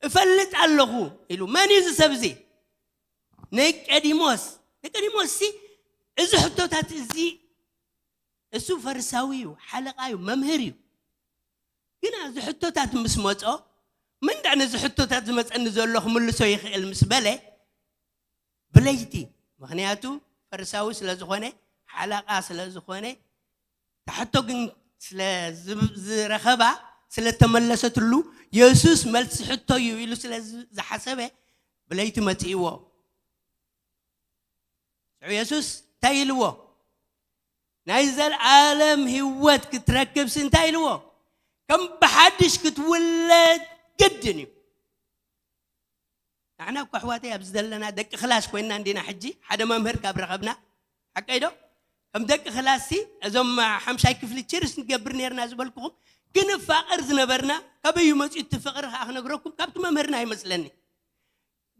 እፈልጥ ኣለኹ" ኢሉ። መን እዩ እዚ ሰብ እዚ? ኒቆዲሞስ። ኒቆዲሞስ እዚ ሕቶታት እዚ፣ እሱ ፈሪሳዊ እዩ፣ ሓለቓ እዩ፣ መምህር እዩ። ግና እዚ ሕቶታት ምስ መጾ፣ "መን ደኣ ነዚ ሕቶታት ዝመጸኒ ዘሎ ክምልሶ ይኽእል?" ምስ በለ፣ ብለይቲ፣ ምኽንያቱ ፈሪሳዊ ስለ ዝኾነ፣ ሓለቓ ስለ ዝኾነ፣ እታ ሕቶ ግን ስለ ዝብ-፣ ዝረኸባ፣ ስለ ተመለሰትሉ፣ የሱስ መልሲ ሕቶ እዩ ኢሉ ስለ ዝ-፣ ዝሓሰበ፣ ብለይቲ መጺእዎ። ሽዑ የሱስ እንታይ ኢልዎ? ናይ ዘልኣለም ህይወት ክትረክብሲ እንታይ ኢልዎ? ከም ብሓድሽ ክትውለድ ግድን እዩ። ንሕና እኮ ኣሕዋተይ ኣብዚ ዘለና ደቂ ክላስ ኮይንና እንዲና ሕጂ፣ ሓደ መምህር ካብ ረኸብና፣ ሓቀይ ዶ? ከም ደቂ ክላሲ እዞም ሓምሻይ ክፍሊ ችርስ ንገብር ነርና ዝበልኩኹም ክንፋቐር ዝነበርና ካበዩ መፅኡ እቲ ፍቕሪ ከዓ ክነግረኩም ካብቲ መምህርና ይመስለኒ።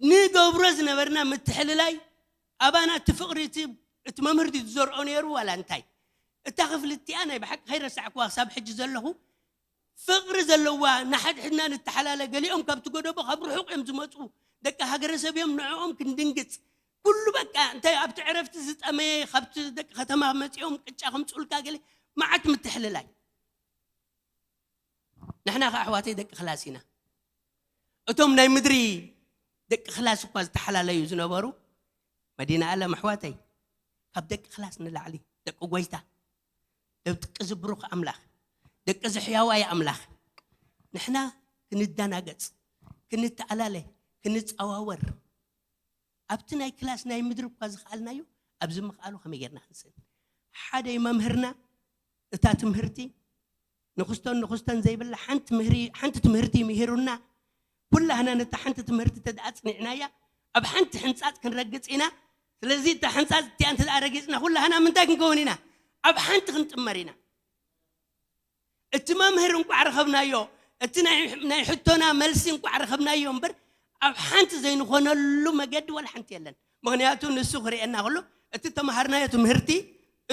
ንገብሮ ዝነበርና ምትሕልላይ ኣባና እቲ ፍቕሪ እቲ እቲ መምህር ድዩ ዝዘርኦ ነይሩ ዋላ እንታይ? እታ ክፍሊ እቲኣ ናይ ብሓቂ ከይረሳዕኩዋ ክሳብ ሕጂ ዘለኹ ፍቕሪ ዘለዋ፣ ንሓድሕድና ንተሓላለ። ገሊኦም ካብቲ ጎደቦ ካብ ርሑቕ እዮም ዝመፁ፣ ደቂ ሃገረሰብ እዮም፣ ንዕኦም ክንድንግፅ። ኩሉ በቃ እንታይ ኣብቲ ዕረፍቲ ዝጠመየ ካብቲ ደቂ ከተማ መፂኦም ቅጫ ከምፅኡልካ ገለ መዓት ምትሕልላይ። ንሕና ከ ኣሕዋተይ ደቂ ክላስ ኢና። እቶም ናይ ምድሪ ደቂ ክላስ እኳ ዝተሓላለዩ ዝነበሩ መዲና ኣለም ኣሕዋተይ፣ ካብ ደቂ ክላስ ንላዕሊ ደቂ ጎይታ፣ ደቂ ዝብሩኽ ኣምላኽ፣ ደቂ ዝሕያዋይ ኣምላኽ፣ ንሕና ክንደናገጽ፣ ክንተኣላለ፣ ክንጸዋወር፣ ኣብቲ ናይ ክላስ ናይ ምድሪ እኳ ዝኸኣልናዮ፣ ኣብዚ ምኽኣሉ ከመይ ጌርና ክንስእን? ሓደ መምህርና እታ ትምህርቲ ንኽስቶን ንኽስቶን ዘይብላ ሓንቲ ምህሪ-፣ ሓንቲ ትምህርቲ ምሂሩና፣ ኩላህና ነታ ሓንቲ ትምህርቲ ተደኣ ኣጽኒዕናያ፣ ኣብ ሓንቲ ሕንጻጽ ክንረግጽ ኢና። ስለዚ እታ ሕንጻጽ እቲኣ እንተ ደኣ ረጊጽና፣ ኩላህና ምንታይ ክንከውን ኢና? ኣብ ሓንቲ ክንጥመር ኢና። እቲ መምህር እንቋዕ ረኸብናዮ፣ እቲ ናይ፣ ናይ ሕቶና መልሲ እንቋዕ ረኸብናዮ እምበር፣ ኣብ ሓንቲ ዘይንኾነሉ መገዲ ወላ ሓንቲ የለን። ምኽንያቱ ንሱ ክርእየና ከሎ፣ እቲ ተምሃርናዮ ትምህርቲ፣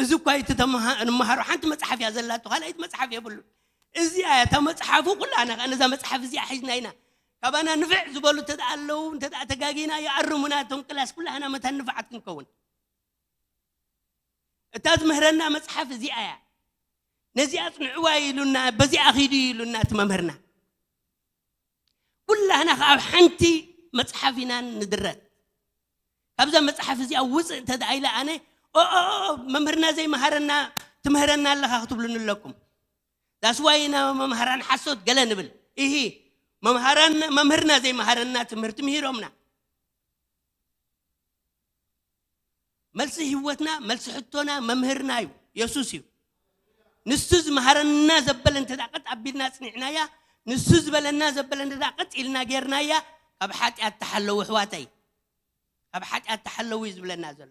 እዚ እኳ እቲ ተምሃ-፣ ንመሃሮ ሓንቲ መጽሓፍ እያ ዘላቶ፣ ካልኣይቲ መጽሓፍ የብሉን። እዚኣ እያ እታ መጽሓፉ፣ ኩላና ከኣ ነዛ መጽሓፍ እዚኣ ሒዝና ኢና። ካባና ንፍዕ ዝበሉ እንተ ደኣ ኣለዉ፣ እንተ ደኣ ተጋጊና ይኣርሙና፣ እቶም ክላስ ኩላህና መታን ንፉዓት ክንከውን። እታ ትምህረና መጽሓፍ እዚኣ እያ። ነዚኣ ኣጽንዕዋ ኢሉና፣ በዚኣ ኺዱ ኢሉና እቲ መምህርና። ኩላህና ከኣ ኣብ ሓንቲ መጽሓፍ ኢና ንድረት። ካብዛ መጽሓፍ እዚኣ ውጽእ እንተ ደኣ ኢለ ኣነ፣ "ኦ፣ ኦ፣ ኦ፣ መምህርና ዘይመሃረና ትምህረና ኣለኻ" ክትብሉኒ ኣለኩም። ዳስዋይ ኢና መምሃራን ሓሶት ገለ ንብል። ኢሂ፣ መምሃራን፣ መምህርና ዘይመሃረና ትምህርቲ ምሂሮምና። መልሲ ህይወትና፣ መልሲ ሕቶና መምህርና እዩ፣ የሱስ እዩ። ንሱ ዝመሃረና ዘበለ እንተ ደኣ ቀጥ ኣቢልና ኣጽኒዕናያ፣ ንሱ ዝበለና ዘበለ እንተ ደኣ ቀጥ ኢልና ጌርናያ፣ ካብ ሓጢኣት ተሓለዉ ኣሕዋተይ። ካብ ሓጢኣት ተሓለዉ እዩ ዝብለና ዘሎ።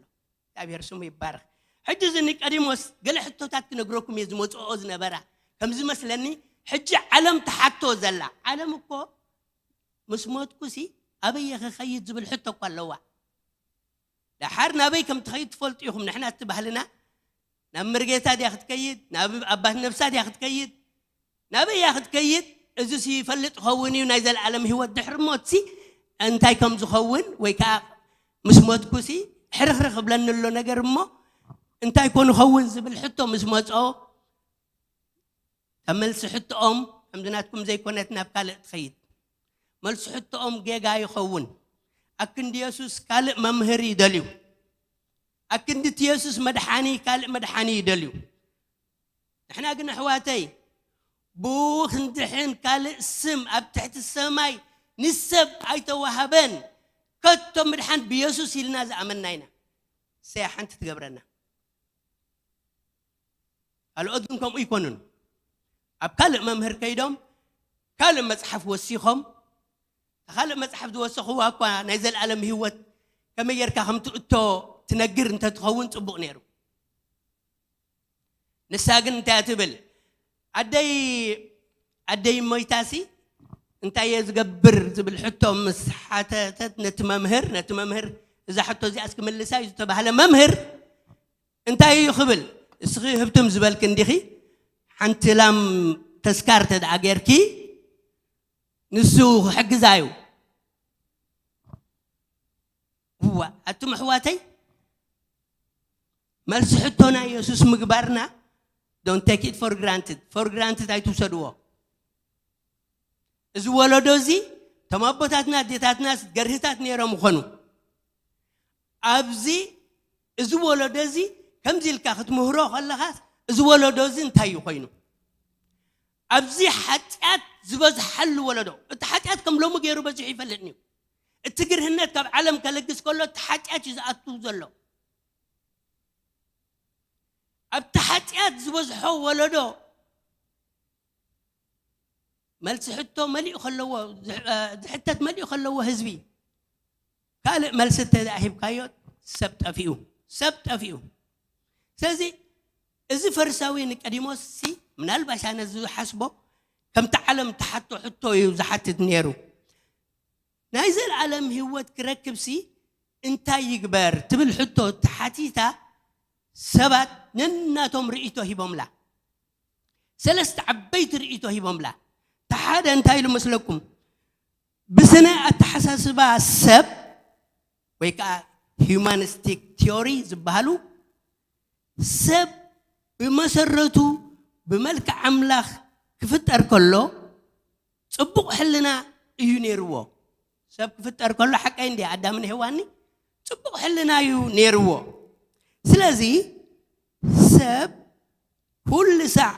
እግዚኣብሔር ስሙ ይባረኽ። ሕጂ እዚ ኒቆዲሞስ ገለ ሕቶታት ክነግረኩም እየ ዝመጽኦ ዝነበራ። ከም ዝመስለኒ ሕጂ ዓለም ትሓቶ ዘላ። ዓለም እኮ ምስ ሞትኩሲ ኣበይ እየ ክኸይድ ዝብል ሕቶ እኮ ኣለዋ። ደሓር ናበይ ከም ትኸይድ ትፈልጡ ኢኹም። ንሕና እቲ ባህልና ናብ መርጌታ ድያ ክትከይድ? ናብ ኣባት ነብሳ ድያ ክትከይድ? ናበይ እያ ክትከይድ? እዚስ ይፈልጥ ይኸውን እዩ ናይ ዘለኣለም ህይወት ድሕሪ ሞትሲ እንታይ ከም ዝኸውን፣ ወይ ከዓ ምስ ሞትኩሲ ሕርኽርኽ እብለኒ ኣሎ ነገር እሞ እንታይ ኮን ይኸውን ዝብል ሕቶ ምስ መጾ፣ እታ መልሲ ሕቶኦም ከምዚ ናትኩም ዘይኮነት ናብ ካልእ ትኸይድ። መልሲ ሕቶኦም ጌጋ ይኸውን። ኣክንዲ የሱስ ካልእ መምህር ይደልዩ። ኣክንዲ እቲ የሱስ መድሓኒ ካልእ መድሓኒ ይደልዩ። ንሕና ግን ኣሕዋተይ፣ ብኡ ክንድሕን ካልእ ስም ኣብ ትሕቲ ሰማይ ንሰብ ኣይተዋህበን። ከቶ ምድሓን ብየሱስ ኢልና ዝኣመንና ኢና። እሰያ ሓንቲ ትገብረና። ካልኦት ግን ከምኡ ይኮኑን። ኣብ ካልእ መምህር ከይዶም ካልእ መጽሓፍ ወሲኾም፣ ካልእ መጽሓፍ ዝወሰኽዋ እኳ ናይ ዘለኣለም ህይወት ከመይ ጌርካ ከም ትእቶ ትነግር እንተትኸውን ጽቡቕ ነይሩ። ንሳ ግን እንታይ እያ ትብል? ኣደይ፣ ኣደይ ሞይታሲ እንታይ እየ ዝገብር ዝብል ሕቶ ምስ ሓተተት ነቲ መምህር፣ ነቲ መምህር እዛ ሕቶ እዚኣስ ክምልሳ እዩ ዝተባህለ መምህር እንታይ እዩ ክብል? እስኺ ህብትም ዝበልክ እንዲኺ ሓንቲ ላም ተስካር ተደኣ ጌርኪ ንሱ ክሕግዛ እዩ። እዋ፣ ኣቱም ኣሕዋተይ፣ መልሲ ሕቶና የሱስ ምግባርና don't take it for granted፣ for granted ኣይትውሰድዎ። እዚ ወለዶ እዚ፣ እቶም ኣቦታትና ኣዴታትናስ ገርህታት ነይሮም ይኾኑ። ኣብዚ፣ እዚ ወለዶ እዚ ከምዚ ኢልካ ክትምህሮ ከለኻስ፣ እዚ ወለዶ እዚ እንታይ እዩ ኮይኑ? ኣብዚ ሓጢኣት ዝበዝሓሉ ወለዶ፣ እቲ ሓጢኣት ከም ሎሚ ገይሩ በዚሑ ይፈልጥን እዩ። እቲ ግርህነት ካብ ዓለም ከለግስ ከሎ፣ እቲ ሓጢኣት እዩ ዝኣቱ ዘሎ። ኣብቲ ሓጢኣት ዝበዝሖ ወለዶ፣ መልሲ ሕቶ መሊኡ ከለዎ፣ ዝሕ-፣ እ፣ ዝሕተት መሊኡ ከለዎ ህዝቢ፣ ካልእ መልሲ እንተ ደኣ ሂብካዮ፣ ሰብ ጠፊኡ፣ ሰብ ጠፊኡ። ስለዚ እዚ ፈሪሳዊ ኒቆዲሞስ ሲ ምናልባሽ ኣነ ዝሓስቦ ከምቲ ዓለም ትሓቶ ሕቶ እዩ ዝሓትት ነይሩ። ናይ ዘለዓለም ህይወት ክረክብ ሲ እንታይ ይግበር ትብል ሕቶ ተሓቲታ ሰባት ነናቶም ርእይቶ ሂቦምላ። ሰለስተ ዓበይቲ ርእይቶ ሂቦምላ። ተሓደ እንታይ ኢሉ መስለኩም? ብስነ ኣተሓሳስባ ሰብ ወይ ከዓ ሂዩማኒስቲክ ቲዮሪ ዝበሃሉ ሰብ ብመሰረቱ ብመልክዕ ኣምላኽ ክፍጠር ከሎ ጽቡቕ ሕልና እዩ ነይርዎ። ሰብ ክፍጠር ከሎ ሓቀይ እንዲ ኣዳምን ሄዋኒ ጽቡቕ ሕልና እዩ ነይርዎ። ስለዚ ሰብ ኩሉ ሳዕ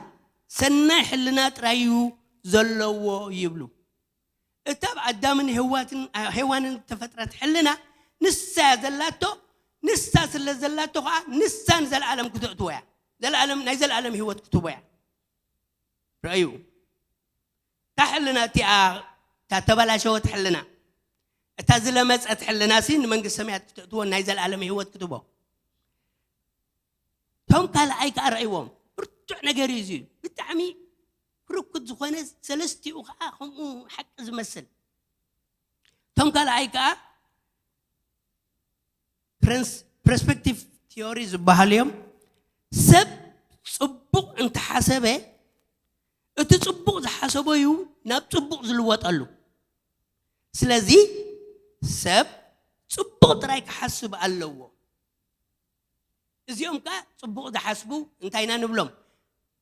ሰናይ ሕልና ጥራይ እዩ ዘለዎ ይብሉ። እታ ኣብ ኣዳምን ሄዋትን- ሄዋንን እተፈጥረት ሕልና ንሳ እያ ዘላቶ። ንሳ ስለ ዘላቶ ከዓ ንሳ ንዘለኣለም ክተእትዎ እያ። ዘለኣለም ናይ ዘለኣለም ህይወት ክትህቦ እያ። ረኣዩ፣ እታ ሕልና እቲኣ፣ እታ ተበላሸወት ሕልና፣ እታ ዝለመፀት ሕልና ሲ ንመንግስቲ ሰማያት ክተእትዎ ናይ ዘለኣለም ህይወት ክትህቦ። እቶም ካልኣይ ከዓ ረእይዎም። ብርቱዕ ነገር እዩ እዚ። ብጣዕሚ ክርኩት ዝኾነ፣ ሰለስቲኡ ከዓ ከምኡ ሓቂ ዝመስል። እቶም ካልኣይ ከዓ ፕረስፔክቲቭ ቲዮሪ ዝበሃሉ እዮም። ሰብ ጽቡቕ እንተሓሰበ፣ እቲ ጽቡቕ ዝሓሰቦ እዩ ናብ ጽቡቕ ዝልወጠሉ። ስለዚ ሰብ ጽቡቕ ጥራይ ክሓስብ ኣለዎ። እዚኦም ከ ጽቡቕ ዝሓስቡ እንታይ ኢና ንብሎም?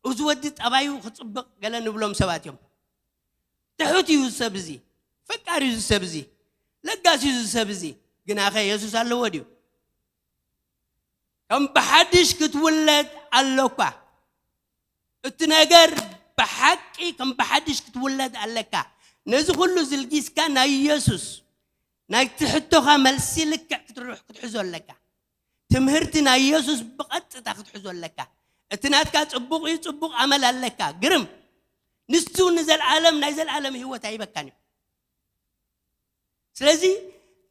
እዚ ወዲ ጠባዩ ክጽብቕ ገለ ንብሎም ሰባት እዮም። ትሑት እዩ እዚ ሰብ እዚ፣ ፈቃር እዩ እዚ ሰብ እዚ፣ ለጋስ እዩ እዚ ሰብ እዚ። ግናኸ የሱስ ኣለዎ ድዩ? ከም ብሓድሽ ክትውለድ ኣሎኳ። እቲ ነገር ብሓቂ ከም ብሓድሽ ክትውለድ ኣለካ። ነዚ ኩሉ ዝልጊስካ ናይ ኢየሱስ ናይ ትሕቶኻ መልሲ ልክዕ ክትርሕ ክትሕዞ ኣለካ። ትምህርቲ ናይ ኢየሱስ ብቐጥታ ክትሕዞ ኣለካ። እቲ ናትካ ጽቡቕ እዩ፣ ጽቡቕ ኣመል ኣለካ። ግርም፣ ንሱ ንዘለዓለም ናይ ዘለዓለም ህይወት ኣይበካን እዩ። ስለዚ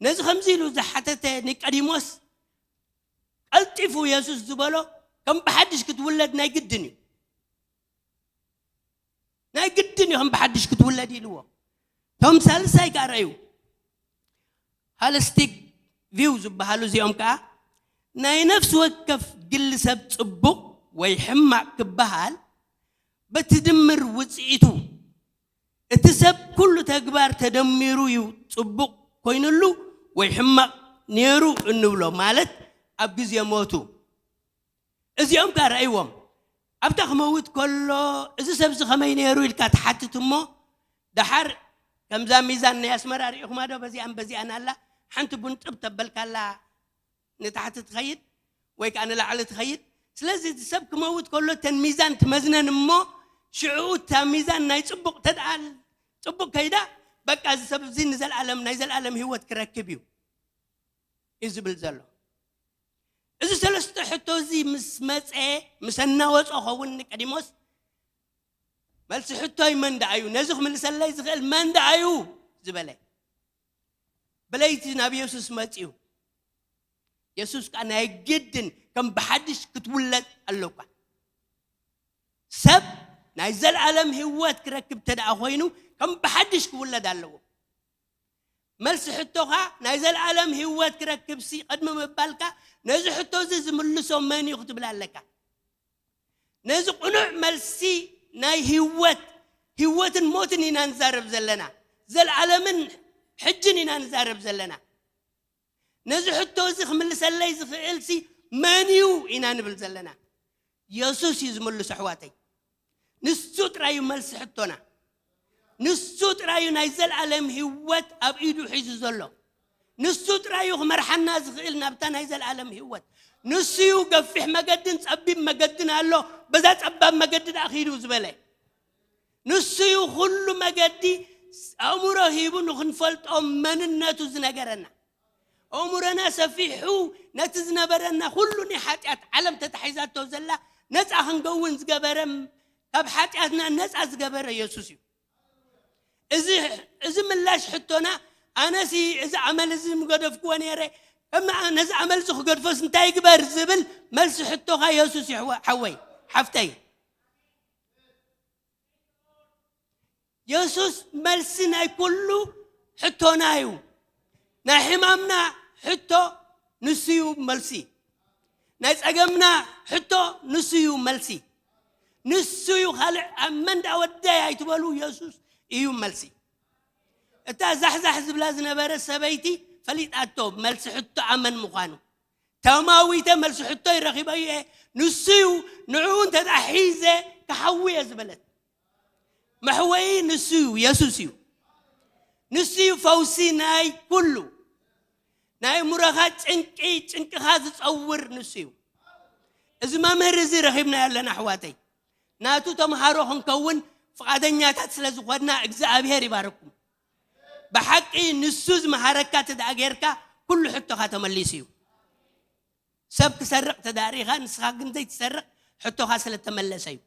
ነዚ ከምዚ ኢሉ ዝሓተተ ኒቆዲሞስ ቀልጢፉ የሱስ ዝበሎ ከም ብሓድሽ ክትውለድ ናይ ግድን እዩ። ናይ ግድን እዩ ከም ብሓድሽ ክትውለድ ኢልዎ። እቶም ሳልሳይ ከኣ ረእዩ። ሃለስቲክ ቪው ዝበሃሉ እዚኦም ከኣ ናይ ነፍሲ ወከፍ ግሊ ሰብ ጽቡቕ ወይ ሕማቕ ክበሃል በቲ ድምር ውጽኢቱ እቲ ሰብ ኩሉ ተግባር ተደሚሩ እዩ ጽቡቕ ኮይኑሉ ወይ ሕማቕ ነይሩ እንብሎ፣ ማለት ኣብ ግዜ ሞቱ። እዚኦም ከ ረእይዎም ኣብታ ክመውት ከሎ እዚ ሰብዚ ከመይ ነይሩ ኢልካ ትሓትት እሞ፣ ደሓር ከምዛ ሚዛን ናይ ኣስመራ ርኢኹማ ዶ? በዚኣን በዚኣን ኣላ፣ ሓንቲ ቡን ጥብ ተበልካላ ንታሕቲ ትኸይድ ወይ ከዓ ንላዕሊ ትኸይድ። ስለዚ እቲ ሰብ ክመውት ከሎ እተን ሚዛን ትመዝነን እሞ፣ ሽዕኡ እታ ሚዛን ናይ ጽቡቕ ተደኣል ጽቡቕ ከይዳ፣ በቃ እዚ ሰብ እዚ ንዘለኣለም ናይ ዘለኣለም ህይወት ክረክብ እዩ እዩ ዝብል ዘሎ። እዚ ሰለስተ ሕቶ እዚ ምስ መፀ፣ ምስ ኣናወፆ ኸውን ኒቆዲሞስ፣ መልሲ ሕቶይ መን ደኣ እዩ? ነዚ ክምልሰለይ ዝኽእል መን ደኣ እዩ ዝበለ። ብለይቲ ናብ የሱስ መፅዩ። የሱስ ከዓ ናይ ግድን ከም ብሓድሽ ክትውለድ ኣለኳ። ሰብ ናይ ዘለኣለም ህይወት ክረክብ ተደኣ ኮይኑ ከም ብሓድሽ ክውለድ ኣለዎ። መልሲ ሕቶኻ ናይ ዘለኣለም ህይወት ክረክብ ሲ ቅድሚ ምባልካ ነዚ ሕቶ እዚ ዝምልሶ መን እዩ ክትብል ኣለካ። ነዚ ቅኑዕ መልሲ ናይ ህይወት፣ ህይወትን ሞትን ኢና ንዛረብ ዘለና። ዘለኣለምን ሕጅን ኢና ንዛረብ ዘለና። ነዚ ሕቶ እዚ ክምልሰለይ ዝኽእል ሲ መን እዩ ኢና ንብል ዘለና። የሱስ እዩ ዝምልሶ ኣሕዋተይ። ንሱ ጥራይ እዩ መልሲ ሕቶና። ንሱ ጥራይ እዩ ናይ ዘለኣለም ህይወት ኣብ ኢዱ ሒዙ ዘሎ። ንሱ ጥራይ እዩ ክመርሓና ዝኽእል ናብታ ናይ ዘለኣለም ህይወት። ንሱ እዩ ገፊሕ መገድን ጸቢብ መገድን ኣሎ፣ በዛ ጸባብ መገዲ ደኣ ኺዱ ዝበለ። ንሱ እዩ ኩሉ መገዲ ኣእምሮ ሂቡ ንኽንፈልጦ መንነቱ ዝነገረና። ኣእምሮና ሰፊሑ ነቲ ዝነበረና ኩሉ ናይ ሓጢኣት ዓለም ተታሒዛቶ ዘላ ነጻ ክንገውን ዝገበረ፣ ካብ ሓጢኣትና ነጻ ዝገበረ የሱስ እዩ። እዚ፣ እዚ ምላሽ ሕቶና፣ ኣነሲ እዚ ኣመል እዚ ምገደፍክዎ ነይረ፣ ነዚ ኣመልዚ ክገድፎስ እንታይ ይግበር ዝብል መልሲ ሕቶኻ የሱስ እዩ። ሓወይ ሓፍተይ፣ የሱስ መልሲ ናይ ኩሉ ሕቶና እዩ። ናይ ሕማምና ሕቶ ንሱ እዩ መልሲ። ናይ ጸገምና ሕቶ ንሱ እዩ መልሲ። ንሱ እዩ። ካልእ ኣብ መንዳ ወደይ ኣይትበሉ፣ የሱስ እዩ መልሲ። እታ ዛሕዛሕ ዝብላ ዝነበረ ሰበይቲ ፈሊጣቶ መልሲ ሕቶ ኣመን ምዃኑ። ተማዊተ መልሲ ሕቶ ይረኺበ እየ፣ ንሱ እዩ። ንዕኡ እንተ ሒዘ ክሓዊ እየ ዝበለት። መሕወይ ንሱ እዩ፣ የሱስ እዩ። ንሱ እዩ ፈውሲ ናይ ኩሉ። ናይ እምሮኻ ጭንቂ፣ ጭንቅኻ ዝጸውር ንሱ እዩ። እዚ መምህር እዚ ረኺብና ያለና ኣሕዋተይ፣ ናቱ ተምሃሮ ክንከውን ፍቓደኛታት ስለ ዝኾንና እግዚኣብሔር ይባርኩም። ብሓቂ ንሱ ዝመሃረካ ትድኣ ጌርካ ኩሉ ሕቶኻ ተመሊሱ እዩ። ሰብ ክሰርቕ ተዳሪኻ ንስኻ ግን ዘይትሰርቕ ሕቶኻ ስለ ተመለሰ እዩ።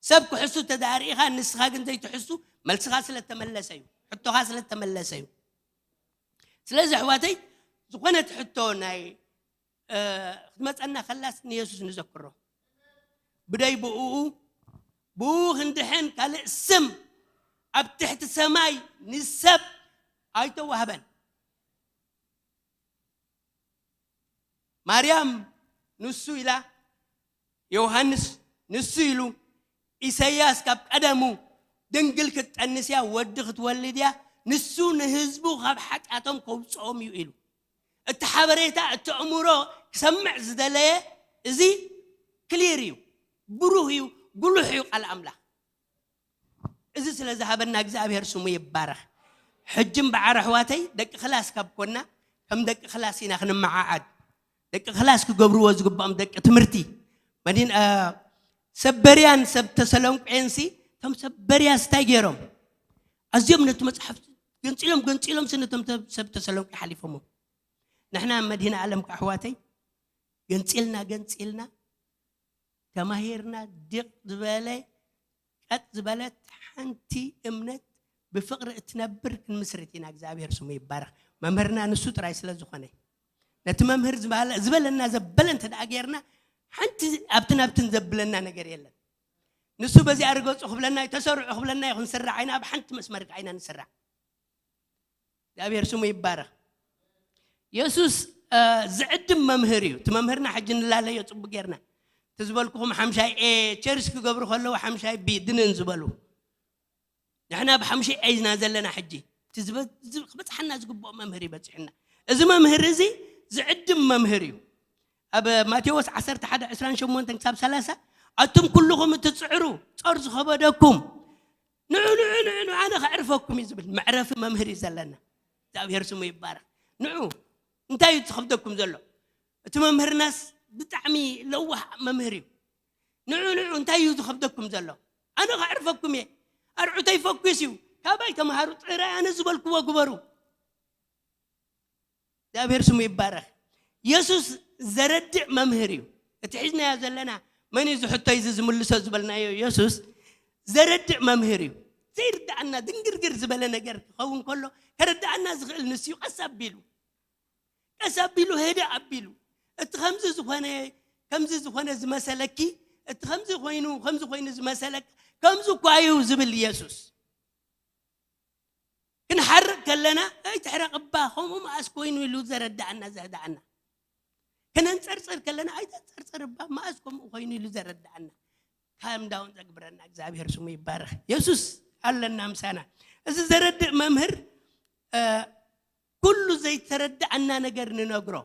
ሰብ ክሕሱ ተዳሪኻ ንስኻ ግን ዘይትሕሱ መልስኻ ስለ ተመለሰ እዩ። ሕቶኻ ስለ ተመለሰ እዩ። ስለዚ ኣሕዋተይ ዝኾነት ሕቶ ናይ ክትመፀና ከላስ ንየሱስ ንዘክሮ። ብደይ ብኡ ብኡ ክንድሕን ካልእ ስም ኣብ ትሕቲ ሰማይ ንሰብ ኣይተዋህበን። ማርያም ንሱ ኢላ፣ ዮሃንስ ንሱ ኢሉ፣ ኢሳይያስ ካብ ቀደሙ ድንግል ክትጠንስ እያ፣ ወዲ ክትወልድ እያ፣ ንሱ ንህዝቡ ካብ ሓጢኣቶም ከውፅኦም እዩ ኢሉ። እቲ ሓበሬታ እቲ ኣእምሮ ክሰምዕ ዝደለየ እዚ ክሊር እዩ፣ ብሩህ እዩ፣ ጉሉሕ እዩ ቃል ኣምላኽ። እዚ ስለ ዝሃበና እግዚኣብሔር ስሙ ይባረኽ። ሕጂ እምበዓር ኣሕዋተይ ደቂ ክላስ ካብ ኮና ከም ደቂ ክላስ ኢና ክንመዓዓድ። ደቂ ክላስ ክገብርዎ ዝግባኦም ደቂ ትምህርቲ መዲን ሰበርያን ሰብ ተሰሎንቄንሲ እቶም ሰበርያስ እንታይ ገይሮም? ኣዝዮም ነቲ መፅሓፍ ገንፂሎም ገንፂሎም ስነቶም ሰብ ተሰሎንቄ ሓሊፎሞ። ንሕና መድህን ዓለም ኣሕዋተይ ገንፂልና ገንፂልና ተማሂርና ድቕ ዝበለ ቀጥ ዝበለት ሓንቲ እምነት ብፍቕሪ እትነብር ክንምስርት ኢና። እግዚኣብሔር ስሙ ይባረኽ። መምህርና ንሱ ጥራይ ስለ ዝኾነ ነቲ መምህር ዝበለና ዘበለ እንተ ደኣ ጌርና ሓንቲ ኣብትን ኣብትን ዘብለና ነገር የለን። ንሱ በዚኣ ርገጹ ክብለና እዩ፣ ተሰርዑ ክብለና እዩ፣ ክንስራዕ ኢና፣ ኣብ ሓንቲ መስመር ከኣ ኢና ንስራዕ። እግዚኣብሔር ስሙ ይባረኽ። የሱስ ዝዕድም መምህር እዩ። እቲ መምህርና ሕጂ ንላለዮ ጽቡቅ ጌርና እቲ ዝበልኩኹም ሓምሻይ ኤ ቸርስ ክገብሩ ከለዉ ሓምሻይ ቢ ድንን ዝበሉ ንሕና ብሓምሻይ ኤ ኢና ዘለና። ሕጂ እቲ ዝበ- ዝ- ክበጽሓና ዝግብኦ መምህር ይበጽሕና። እዚ መምህር እዚ ዝዕድም መምህር እዩ። ኣብ ማቴዎስ ዓሰርተ ሓደ ዕስራን ሸሞንተን ክሳብ ሰላሳ ኣቱም ኩልኹም እትጽዕሩ ጾር ዝኸበደኩም ንዑ ንዑ ንዑ ንዑ ኣነ ከዕርፈኩም እዩ ዝብል መዕረፊ መምህር እዩ ዘለና። እግዚኣብሔር ስሙ ይባረክ። ንዑ እንታይ እዩ ዝኸብደኩም ዘሎ? እቲ መምህርናስ ብጣዕሚ ለዋህ መምህር እዩ። ንዑ ንዑ እንታይ እዩ ዝኸብደኩም ዘሎ? ኣነ ከዕርፈኩም እየ። ኣርዑተይ ፈኩስ እዩ። ካባይ ተምሃሩ ጥራይ ኣነ ዝበልክዎ ግበሩ። እግዚኣብሔር ስሙ ይባረክ። የሱስ ዘረድእ መምህር እዩ። እቲ ሒዝናዮ ዘለና መን እዩ ዝሕቶ እዚ ዝምልሶ ዝበልናዮ የሱስ ዘረድእ መምህር እዩ። ዘይርዳእና ድንግርግር ዝበለ ነገር ክኸውን ከሎ ከረዳእና ዝኽእል ንሱ እዩ። ቀስ ኣቢሉ ቀስ ኣቢሉ ህደ ኣቢሉ እቲ ከምዚ ዝኾነ ከምዚ ዝኾነ ዝመሰለኪ እቲ ከምዚ ኮይኑ ከምዚ ኮይኑ ዝመሰለክ ከምዚ እኳ እዩ ዝብል የሱስ። ክንሓርቕ ከለና ኣይትሕረቕ እባ ከምኡ መኣስ ኮይኑ ኢሉ ዘረዳእና ዘህዳእና። ከነንጸርጽር ከለና ኣይተንጸርጽር እባ መኣስ ከምኡ ኮይኑ ኢሉ ዘረዳእና። ካም ዳውን ዘግብረና እግዚኣብሔር ስሙ ይባረኽ። የሱስ ኣለና ምሳና። እዚ ዘረድእ መምህር ኩሉ ዘይተረዳእና ነገር ንነግሮ።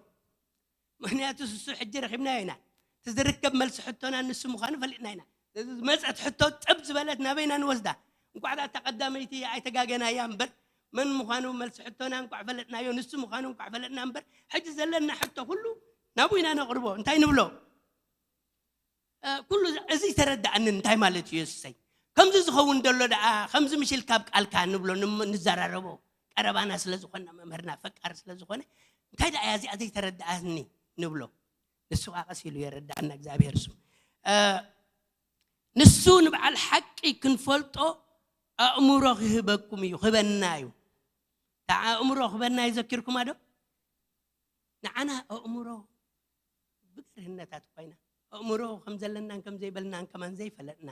ምክንያቱ ንሱ ሕጂ ረኺብናዮ ኢና። እቲ ዝርከብ መልሲ ሕቶና ንሱ ምዃኑ ፈሊጥና ኢና። እዚ ዝመፀት ሕቶ ጥብ ዝበለት ናበይና ንወስዳ? እንኳዕ ደኣ እታ ቀዳመይቲ ኣይተጋገናያ እምበር መን ምዃኑ መልሲ ሕቶና እንኳዕ ፈለጥናዮ፣ ንሱ ምዃኑ እንኳዕ ፈለጥና እምበር ሕጂ ዘለና ሕቶ ኩሉ ናብኡ ኢና ነቕርቦ። እንታይ ንብሎ? ኩሉ እዚ ተረዳእኒ እንታይ ማለት እዩ የሱሰይ? ከምዚ ዝኸውን ደሎ ደኣ ከምዚ ምሽል ካብ ቃልካ ንብሎ ንዘራረቦ ቀረባና ስለ ዝኾንና መምህርና ፈቃር ስለ ዝኾነ እንታይ ደኣ እያ እዚኣ ዘይተረዳእኒ ንብሎ። ንሱ ከዓ ቀስ ኢሉ የረዳእና እግዚኣብሔር ስሙ። ንሱ ንበዓል ሓቂ ክንፈልጦ ኣእምሮ ክህበኩም እዩ ክህበና እዩ። ኣእምሮ ክህበና እዩ ዘኪርኩማ ዶ? ንዓና ኣእምሮ ብግርህነታት ኮይና ኣእምሮ ከም ዘለናን ከም ዘይበልናን ከማን ዘይፈለጥና፣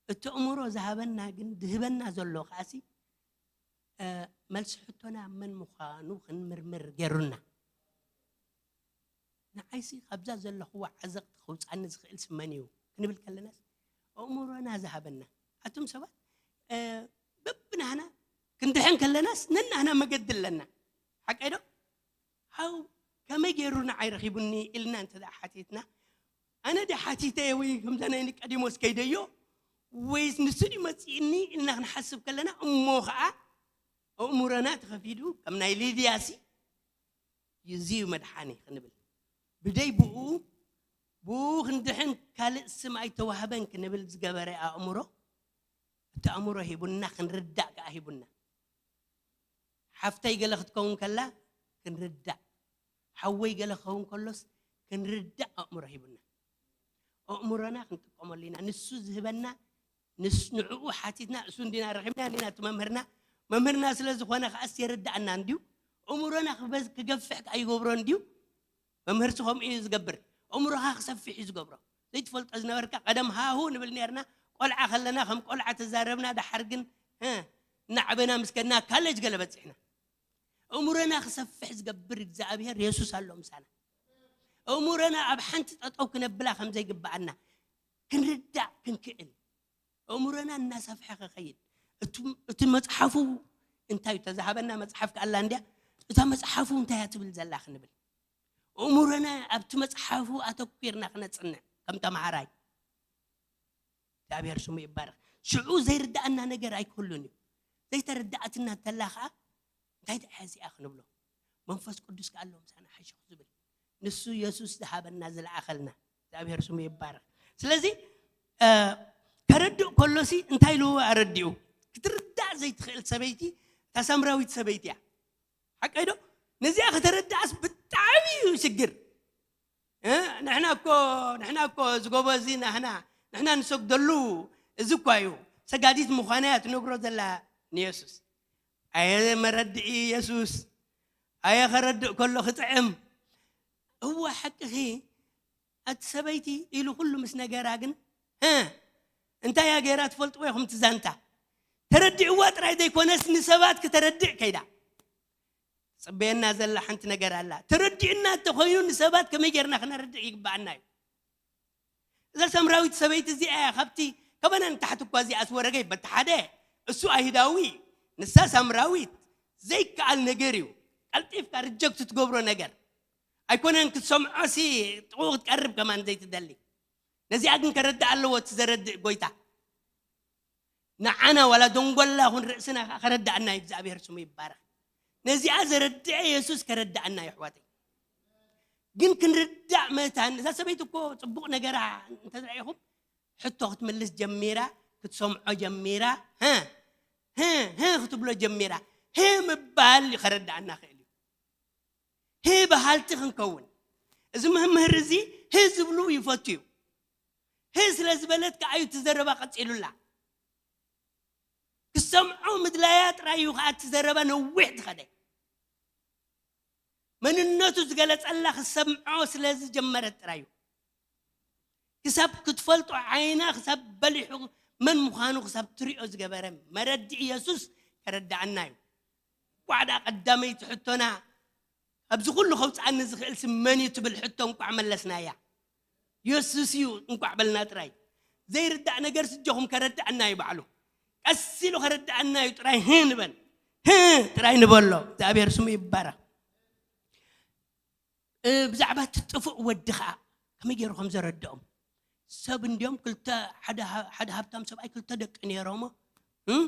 እቲ ኣእምሮ ዝሃበና ግን ዝህበና ዘሎ ከኣሲ፣ እ፣ መልሲ ሕቶና መን ምዃኑ ክንምርምር ገይሩና። ንዓይሲ ካብዛ ዘለኽዋ ዓዘቕቲ ከውፅኣኒ ዝኽእል ስመን እዩ ክንብል ከለናስ፣ ኣእምሮና ዝሃበና። ኣቱም ሰባት፣ እ፣ በብናህና ክንድሕን ከለናስ፣ ነናህና መገዲ ኣለና። ሓቀይ ዶ? ሃው፣ ከመይ ገይሩ ንዓይ ረኺቡኒ ኢልና እንተ ደኣ ሓቲትና፣ ኣነ ድየ ሓቲተዮ ወይ ከምዛ ናይ ኒቆዲሞስ ከይደዮ፣ ወይስ ንሱ ድዩ መጺእኒ ኢልና ክንሓስብ ከለና፣ እሞ ኸኣ ኣእምሮና ተኸፊቱ፣ ከም ናይ ሊድያሲ፣ እዚ እዩ መድሓኒ ክንብል። ብደይ ብኡ፣ ብኡ ክንድሕን ካልእ ስም ኣይተዋህበን ክንብል ዝገበረ ኣእምሮ፣ እቲ ኣእምሮ ሂቡና፣ ክንርዳእ ከኣ ሂቡና። ሓፍተይ ገለ ክትከውን ከላ ክንርዳእ፣ ሓወይ ገለ ክኸውን ከሎስ ክንርዳእ ኣእምሮ ሂቡና። ኣእምሮና ክንጥቀመሉ ኢና። ንሱ ዝህበና፣ ንስ-፣ ንዕኡ ሓቲትና፣ እሱ እንዲና ረኺብና፣ እንዲና እቲ መምህርና። መምህርና ስለ ዝኾነ ከኣስ የረድኣና እንድዩ። ኣእምሮና ክበዝ-፣ ክገፍሕ ከኣ ይገብሮ እንድዩ። መምህርሲ ከምኡ እዩ ዝገብር። ኣእምሮኻ ክሰፍሕ እዩ ዝገብሮ። ዘይትፈልጦ ዝነበርካ፣ ቀደም ሃሁ ንብል ነርና፣ ቆልዓ ከለና ከም ቆልዓ ተዛረብና፣ ደሓር ግን፣ እ፣ እናዓበና ምስ ከድና፣ ካሌጅ ገለ በጺሕና። ኣእምሮና ክሰፍሕ ዝገብር እግዚኣብሔር የሱስ ኣሎ ምሳና። ኣእምሮና ኣብ ሓንቲ ጠጠው ክነብላ ከም ዘይግብኣና ክንርዳእ ክንክእል፣ ኣእምሮና እናሰፍሐ ክኸይድ፣ እቱ-፣ እቲ መጽሓፉ እንታይ እዩ? እተዝሃበና መጽሓፍ ከኣላ እንድያ፣ እታ መጽሓፉ እንታይ እያ ትብል ዘላ ክንብል፣ ኣእምሮና ኣብቲ መጽሓፉ ኣተኲርና ክነጽንዕ ከም ተምሃራይ። እግዚኣብሔር ስሙ ይባረኽ። ሽዑ ዘይርድኣና ነገር ኣይክህሉን እዩ። ዘይተረድኣትና እንተላ ኸዓ፣ እንታይ ደኣ እዚኣ ክንብሎ? መንፈስ ቅዱስ ከኣ ኣሎ ምሳና ሓሹኽ ዝብል። ንሱ የሱስ ዝሃበና ዝለኣኸልና። እግዚኣብሔር ስሙ ይባረኽ። ስለዚ፣ እ፣ ከረድእ ከሎሲ እንታይ ኢሉ ኣረዲኡ? ክትርዳእ ዘይትኽእል ሰበይቲ፣ እታ ሳምራዊት ሰበይቲ እያ። ሓቀይ ዶ? ነዚኣ ከተረድኣስ ብጣዕሚ እዩ ሽግር። እ፣ ንሕና እኮ፣ ንሕና እኮ ዝጎበዚ ናህና፣ ንሕና ንሰግደሉ እዚ እኳ እዩ። ሰጋዲት ምዃና እያ ትነግሮ ዘላ ንየሱስ። ኣየ መረድኢ የሱስ፣ ኣየ ከረድእ ከሎ ክጥዕም። እወ ሓቅኺ፣ ኣቲ ሰበይቲ ኢሉ ኩሉ ምስ ነገራ ግን፣ እ፣ እንታይ እያ ገይራ ትፈልጥዎ ኢኹም? ትዛንታ ተረዲእዋ ጥራይ ዘይኮነስ ንሰባት ክተረድእ ከይዳ። ጽበየና ዘላ ሓንቲ ነገር ኣላ። ተረዲእና እንተኾይኑ ንሰባት ከመይ ጌርና ክነረድእ ይግብኣና እዩ። እዛ ሰምራዊት ሰበይቲ እዚኣ እያ ካብቲ ከበና ንታሕቲ እኳ እዚኣስ ወረገይ በቲ ሓደ እሱ ኣይሁዳዊ ንሳ ሳምራዊት ዘይከኣል ነገር እዩ። ቀልጢፍካ ሪጀክት ትገብሮ ነገር ኣይኮነን። ክትሰምዖ ሲ ጥቑ ክትቀርብ ከማን ዘይትደሊ። ነዚኣ ግን ከረድእ ኣለዎ እቲ ዘረድእ ጎይታ። ንዓና ዋላ ደንጎላ ኹን ርእስና ከኣ ከረድኣና እዩ። እግዚኣብሔር ስሙ ይባረኽ። ነዚኣ ዘረድአ የሱስ ከረድኣና እዩ ኣሕዋተይ። ግን ክንርዳእ መታን እዛ ሰበይቲ እኮ ጽቡቕ ነገራ እንተዝረኢኹም ሕቶ ክትምልስ ጀሚራ፣ ክትሰምዖ ጀሚራ፣ ህ ህ ህ ክትብሎ ጀሚራ። ህ ምባል ከረድኣና ክእል እዩ። ህ በሃልቲ ክንከውን። እዚ መምህር እዚ ህ ዝብሉ ይፈቱ እዩ። ህ ስለ ዝበለት ከኣ እዩ እቲ ዘረባ ቀጺሉላ። ክሰምዖ ምድላያ ጥራይ እዩ ከኣ እቲ ዘረባ ነዊሕ ዝኸደ። መንነቱ ዝገለጸላ ክሰምዖ ስለ ዝጀመረት ጥራይ እዩ። ክሳብ ክትፈልጦ ዓይና ክሳብ በሊሑ መን ምዃኑ ክሳብ ትሪኦ ዝገበረ መረድኢ የሱስ ከረድኣና እዩ። ኳዕዳ ቀዳመይቲ ሕቶና ኣብዚ ኩሉ ከውፅኣኒ ዝኽእል ሲ መን እዩ ትብል ሕቶ እንቋዕ መለስናያ። የሱስ እዩ እንቋዕ በልና ጥራይ። ዘይርዳእ ነገር ስጆኹም ከረድኣና እዩ ባዕሉ። ቀስ ኢሉ ከረድኣና እዩ ጥራይ። ህ ንበል። ህ ጥራይ ንበሎ። እግዚኣብሔር ስሙ ይባረኽ። እ፣ ብዛዕባ እቲ ጥፉእ ወዲ ኸዓ ከመይ ገይሩ ከም ዘረድኦም። ሰብ እንዲኦም ክልተ፣ ሓደ ሃ-፣ ሓደ ሃብታም ሰብኣይ ክልተ ደቂ ነይሮሞ። እም?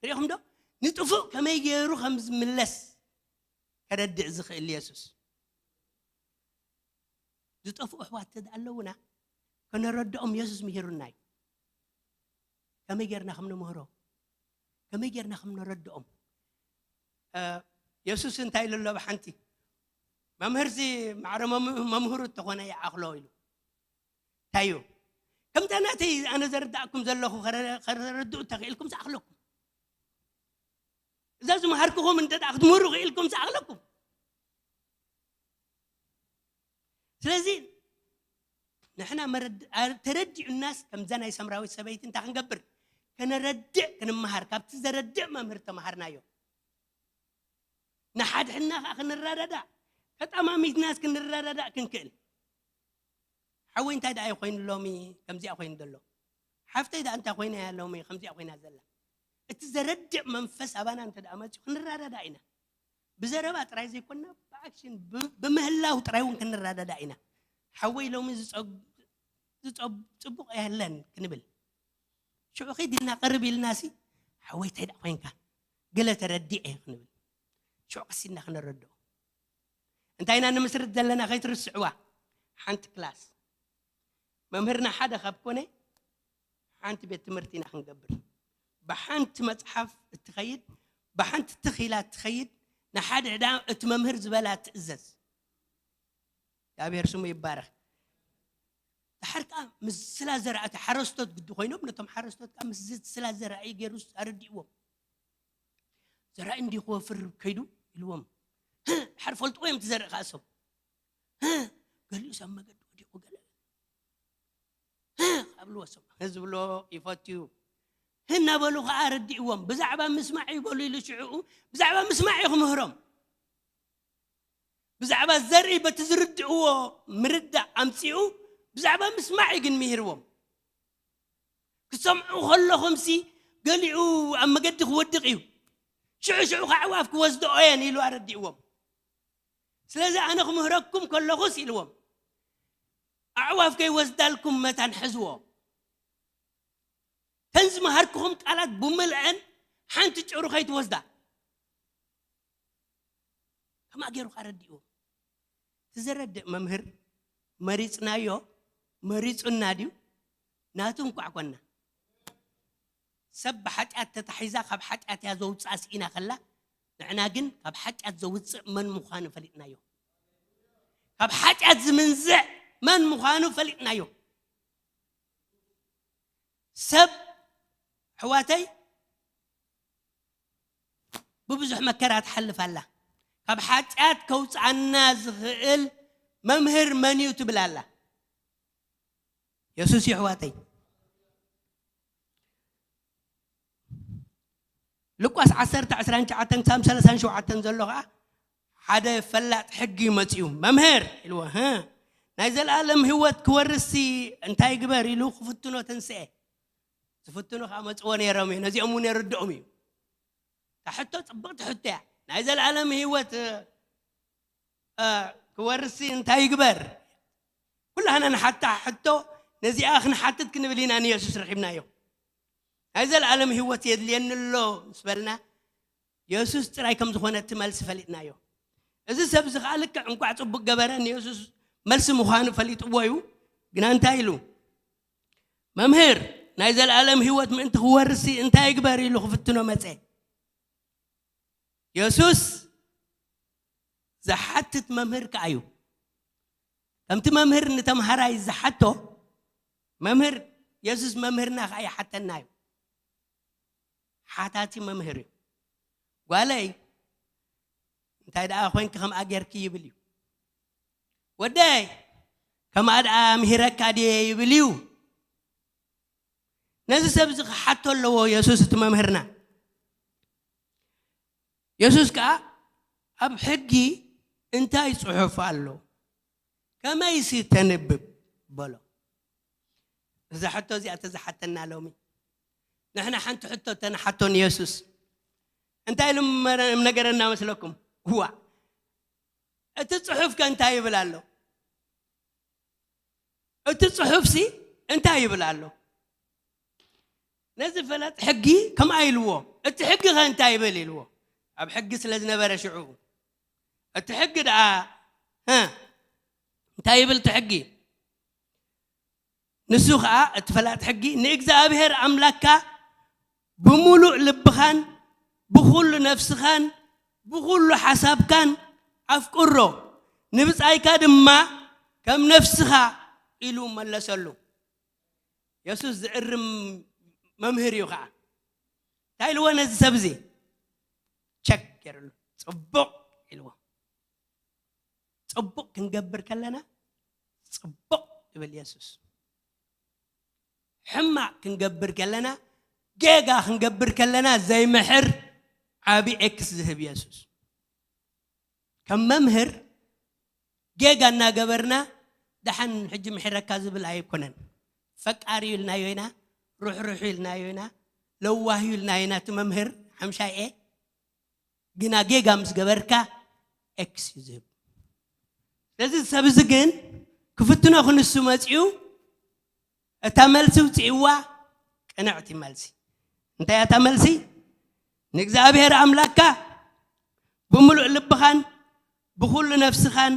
ሪኢኹም ዶ? ንጥፉእ ከመይ ገይሩ ከም ዝምለስ ከረድእ ዝኽእል የሱስ። ዝጠፍኡ ኣሕዋት እንተ ኣለዉና፣ ከነረድኦም የሱስ ምሂሩና እዩ። ከመይ ጌርና ከም ንምህሮ፣ ከመይ ጌርና ከም ነረድኦም። እ፣ የሱስ እንታይ ኢሉ ኣሎ? ብሓንቲ መምህርሲ ማዕረ መም-፣ መምህሩ እንተኾነ ይኣኽሎ ኢሉ። እንታይ እዩ? ከምታ ናተይ ኣነ ዘረዳእኩም ዘለኹ ከረ-፣ ከረድኡ እንተኽኢልኩም ዝኣኽለኩም። እዛ ዝመሃርኩኹም እንተ ደኣ ክትምህሩ ክኢልኩም ዝኣኽለኩም። ስለዚ ንሕና ተረዲኡናስ ከምዛ ናይ ሰምራዊት ሰበይቲ እንታይ ክንገብር? ከነረድእ ክንመሃር፣ ካብቲ ዘረድእ መምህር ተመሃርናዮ። ንሓድሕድና ከዓ ክንረዳዳእ፣ ተጠማሚትናስ ክንረዳዳእ ክንክእል። ሓወይ እንታይ ደኣ ኮይኑ ሎሚ ከምዚኣ ኮይኑ ዘሎ? ሓፍተይ ደኣ እንታይ ኮይና እያ ሎሚ ከምዚኣ ኮይና ዘላ? እቲ ዘረድእ መንፈስ ኣባና እንተ ደኣ መፅኡ ክንረዳዳእ ኢና። ብዘረባ ጥራይ ዘይኮንና ብኣክሽን ብምህላው ጥራይ እውን ክንረዳዳእ ኢና። ሓወይ ሎሚ ዝፀብ- ዝፀብ- ፅቡቕ የለን ክንብል ሽዑ ኺድ ኢልና ቅርብ ኢልና ሲ ሓወይ እንታይ ደኣ ኮይንካ ገለ ተረዲእ እየ ክንብል ሽዑ ቀስ ኢልና ክንረድኦ እንታይ ኢና ንምስርት ዘለና ከይትርስዕዋ ሓንቲ ክላስ መምህርና ሓደ ካብ ኮነ ሓንቲ ቤት ትምህርቲ ኢና ክንገብር ብሓንቲ መፅሓፍ እትኸይድ ብሓንቲ ትኺላ እትኸይድ ንሓደ ዕዳ እቲ መምህር ዝበላ ትእዘዝ እግዚኣብሔር ስሙ ይባረክ ድሓር ከዓ ምስ ስላ ዘርኣቲ ሓረስቶት ግዲ ኮይኖም ነቶም ሓረስቶት ከዓ ምስ ስላ ዘርኣኢ ገይሩ ኣረዲእዎም ዘርኣኢ እንዲ ክወፍር ከይዱ ኢልዎም ድሓር ፈልጥዎ እዮም ትዘርእ ከዓ እሶም ገሊኡ ሰብ መገዲ ወዲቁ ገለ ኣብልዎ እሶም ዝብሎ ይፈትዩ እናበሉ ከዓ ኣረዲእዎም ብዛዕባ ምስማዕ ይበሉ ኢሉ ሽዕኡ ብዛዕባ ምስማዕ እዩ ክምህሮም ብዛዕባ ዘርኢ በቲ ዝርድእዎ ምርዳእ ኣምፂኡ ብዛዕባ ምስማዕ እዩ ግን ምሂርዎም ክሰምዑ ከለኹምሲ ገሊኡ ኣብ መገዲ ክወድቕ እዩ ሽዑ ሽዑ ከዓ ኣዕዋፍ ክወስድኦ እየን ኢሉ ኣረዲእዎም ስለዚ ኣነ ክምህረኩም ከለኹስ ኢልዎም ኣዕዋፍ ከይወስዳልኩም መታን ሕዝዎ ተን ዝመሃርክኹም ቃላት ብምልአን ሓንቲ ጭሩ ከይትወስዳ ከማ ገይሩ ኣረዲእዎ እቲ ዘረድእ መምህር መሪፅናዮ መሪፁና ድዩ ናቱ እንኳዕ ኮና ሰብ ብሓጢኣት ተታሒዛ ካብ ሓጢኣት እያ ዘውፅኣ ስኢና ከላ ንዕና ግን ካብ ሓጢኣት ዘውፅእ መን ምዃኑ ፈሊጥናዮ ካብ ሓጢኣት ዝምንዝዕ መን ምዃኑ ፈሊጥናዮ ሰብ ኣሕዋተይ ብብዙሕ መከራ ትሓልፍ ኣላ ካብ ሓጢኣት ከውፅኣና ዝኽእል መምህር መን እዩ ትብል ኣላ የሱስ እዩ ኣሕዋተይ ሉቃስ ዓሰርተ ዕስራን ትሽዓተን ክሳብ ሰላሳን ሸውዓተን ዘሎ ከዓ ሓደ ፈላጥ ሕጊ መፅኡ መምህር ኢልዎ ናይ ዘለኣለም ህይወት ክወርስሲ እንታይ ግበር ኢሉ ክፍትኖ ተንስአ ዝፍትኑ ከዓ መፅዎ ነይሮም እዩ ነዚኦም እውን የረድኦም እዩ እታ ሕቶ ፅብቕቲ ሕቶ እያ ናይ ዘለኣለም ህይወት ክወርስሲ እንታይ ይግበር ኩላህና ንሓታ ሕቶ ነዚኣ ክንሓትት ክንብል ኢና ንየሱስ ረኪብናዮ ናይ ዘለኣለም ህይወት የድልየኒ ኣሎ ምስ በልና የሱስ ጥራይ ከም ዝኾነ እቲ መልሲ ፈሊጥናዮ እዚ ሰብ እዚ ከዓ ልክዕ እንቋዕ ፅቡቅ ገበረ ንየሱስ መልሲ ምዃኑ ፈሊጥዎ እዩ ግና እንታይ ኢሉ መምህር ናይ ዘለኣለም ህይወት ምእንቲ ክወርስሲ እንታይ ይግበር ኢሉ ክፍትኖ መፀ የሱስ ዝሓትት መምህር ከዓ እዩ ከምቲ መምህር ንተምሃራይ ዝሓቶ መምህር የሱስ መምህርና ከዓ ይሓተና እዩ ሓታቲ መምህር እዩ ጓለይ እንታይ ደኣ ኮይንኪ ከምኣ ጌርኪ ይብል እዩ ወደይ ከምኣ ደኣ ምሂረካ ድየ ይብል እዩ ነዚ ሰብ እዚ ክሓቶ ኣለዎ የሱስ እቲ መምህርና የሱስ ከዓ ኣብ ሕጊ እንታይ ፅሑፍ ኣሎ ከመይሲ ተንብብ በሎ እዛ ሕቶ እዚኣ ተዝሓተና ሎሚ ንሕና ሓንቲ ሕቶ ተንሓቶ ንየሱስ እንታይ ኢሉ ነገረና መስለኩም ዋ እቲ ፅሑፍ ከ እንታይ ይብል ኣሎ እቲ ፅሑፍሲ እንታይ ይብል ኣሎ ነዚ ፈላጥ ሕጊ ከምኣ ኢልዎ እቲ ሕጊ ከ እንታይ ይብል ኢልዎ ኣብ ሕጊ ስለ ዝነበረ ሽዑ እቲ ሕጊ ደኣ እንታይ ይብል እቲ ሕጊ ንሱ ኸዓ እቲ ፈላጥ ሕጊ ንእግዚኣብሔር ኣምላካ ብምሉእ ልብኻን ብኹሉ ነፍስኻን ብኹሉ ሓሳብካን ኣፍቅሮ ንብጻይካ ድማ ከም ነፍስኻ ኢሉ መለሰሉ የሱስ ዝእርም መምህር እዩ ከዓ እንታይ ኢልዎ ነዚ ሰብ እዚ ቸክ ገይርሉ ፅቡቕ ኢልዎ ፅቡቕ ክንገብር ከለና ጽቡቕ ይብል የሱስ። ሕማቕ ክንገብር ከለና፣ ጌጋ ክንገብር ከለና ዘይምሕር ዓቢ ኤክስ ዝህብ የሱስ። ከም መምህር ጌጋ እናገበርና፣ "ደሓን ሕጂ ምሕረካ" ዝብል ኣይኮነን። ፈቃሪ ኢልናዮ ኢና፣ ርሕሩሕ ኢልናዮ ኢና፣ ለዋህ ኢልናዮ ኢና። እቲ መምህር ሓምሻይ ኤ ግና ጌጋ ምስ ገበርካ ኤክስ እዩ ዝህብ። ስለዚ ሰብ እዚ ግን ክፍትኖ ክንሱ መጺኡ፣ እታ መልሲ ውጽእዋ ቅንዕቲ መልሲ። እንታይ እታ መልሲ? "ንእግዚኣብሔር ኣምላክካ ብምሉእ ልብኻን ብኹሉ ነፍስኻን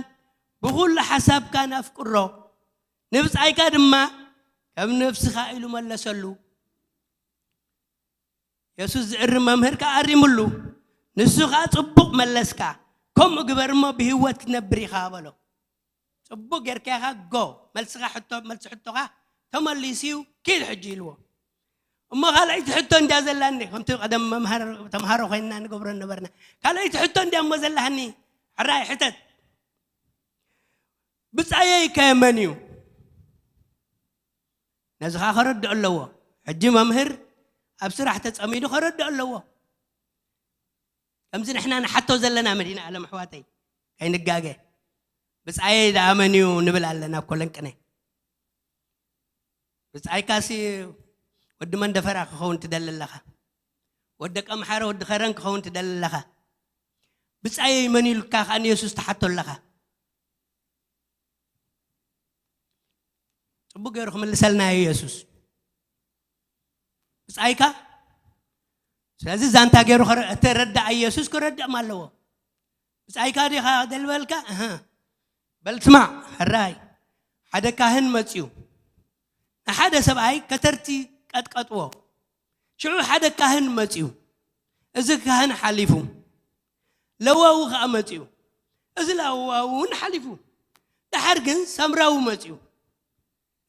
ብኹሉ ሓሳብካን ኣፍቅሮ፣ ንብጻይካ ድማ ከም ነፍስኻ" ኢሉ መለሰሉ። የሱስ ዝእርም መምህር ከኣ ኣሪምሉ። ንሱ ከኣ "ጽቡቕ መለስካ፣ ከምኡ ግበር እሞ ብህይወት ክትነብር ኢኻ" በሎ። ጽቡቕ ጌርካ ኢኻ፣ ጎ። መልስኻ ሕቶ፣ መልሲ ሕቶኻ ተመሊሱ እዩ፣ ኪድ ሕጂ ኢልዎ። እሞ ካልኣይቲ ሕቶ እንድያ ዘላኒ፣ ከምቲ ቀደም መምሃር-፣ ተምሃሮ ኮይንና ንገብሮ ነበርና። ካልኣይቲ ሕቶ እንድያ እሞ ዘላሃኒ፣ ሕራይ ሕተት። "ብጻየይ ከ መን እዩ?" ነዚ ኸኣ ከረድኦ ኣለዎ። ሕጂ መምህር ኣብ ስራሕ ተጸሚዱ ከረድኦ ኣለዎ። ከምዚ ንሕና ንሓቶ ዘለና መዲና ዓለም ኣሕዋተይ፣ ከይንጋገ። "ብጻየይ ደኣ መን እዩ?" ንብል ኣለና እኮ ለንቅነ። ብጻይካሲ ወዲ መንደፈራ ክኸውን ትደሊ ኣለኻ። ወዲ ቀምሓረ፣ ወዲ ኸረን ክኸውን ትደሊ ኣለኻ። "ብጻየይ መን እዩ?" ኢልካ ከኣ ንየሱስ ትሓቶ ኣለኻ። ጽቡቕ ገይሩ ክምልሰልና እዩ የሱስ። ብጻይካ? ስለዚ ዛንታ ገይሩ ከረ-፣ እተረድኣ ኢየሱስ ክረድእም ኣለዎ። "ብጻይካ ዲኻ ደልበልካ?" እህ። በል ስማዕ፣ ሕራይ። ሓደ ካህን መጺኡ። ንሓደ ሰብኣይ ከተርቲ ቀጥቀጥዎ። ሽዑ ሓደ ካህን መጺኡ። እዚ ካህን ሓሊፉ። ለዋዊ ከኣ መጺኡ። እዚ ለዋዊ እውን ሓሊፉ። ደሓር ግን ሳምራዊ መጺኡ።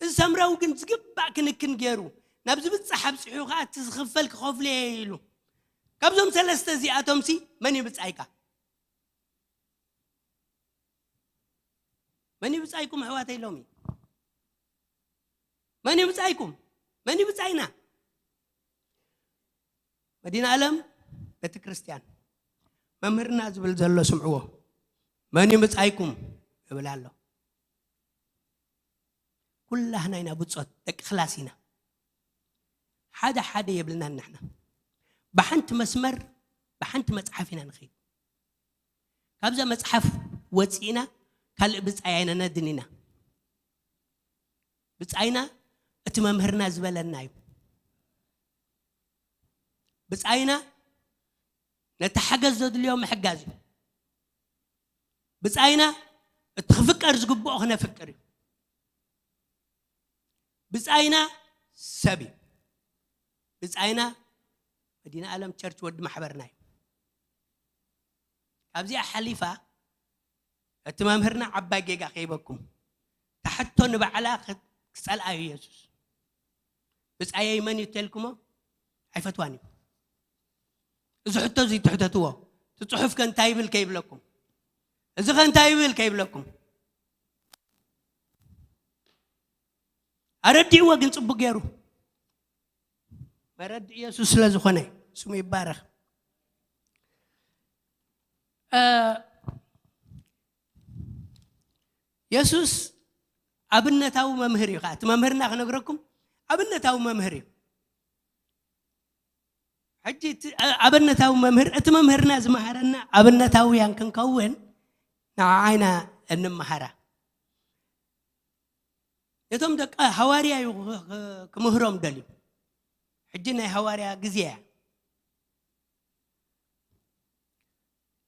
እዚ ሳምራዊ ግን ዝግባእ ክንክን ገይሩ፣ ናብ ዝብጻሕ ኣብጺሑ ከኣ እቲ ዝኽፈል ክኸፍሎ እየ ኢሉ። ካብዞም ሰለስተ እዚኣቶምሲ መን እዩ ብጻይካ? መን እዩ ብጻይኩም ኣሕዋተይ ሎሚ? መን እዩ ብጻይኩም? መን እዩ ብጻይና? መዲና ኣለም ቤተ ክርስቲያን መምህርና ዝብል ዘሎ ስምዕዎ። መን እዩ ብጻይኩም? ይብል ኣሎ። ኩላህና ኢና ብጾት ደቂ ክላስ ኢና። ሓደ ሓደ የብልናን ንሕና። ብሓንቲ መስመር፣ ብሓንቲ መጽሓፍ ኢና ንኸይድ። ካብዛ መጽሓፍ ወጺእና ካልእ ብጻይ ኣይነነድን ኢና። ብጻይና እቲ መምህርና ዝበለና እዩ። ብጻይና ነቲ ሓገዝ ዘድልዮ ምሕጋዝ እዩ። ብጻይና እቲ ክፍቀር ዝግብኦ ክነፍቅር እዩ። ብጻይና ሰብ እዩ። ብጻይና መዲና ኣለም ቸርች ወዲ ማሕበርና እዩ። ካብዚኣ ሓሊፋ እቲ መምህርና ዓባይ ጌጋ ከይበኩም፣ ታሕቶ ንባዕላ ክጸልኣ እዩ የሱስ። ብጻየይ መን እዩ ተልኩሞ? ኣይፈትዋን እዩ። እዚ ሕቶ እዚ ትሕተትዎ። እቲ ጽሑፍ ከ እንታይ ይብል ከይብለኩም፣ እዚ ከ እንታይ ይብል ከይብለኩም፣ ኣረዲእዎ ግን ጽቡቅ ገይሩ። መረዲ ኢየሱስ ስለ ዝኾነ ስሙ ይባረኽ። እ፣ የሱስ ኣብነታዊ መምህር እዩ። ከኣ እቲ መምህርና ክነግረኩም ኣብነታዊ መምህር እዩ። ሕጂ እቲ፣ እ፣ ኣብነታዊ መምህር፣ እቲ መምህርና ዝመሃረና ኣብነታውያን ክንከውን ንዓዓይና እንመሃራ። ነቶም ደቂ ሃዋርያ እዩ ክ-፣ ክ-፣ ክምህሮም ደልዩ። ሕጂ ናይ ሃዋርያ ግዜ እያ።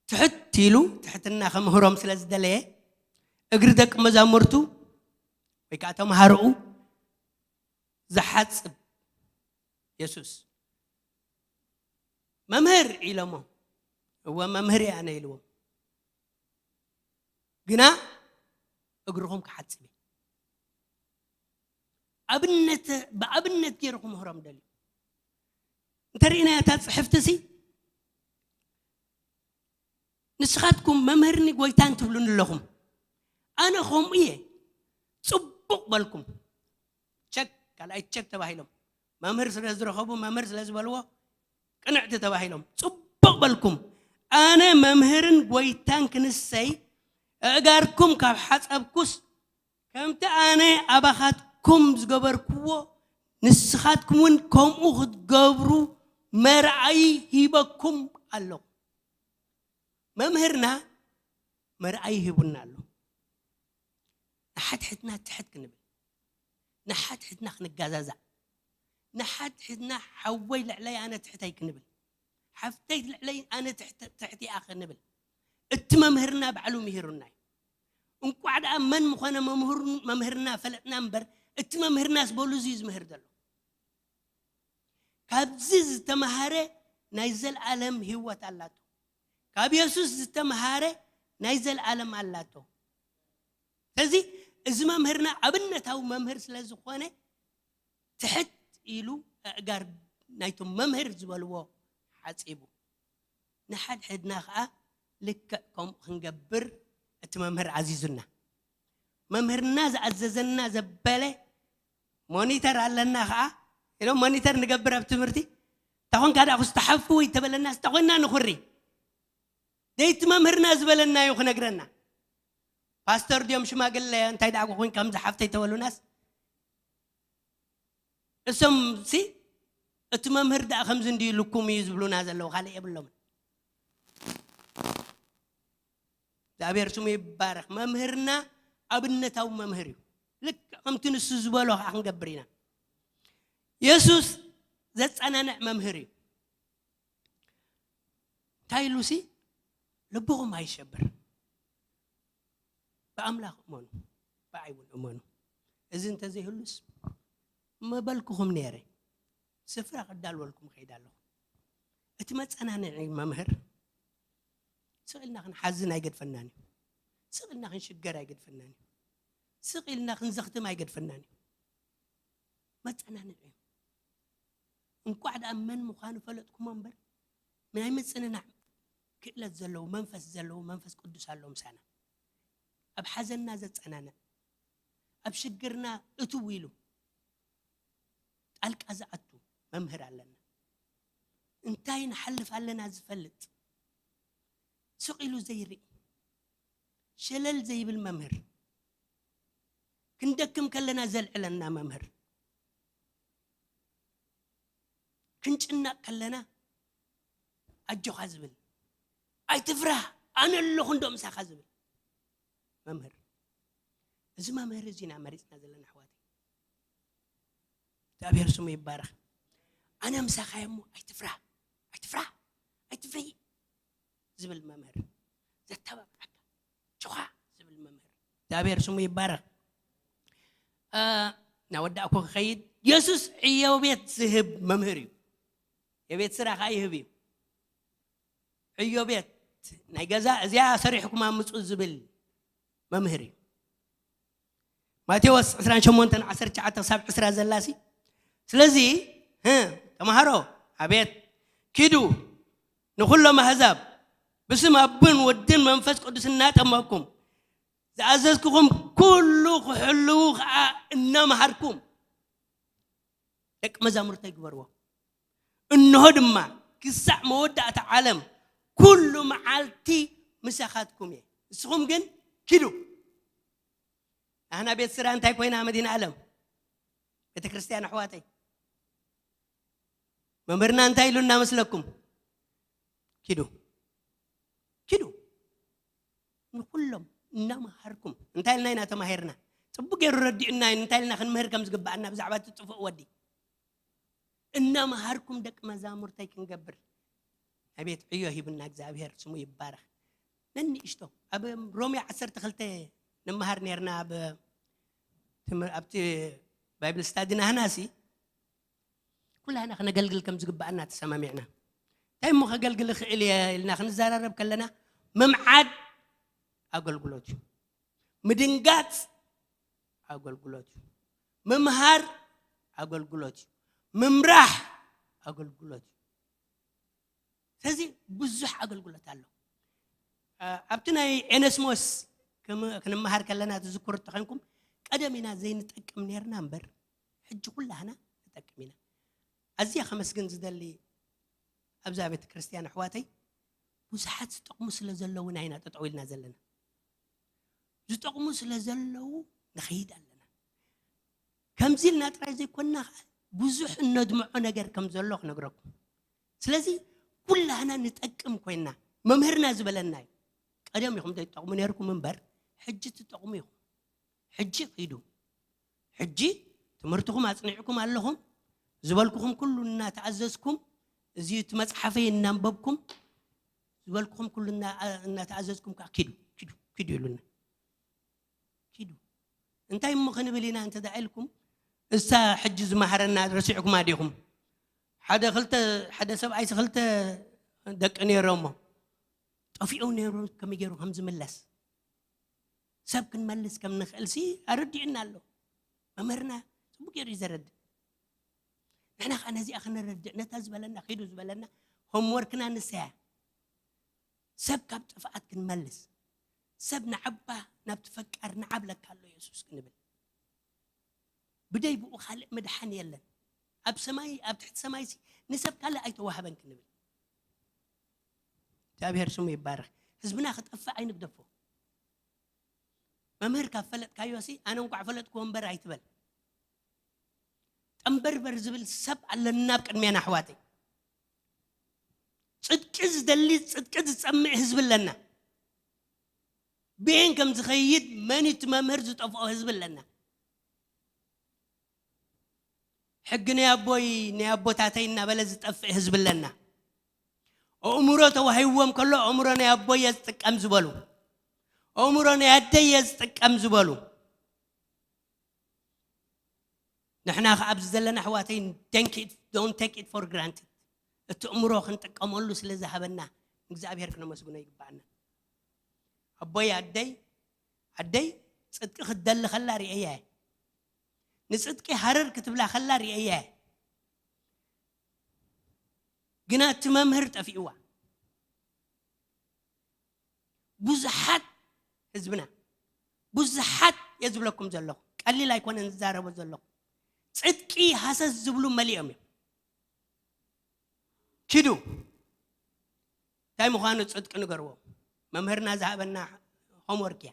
ትሕት ኢሉ ትሕትና ክምህሮም ስለ ዝደለየ፣ እግሪ ደቂ መዛሙርቱ ወይ ከዓ ተምሃሮኡ ዝሓጽብ የሱስ፣ "መምህር" ኢሎሞ፣ "እወ መምህር እየ ኣነ" ኢልዎም። "ግና እግርኹም ክሓጽብ እየ።" ኣብነት፣ ብኣብነት ገይሩ ክምህሮም ደልዩ። እንተርኢናዮ እታ ጽሕፍቲ ሲ፣ "ንስኻትኩም መምህርኒ ጎይታን ትብሉኒ ኣለኹም፣ ኣነ ከምኡ እየ። ጽቡቕ በልኩም። ቸክ፣ ካልኣይ ቸክ ተባሂሎም። መምህር ስለ ዝረኸቡ፣ መምህር ስለ ዝበልዎ፣ ቅንዕቲ ተባሂሎም። ጽቡቕ በልኩም። ኣነ መምህርን ጎይታን ክንሰይ፣ ኣእጋርኩም ካብ ሓጸብኩስ፣ ከምቲ ኣነ ኣባኻትኩም ዝገበርክዎ፣ ንስኻትኩም እውን ከምኡ ክትገብሩ መርኣይ ሂበኩም ኣለኹ። መምህርና መርኣይ ሂቡና ኣሎ። ንሓድሕድና ትሕት ክንብል፣ ንሓድሕድና ክንጋዛዛዕ፣ ንሓድሕድና ሓወይ ልዕለይ ኣነ ትሕተይ ክንብል፣ ሓፍተይ ልዕለይ ኣነ ትሕት-፣ ትሕት እያ ክንብል፣ እቲ መምህርና ባዕሉ ምሂሩና እዩ። እንቋዕ ደኣ መን ምኾነ መምህሩ-፣ መምህርና ፈለጥና እምበር፣ እቲ መምህርናስ በሉ እዚ እዩ ዝምህር ዘሎ። ካብዚ ዝተምሃረ ናይ ዘለኣለም ህይወት ኣላቶ። ካብ የሱስ ዝተምሃረ ናይ ዘለኣለም ኣላቶ። ስለዚ እዚ መምህርና ኣብነታዊ መምህር ስለ ዝኾነ፣ ትሕት ኢሉ ኣእጋር ናይቶም መምህር ዝበልዎ ሓጺቡ፣ ንሓድሕድና ኸኣ ልክዕ ከምኡ ክንገብር እቲ መምህር ኣዚዙና። መምህርና ዝኣዘዘና ዘበለ ሞኒተር ኣለና ኸኣ ኢሎም ሞኒተር ንገብር ኣብ ትምህርቲ። እንተ ኾንካ ደኣ ክስተሓፉ ወይ ተበለናስ እንተ ኾንና ንኹሪ። ደይቲ መምህርና ዝበለና እዩ ክነግረና። ፓስተር ድዮም ሽማግለ እንታይ ደኣ ኮንካ ከምዚ ሓፍተይ ተበሉናስ፣ እሶም ሲ እቲ መምህር ደኣ ከምዚ እንድዩ ኢሉኩም እዩ ዝብሉና ዘለዉ፣ ካልእ የብሎምን። እግዚኣብሔር ስሙ ይባረኽ። መምህርና ኣብነታዊ መምህር እዩ። ልክዕ ከምቲ ንሱ ዝበሎ ከዓ ክንገብር ኢና። የሱስ ዘጸናንዕ መምህር እዩ። እንታይ ኢሉ ሲ? ልብኹም ኣይሸበር፣ ብኣምላኽ እመኑ፣ ብኣይ እውን እመኑ። እዚ እንተዘይህሉስ ምበልኩኹም ነይረ፣ ስፍራ ክዳልወልኩም እኸይድ ኣለኹ። እቲ መጸናንዒ መምህር ስቕ ኢልና ክንሓዝን ኣይገድፈናን እዩ። ስቕ ኢልና ክንሽገር ኣይገድፈናን እዩ። ስቕ ኢልና ክንዘኽትም ኣይገድፈናን እዩ። መጸናንዒ እዩ። እንቋዕ ደኣ መን ምዃኑ ፈለጥኩሞ እምበር፣ ናይ ምጽንናዕ ክእለት ዘለዎ መንፈስ ዘለዎ መንፈስ ቅዱስ ኣሎ ምሳና። ኣብ ሓዘንና ዘጸናንዕ፣ ኣብ ሽግርና እትው ኢሉ ጣልቃ ዝኣቱ መምህር ኣለና። እንታይ ንሓልፍ ኣለና ዝፈልጥ፣ ስቕ ኢሉ ዘይርኢ፣ ሸለል ዘይብል መምህር፣ ክንደክም ከለና ዘልዕለና መምህር፣ ክንጭነቕ ከለና ኣጆኻ ዝብል፣ ኣይትፍራህ ኣነ ኣለኹ እንዶ ምሳኻ ዝብል መምህር። እዚ መምህር እዚ ኢና መሪጽና ዘለና ኣሕዋተይ። እግዚኣብሔር ስሙ ይባረኽ። ኣነ ምሳኻ እየ እሞ ኣይትፍራህ፣ ኣይትፍራህ፣ ኣይትፍርሂ ዝብል መምህር፣ ዘተባብዓካ፣ ጭዃ ዝብል መምህር። እግዚኣብሔር ስሙ ይባረኽ። እ፣ እናወዳእኩ ክኸይድ፣ የሱስ ዕዮ ቤት ዝህብ መምህር እዩ። የቤት ስራ ኸዓ ይህብ እዩ። ዕዮ ቤት ናይ ገዛ እዚኣ ሰሪሕኩም ኣምፁ ዝብል መምህር እዩ። ማቴዎስ ዕስራን ሸሞንተን ዓሰርተ ትሽዓተ ክሳብ ዕስራ ዘላሲ። ስለዚ፣ ህ፣ ተምሃሮ፣ ኣቤት፣ ኪዱ ንኹሎም ኣህዛብ ብስም ኣቦን ወድን መንፈስ ቅዱስ እናጠመቅኩም ዝኣዘዝኩኹም ኩሉ ክሕልዉ ኸዓ እናምሃርኩም ደቂ መዛሙርተይ ግበርዎ። እንሆ ድማ ክሳዕ መወዳእታ ዓለም ኩሉ መዓልቲ ምሳኻትኩም እየ። ንስኹም ግን ኪዱ። ናህና ቤት ስራ እንታይ ኮይና መዲና ዓለም? ቤተ ክርስቲያን ኣሕዋተይ። መምህርና እንታይ ኢሉና መስለኩም? ኪዱ። ኪዱ። ንኹሎም እናመሃርኩም። እንታይ ኢልና ኢና ተማሂርና? ጽቡቅ ገይሩ ረዲኡና እዩ። እንታይ ኢልና ክንምህር ከም ዝግባኣና ብዛዕባ እቲ ጥፉእ ወዲ። እናመሃርኩም ደቂ መዛሙርተይ ክንገብር ናይ ቤት ዕዮ ሂብና እግዚኣብሔር ስሙ ይባረኽ። ነንእሽቶ ኣብ ሮሜ ዓሰርተ ክልተ ንመሃር ነርና ኣብ ትምህር-፣ ኣብቲ ባይብል ስታዲ ናህናሲ ኩላህና ክነገልግል ከም ዝግባኣና ተሰማሚዕና። እንታይ እሞ ከገልግል እኽእል እየ ኢልና ክንዘራረብ ከለና ምምዓድ ኣገልግሎት እዩ። ምድንጋጽ ኣገልግሎት እዩ። ምምሃር ኣገልግሎት እዩ። ምምራሕ ኣገልግሎት እዩ። ስለዚ ብዙሕ ኣገልግሎት ኣሎ። እ፣ ኣብቲ ናይ ኤነስሞስ ክም-፣ ክንመሃር ከለና ትዝክሩ እንተኾይንኩም፣ ቀደም ኢና ዘይንጠቅም ነርና እምበር ሕጂ ኩላህና ንጠቅም ኢና። ኣዝያ ከመስግን ዝደሊ ኣብዛ ቤተ ክርስቲያን ኣሕዋተይ ብዙሓት ዝጠቕሙ ስለ ዘለዉ ኢና ኢና ጠጠው ኢልና ዘለና። ዝጠቕሙ ስለ ዘለዉ ንኸይድ ኣለና። ከምዚ ኢልና ጥራይ ዘይኮንና ብዙሕ እነድምዖ ነገር ከም ዘሎ ክነግረኩም። ስለዚ ኩላህና ንጠቅም ኮይና መምህርና ዝበለና እዩ። ቀደም ኢኹም ዘይትጠቕሙ ነርኩም እምበር ሕጂ ትጠቕሙ ኢኹም። ሕጂ ኪዱ። ሕጂ ትምህርትኹም ኣጽኒዕኩም ኣለኹም። ዝበልኩኹም ኩሉ እናተኣዘዝኩም፣ እዚ እቲ መጽሓፈይ እናንበብኩም፣ ዝበልኩኹም ኩሉ እና-፣ እናተኣዘዝኩም ከዓ ኪዱ፣ ኪዱ፣ ኪዱ ኢሉና። ኪዱ። እንታይ እሞ ክንብል ኢና እንተ ደኣ ኢልኩም፣ እሳ ሕጂ ዝመሃረና ረሲዕኩማ ዲኹም? ሓደ ክልተ፣ ሓደ ሰብኣይሲ ክልተ ደቂ ነይሮሞ። ጠፊኦም ነይሮም ከመይ ገይሩ ከም ዝምለስ። ሰብ ክንመልስ ከም ንኽእል ሲ ኣረዲኡና ኣሎ። መምህርና ጽቡቅ ገይሩ እዩ ዘረድእ። ንሕና ከኣ ነዚኣ ክነረድእ፣ ነታ ዝበለና፣ ኪዱ ዝበለና፣ ሆምወርክና ንሳ እያ። ሰብ ካብ ጥፍኣት ክንመልስ፣ ሰብ ንዓባ ናብቲ ፈቃር ንዓብ ለካ ኣሎ የሱስ ክንብል። ብደይ ብኡ ካልእ ምድሓን የለን። ኣብ ሰማይ፣ ኣብ ትሕቲ ሰማይሲ ንሰብ ካልእ ኣይተዋህበን ክንብል። እግዚኣብሔር ስሙ ይባረኽ። ህዝብና ክጠፍእ ኣይንግደፎ። መምህር ካብ ፈለጥካዮሲ ኣነ እንቋዕ ፈለጥኩዎ እምበር ኣይትበል። ጠንበርበር ዝብል ሰብ ኣለና ኣብ ቅድሜና ኣሕዋተይ። ጽድቂ ዝደሊ፣ ጽድቂ ዝጸምእ ህዝቢ ኣለና። ብኤን ከም ዝኸይድ መን እቲ መምህር ዝጠፍኦ ህዝቢ ኣለና። ሕጊ ናይ ኣቦይ ናይ ኣቦታተይ እናበለ ዝጠፍእ ህዝቢ ኣለና። ኣእምሮ ተዋሂብዎም ከሎ ኣእምሮ ናይ ኣቦይ እየ ዝጥቀም ዝበሉ፣ ኣእምሮ ናይ ኣደይ እየ ዝጥቀም ዝበሉ። ንሕና ከኣ ኣብዚ ዘለና ኣሕዋተይ፣ don't take it for granted፣ እቲ ኣእምሮ ክንጥቀመሉ ስለ ዝሃበና ንእግዚኣብሔር ክነመስግኖ ይግባኣና። ኣቦይ ኣደይ፣ ኣደይ ጽድቂ ክትደሊ ከላ ርእየያ እየ። ንጽድቂ ሃረር ክትብላ ከላ ርእየያ እየ። ግና እቲ መምህር ጠፊእዋ። ብዙሓት ህዝብና፣ ብዙሓት እየ ዝብለኩም ዘለኹ፣ ቀሊል ኣይኮነን ዝዛረቦ ዘለኹ። ጽድቂ ሃሰስ ዝብሉ መሊኦም እዮም። ኪዱ፣ እንታይ ምዃኑ ጽድቂ ንገርዎም። መምህርና ዝሃበና ሆምወርክ እያ።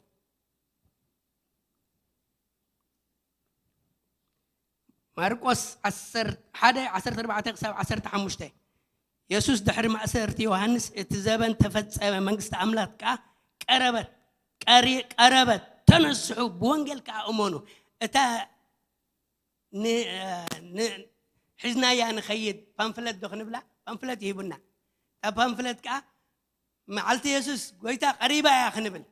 ማርቆስ ዓሰርተ ሓደ ዓሰርተ ኣርባዕተ ክሳብ ዓሰርተ ሓሙሽተ። የሱስ ድሕሪ ማእሰርቲ ዮሃንስ፣ "እቲ ዘበን ተፈጸመ፣ መንግስቲ ኣምላኽ ከኣ ቀረበት፣ ቀሪ-፣ ቀረበት፣ ተነስሑ፣ ብወንጌል ከኣ እመኑ." እታ ን-፣ ን-፣ ሒዝናያ ንኸይድ ፓምፍለት ዶ ክንብላ? ፓምፍለት ይሂቡና። እታ ፓምፍለት ከኣ፣ "መዓልቲ የሱስ ጎይታ ቀሪባ እያ" ክንብል፣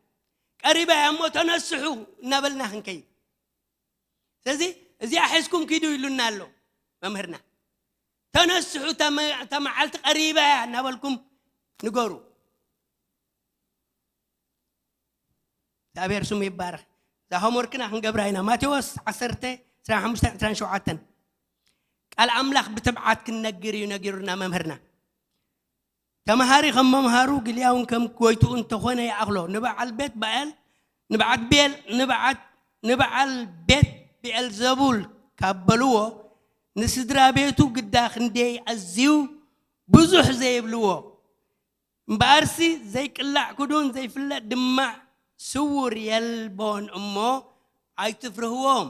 "ቀሪባ እያ እሞ ተነስሑ" እናበልና ክንከይድ። ስለዚ እዚኣ ሒዝኩም ኪዱ ኢሉና ኣሎ መምህርና። "ተነስሑ፣ እታ መ-፣ እታ መዓልቲ ቀሪባ እያ" እናበልኩም ንገሩ። እግዚኣብሔር ስሙ ይባረኽ። እዛ ሆምወርክና ክንገብራ ኢና። ማቴዎስ ዓሰርተ ዕስራን ሓሙሽተን ዕስራን ሸውዓተን። ቃል ኣምላኽ ብትብዓት ክንነግር እዩ ነጊሩና መምህርና። ተምሃሪ ከም መምሃሩ፣ ግልያውን ከም ጎይትኡ እንተኾነ ይኣኽሎ። ንበዓል ቤት ባኤል፣ ንበዓት ቤል፣ ንበዓት፣ ንበዓል ቤት ብኤልዘቡል ካብ በልዎ፣ ንስድራ ቤቱ ግዳ ክንደይ ኣዝዩ ብዙሕ ዘይብልዎ። እምበኣርሲ ዘይቅላዕ ክዱን ዘይፍለጥ ድማ ስዉር የልቦን እሞ ኣይትፍርህዎም።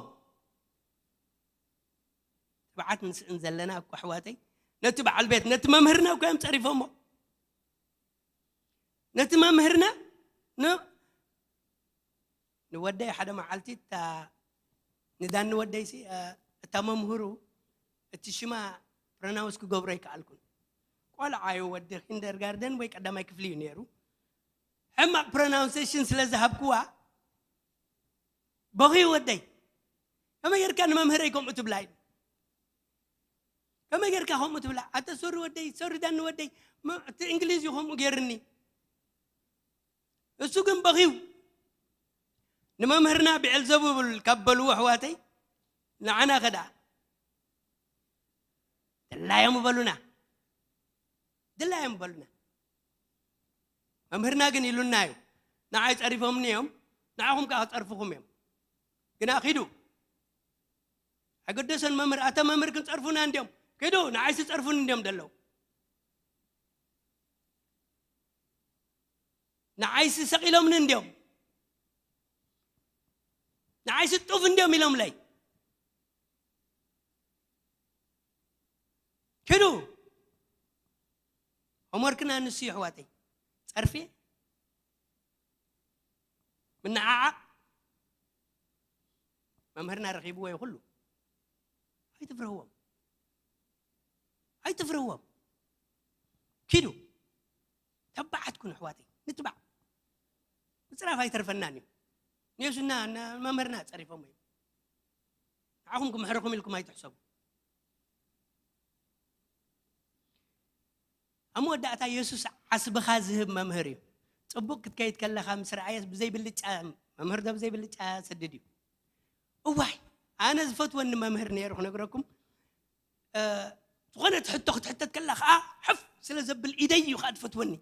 ትብዓት ንስእን ዘለና እኮ ኣሕዋተይ፣ ነቲ በዓል ቤት፣ ነቲ መምህርና እኮ እዮም ጸሪፎሞ። ነቲ መምህርና ን-፣ ንወደይ ሓደ መዓልቲ እታ፣ ንዳኒ ወደይሲ፣ እ፣ እታ መምህሩ እቲ ሽማ ፕሮናውንስ ክገብሮ ኣይከኣልኩን። ቆልዓ እዩ ወዲ ኪንደርጋርደን ወይ ቀዳማይ ክፍሊ እዩ ነይሩ። ሕማቕ ፕሮናውንሴሽን ስለ ዝሃብክዋ፣ በኺ ወደይ፣ "ከመይ ጌርካ ንመምህረይ ከምኡ ትብላ?" ኢሉ። "ከመይ ጌርካ ከምኡ ትብላ? ኣተ ሶሪ ወደይ፣ ሶሪ ዳኒ ወደይ፣ መ-፣ እቲ እንግሊዝ እዩ ከምኡ ጌርኒ።" እሱ ግን በኺው። ንመምህርና ብኤልዘቡል ካብ በልዎ ኣሕዋተይ፣ ንዓና ከ ደኣ? ድላዮም በሉና። ድላዮም በሉና። መምህርና ግን ኢሉና እዩ፣ "ንዓይ ጸሪፎምኒ እዮም፣ ንዓኹም ከኣ ክጸርፉኹም እዮም። ግና ኪዱ። ኣይገደሰን መምህር፣ ኣታ መምህር ክንጸርፉና እንዲዮም። ኪዱ፣ ንዓይሲ ጸርፉን እንዲዮም ደለዉ። ንዓይሲ ሰቒሎምኒ እንዲዮም። ንዓይሲ ጡፍ እንዲዮም ኢሎምለይ። ኪዱ። ሆምወርክና ንሱ እዩ ኣሕዋተይ። ጸርፊ ምንዓዓቕ መምህርና ረኺብዎ እዩ ኩሉ። ኣይትፍርህዎም። ኣይትፍርህዎም። ኪዱ። ተባዓት ኩኑ ኣሕዋተይ። ንትባዕ። ምጽራፍ ኣይተርፈናን እዩ። ንየሱና መምህርና ጸሪፎም እዮም። ንዓኹም ክምሕርኹም ኢልኩም ኣይትሕሰቡ። ኣብ መወዳእታ የሱስ ዓስብኻ ዝህብ መምህር እዩ። ጽቡቕ ክትከይድ ከለኻ ምስ ረኣየስ ብዘይ ብልጫ፣ መምህር ዶ ብዘይ ብልጫ ሰድድ እዩ። እዋይ፣ ኣነ ዝፈትወኒ መምህር ነይሩ ክነግረኩም። እ፣ ዝኾነት ሕቶ ክትሕተት ከላ ኸዓ ሕፍ ስለ ዘብል ኢደይ እዩ ኸዓ ዝፈትወኒ።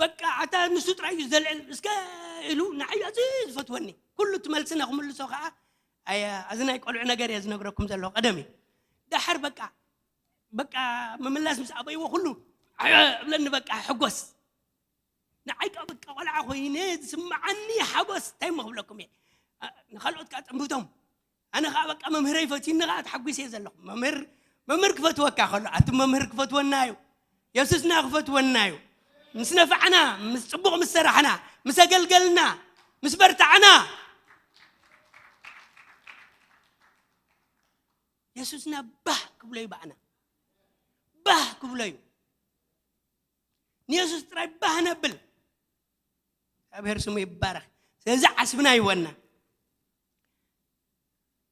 በቃ ኣታ ንሱ ጥራይ እዩ ዘልዕል እስከ ኢሉ ንዓይ ኣዝዩ ዝፈትወኒ። ኩሉ እቲ መልስና ክምልሶ ኸዓ ኣየ፣ እዚ ናይ ቆልዑ ነገር እየ ዝነግረኩም ዘለኹ ቀደም እዩ። ደሓር በቃ፣ በቃ ምምላስ ምስ ኣበይዎ ኩሉ ኣየ እብለኒ በቃ ሕጎስ። ንዓይ ከኣ በቃ ቆልዓ ኮይነ ዝስምዓኒ ሓጎስ እንታይ እሞ ክብለኩም እየ። እ፣ ንኻልኦት ከኣ ጠንብቶም። ኣነ ከኣ በቃ መምህረይ ፈትዩኒ ከኣ ተሓጒሰ እየ ዘለኹ። መምህር፣ መምህር ክፈትወካ ከሎ፣ ኣቲ መምህር ክፈትወና እዩ። የሱስና ክፈትወና እዩ። ምስ ነፋዕና፣ ምስ ጽቡቕ ምስ ሰራሕና፣ ምስ ኣገልገልና፣ ምስ በርታዕና፣ የሱስና ባህ ክብሎ እዩ ብኣና። ባህ ክብሎ እዩ። ንየሱስ ጥራይ ባህ ነብል። እግዚኣብሔር ስሙ ይባረኽ። ስለዚ ዓስብና ይወና።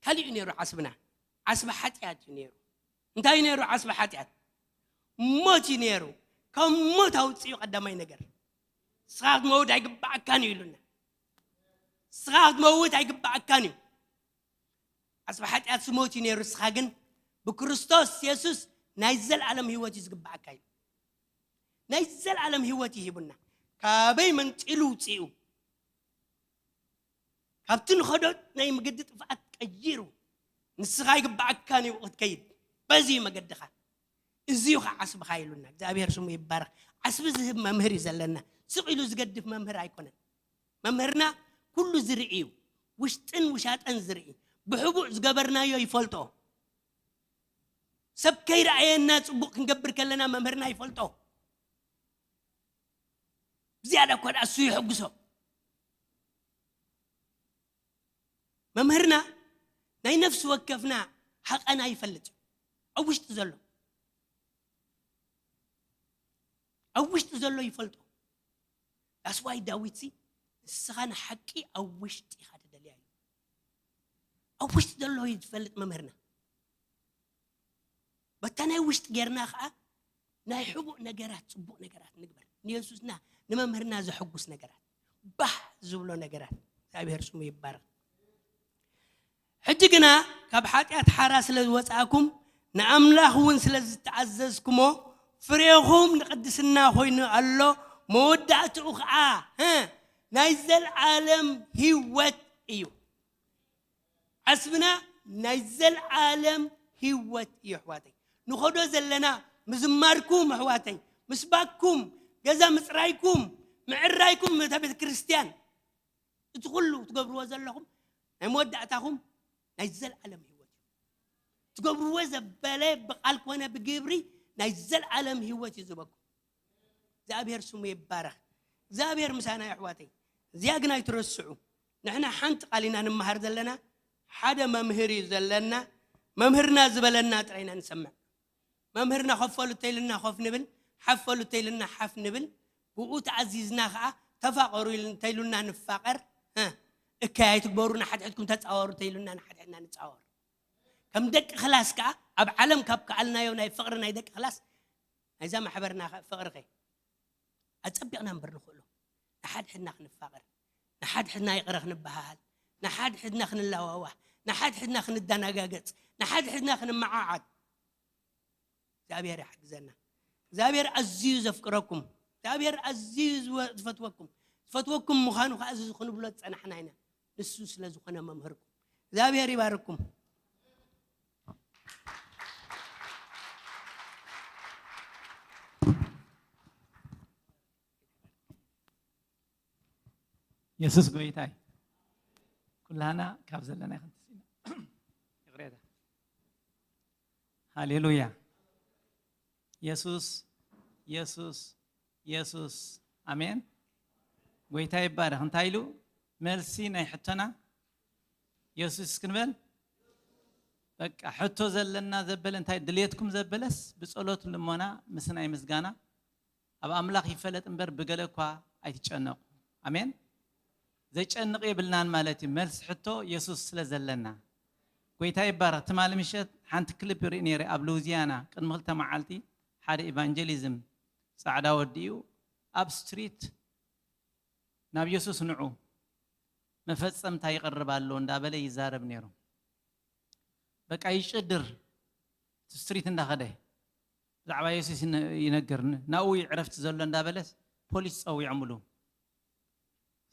ካሊእ እዩ ነይሩ ዓስብና። ዓስቢ ሓጢኣት እዩ ነይሩ። እንታይ እዩ ነይሩ ዓስቢ ሓጢኣት? ሞት እዩ ነይሩ። ካብ ሞት ኣውፅኡ ቀዳማይ ነገር። ንስኻ ክትመውት ኣይግባኣካን እዩ ኢሉና። ንስኻ ክትመውት ኣይግባኣካን እዩ። ዓስቢ ሓጢኣት ስሞት እዩ ነይሩ። ንስኻ ግን ብክርስቶስ የሱስ ናይ ዘለኣለም ህይወት እዩ ዝግባኣካ እዩ። ናይ ዘለኣለም ህይወት እዩ ሂቡና። ካበይ መንጢሉ ውፅኡ? ካብቲ ንኸዶ ናይ መገዲ ጥፍኣት ቀይሩ። ንስኻ ይግባኣካን እዩ ክትከይድ። በዚ እዩ መገድኻ። እዚ እዩ ከዓ ዓስብኻ ኢሉና። እግዚኣብሔር ስሙ ይባረኽ። ዓስቢ ዝህብ መምህር እዩ ዘለና። ስቕ ኢሉ ዝገድፍ መምህር ኣይኮነን። መምህርና ኩሉ ዝርኢ እዩ። ውሽጥን ውሻጠን ዝርኢ። ብሕቡእ ዝገበርናዮ ይፈልጦ። ሰብ ከይረኣየና ጽቡቕ ክንገብር ከለና መምህርና ይፈልጦ። ብዝያዳ እኳ ደኣ እሱ ይሕጉሶ። መምህርና ናይ ነፍሲ ወከፍና ሓቐና ይፈልጥ እዩ። ኣብ ውሽጢ ዘሎ፣ ኣብ ውሽጢ ዘሎ ይፈልጦ። That's why ዳዊት ሲ፣ "ንስኻ ንሓቂ ኣብ ውሽጢ ኢኻ ትደልያ" እዩ። ኣብ ውሽጢ ዘሎ እዩ ዝፈልጥ መምህርና። በታ ናይ ውሽጢ ጌርና ኸዓ ናይ ሕቡእ ነገራት፣ ጽቡቕ ነገራት ንግበር። ንየሱስና፣ ንመምህርና ዘሐጉስ ነገራት፣ ባህ ዝብሎ ነገራት። እግዚኣብሔር ስሙ ይባረኽ። ሕጂ ግና ካብ ሓጢኣት ሓራ ስለ ዝወጻእኩም፣ ንኣምላኽ እውን ስለ ዝተኣዘዝኩሞ፣ ፍሬኹም ንቅድስና ኮይኑ ኣሎ፣ መወዳእትኡ ኸዓ፣ እ፣ ናይ ዘለዓለም ህይወት እዩ። ዓስብና ናይ ዘለዓለም ህይወት እዩ ኣሕዋተይ። ንኸዶ ዘለና ምዝማርኩም ኣሕዋተይ፣ ምስባክኩም፣ ገዛ ምጽራይኩም፣ ምዕራይኩም ነታ ቤተ ክርስቲያን፣ እቲ ኩሉ ትገብርዎ ዘለኹም ናይ መወዳእታኹም ናይ ዘለዓለም ህይወት እዩ። ትገብርዎ ዘበለ ብቓል ኮነ ብግብሪ ናይ ዘለዓለም ህይወት እዩ ዝህበኩም። እግዚኣብሔር ስሙ ይባረኽ። እግዚኣብሔር ምሳና እዩ ኣሕዋተይ። እዚኣ ግን ኣይትረስዑ። ንሕና ሓንቲ ቃል ኢና ንመሃር ዘለና። ሓደ መምህር እዩ ዘለና። መምህርና ዝበለና ጥራይ ኢና ንሰምዕ። መምህርና ከፈሉ እንተኢሉና ኮፍ ንብል፣ ሓፈሉ እንተኢሉና ሓፍ ንብል። ብኡ ተኣዚዝና ኸዓ ተፋቐሩ ኢሉ እንተኢሉና ንፋቐር። እ፣ እከይ ኣይትግበሩ፣ ንሓድሕድኩም ተጻወሩ እንተኢሉና ንሓድሕድና ንጻወር። ከም ደቂ ክላስ ከኣ ኣብ ዓለም ካብ ከኣልናዮ ናይ ፍቕሪ ናይ ደቂ ክላስ ናይዛ ማሕበርና ከ ፍቕሪ ከ ኣጸቢቕና እምበር ንኽእሎ። ንሓድሕድና ክንፋቐር፣ ንሓድሕድና ይቕረ ክንበሃሃል፣ ንሓድሕድና ክንለዋዋህ፣ ንሓድሕድና ክንደናጋገጽ፣ ንሓድሕድና ክንመዓዓድ። እግዚኣብሔር ይሓግዘና። እግዚኣብሔር ኣዝዩ ዘፍቅረኩም፣ እግዚኣብሔር ኣዝዩ ዝወ-፣ ዝፈትወኩም፣ ዝፈትወኩም ምዃኑ ከኣ እዚ ክንብሎ ዝጸናሕና ኢና። ንሱ ስለ ዝኾነ መምህርኩም። እግዚኣብሔር ይባርኩም። የሱስ ጎይታ እዩ። ኩላና ካብ ዘለና ይኸንትስ ኢና። ይቕሬታ። ሃሌሉያ። የሱስ፣ የሱስ፣ የሱስ። ኣሜን። ጎይታ ይባረኽ። እንታይ ኢሉ? መልሲ ናይ ሕቶና የሱስ ክንበል። በቃ ሕቶ ዘለና ዘበለ እንታይ ድሌትኩም ዘበለስ ብጸሎት ልሞና ምስ ናይ ምስጋና ኣብ ኣምላኽ ይፈለጥ እምበር ብገለ እኳ ኣይትጨነቑ። ኣሜን። ዘጨንቕ የብልናን ማለት እዩ። መልሲ ሕቶ የሱስ ስለ ዘለና። ጎይታ ይባረኽ። ትማሊ ምሸት ሓንቲ ክሊፕ ይርኢ ነይረ ኣብ ሉዚያና ቅድሚ ክልተ መዓልቲ ሓደ ኢቫንጀሊዝም ጻዕዳ ወዲ እዩ ኣብ ስትሪት ናብ የሱስ ንዑ መፈጸምታ ይቐርብ ኣሎ እንዳበለ ይዛረብ ነይሩ። በቃ ይጭድር እቲ ስትሪት እንዳኸደ ብዛዕባ የሱስ ይነ- ይነግር። ናብኡ እዩ ዕረፍቲ ዘሎ እንዳበለስ ፖሊስ ጸዊዖምሉ።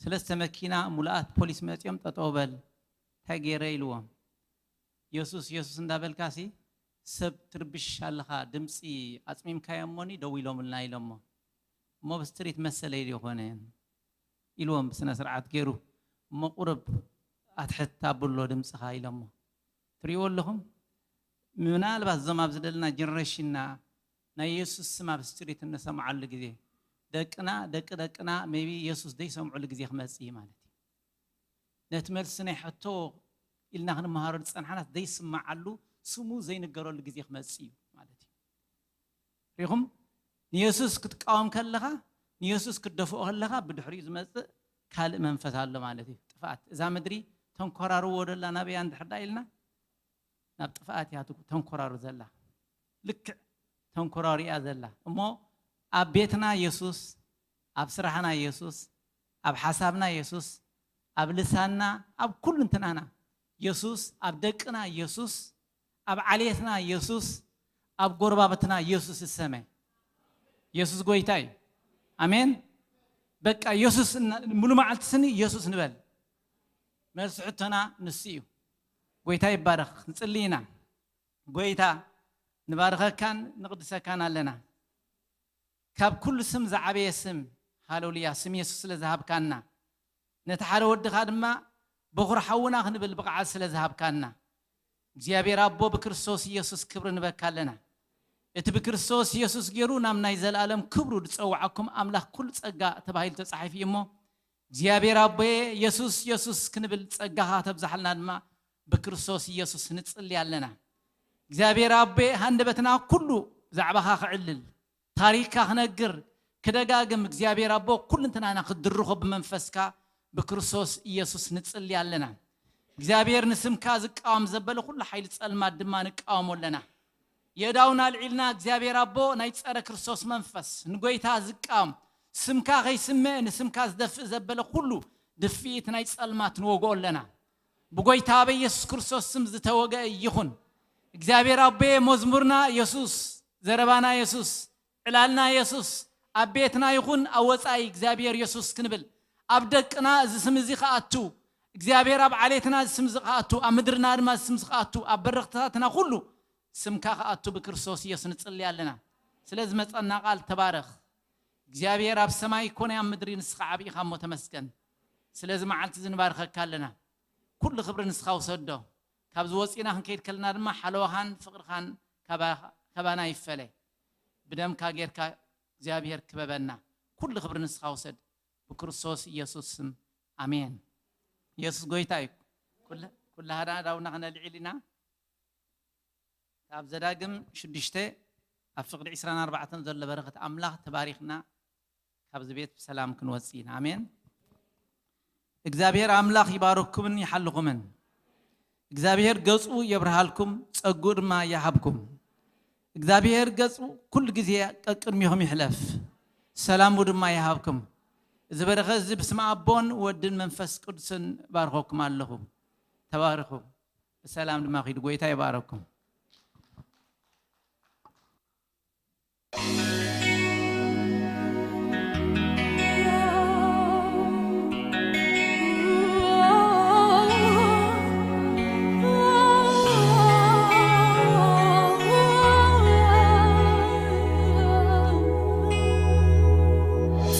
ሰለስተ መኪና ሙሉኣት ፖሊስ መጺኦም ጠጠው በል እንታይ ገይረ ኢልዎም። የሱስ የሱስ እንዳበልካሲ ሰብ ትርብሽ ኣለኻ፣ ድምፂ ኣፅሚምካዮ እሞኒ ደው ኢሎምልና ኢሎሞ። እሞ ብስትሪት መሰለይ ዶ ይኾነ ኢልዎም ብስነ ስርዓት ገይሩ። እሞ ቁርብ ኣትሕት ኣብሎ ድምፅኻ ኢሎሞ። ትሪእዎ ኣለኹም? ምናልባት እዞም ኣብዚ ዘለና ጀነሬሽንና ናይ የሱስ ስም ኣብ ስትሪት እንሰምዓሉ ግዜ ደቅና ደቂ ደቅና ሜቢ የሱስ ዘይሰምዑሉ ግዜ ክመፅእ እዩ ማለት እዩ። ነቲ መልሲ ናይ ሕቶ ኢልና ክንመሃሮ ዝፀንሓናስ ዘይስመዓሉ ስሙ ዘይንገረሉ ግዜ ክመፅእ እዩ ማለት እዩ። ሪኹም ንየሱስ ክትቃወም ከለኻ ንየሱስ ክትደፍኦ ከለኻ ብድሕሪኡ ዝመፅእ ካልእ መንፈስ ኣሎ ማለት እዩ። ጥፍኣት እዛ ምድሪ ተንኮራርዎ ደላ ናበያ እንድሕር ዳ ኢልና ናብ ጥፍኣት እያ ትጉ- ተንኮራሩ ዘላ። ልክዕ ተንኮራሩ እያ ዘላ። እሞ ኣብ ቤትና የሱስ፣ ኣብ ስራሕና የሱስ፣ ኣብ ሓሳብና የሱስ፣ ኣብ ልሳንና፣ ኣብ ኩሉ እንትናና የሱስ፣ ኣብ ደቅና የሱስ፣ ኣብ ዓሌትና የሱስ፣ ኣብ ጎረባብትና የሱስ ይሰመ። የሱስ ጎይታ እዩ። ኣሜን። በቃ የሱስ እና- ሙሉ መዓልቲ ስኒ የሱስ ንበል። መልሲ ሕቶና ንሱ እዩ። ጎይታ ይባረኽ። ንጽሊ ኢና። ጎይታ ንባርኸካን ንቕድሰካን ኣለና። ካብ ኩሉ ስም ዝዓበየ ስም፣ ሃሌሉያ፣ ስም የሱስ ስለ ዝሃብካና፣ ነቲ ሓደ ወድኻ ድማ በኹር ሓውና ክንብል ብቕዓት ስለ ዝሃብካና እግዚኣብሔር ኣቦ ብክርስቶስ ኢየሱስ ክብሪ ንበካ ኣለና። እቲ ብክርስቶስ ኢየሱስ ገይሩ ናብ ናይ ዘለኣለም ክብሩ ዝጸውዓኩም ኣምላኽ ኩሉ ጸጋ ተባሂሉ ተጻሒፉ እዩ እሞ እግዚኣብሔር ኣቦየ የሱስ የሱስ ክንብል ጸጋኻ ተብዛሓልና ድማ ብክርስቶስ ኢየሱስ ንጽሊ ኣለና። እግዚኣብሔር ኣቦየ ሃንደበትና ኩሉ ብዛዕባኻ ክዕልል ታሪክካ ክነግር ክደጋግም እግዚኣብሔር ኣቦ ኩልንትናና ክድርኾ ብመንፈስካ ብክርስቶስ ኢየሱስ ንጽሊ ኣለና። እግዚኣብሔር ንስምካ ዝቃወም ዘበለ ኩሉ ሓይሊ ጸልማት ድማ ንቃወሞ ኣለና። የእዳውና ኣልዒልና እግዚኣብሔር ኣቦ ናይ ጸረ ክርስቶስ መንፈስ ንጎይታ ዝቃወም ስምካ ከይስምዕ ንስምካ ዝደፍእ ዘበለ ኩሉ ድፍኢት ናይ ጸልማት ንወግኦ ኣለና። ብጎይታ በኢየሱስ ክርስቶስ ስም ዝተወግአ ይኹን። እግዚኣብሔር ኣቦየ መዝሙርና የሱስ፣ ዘረባና የሱስ፣ ዕላልና የሱስ፣ ኣብ ቤትና ይኹን ኣብ ወጻኢ እግዚኣብሔር የሱስ ክንብል ኣብ ደቅና እዚ ስም እዚ ክኣቱ እግዚኣብሔር ኣብ ዓሌትና እዚ ስም እዚ ክኣቱ ኣብ ምድርና ድማ እዚ ስም እዚ ክኣቱ ኣብ በረኽትታትና ኩሉ ስምካ ክኣቱ ብክርስቶስ ኢየሱስ ንጽሊ ኣለና። ስለ ዝመጸና ቃል ተባረኽ እግዚኣብሔር ኣብ ሰማይ ኮነ ኣብ ምድሪ ንስኻ ዓብኢኻ እሞ ተመስገን። ስለዚ መዓልቲ እዚ ንባርኸካ ኣለና። ኩሉ ክብሪ ንስኻ ውሰዶ። ካብዚ ወፂና ክንከይድ ከለና ድማ ሓለዋኻን ፍቕርኻን ካባና ይፈለ። ብደምካ ጌርካ እግዚኣብሔር ክበበና። ኩሉ ክብሪ ንስኻ ውሰድ ብክርስቶስ ኢየሱስ ስም ኣሜን። ኢየሱስ ጎይታ እዩ። ኩላህና ዳውና ክነልዒል ኢና። ካብ ዘዳግም ሽዱሽተ ኣብ ፍቕዲ ዕስራን ኣርባዕተን ዘሎ በረኸት ኣምላኽ ተባሪኽና ካብዚ ቤት ብሰላም ክንወፅእ ኢና። ኣሜን። እግዚኣብሔር ኣምላኽ ይባርኩምን ይሓልኹምን። እግዚኣብሔር ገጹ የብርሃልኩም፣ ጸጉኡ ድማ ይሃብኩም። እግዚኣብሔር ገጹ ኩሉ ግዜ ቀቅድሚኹም ይሕለፍ፣ ሰላሙ ድማ ይሃብኩም። እዚ በረኸት እዚ ብስመ ኣቦን ወድን መንፈስ ቅዱስን ባርኸኩም ኣለኹ። ተባረኹ። ብሰላም ድማ ኺዱ። ጎይታ ይባረኩም።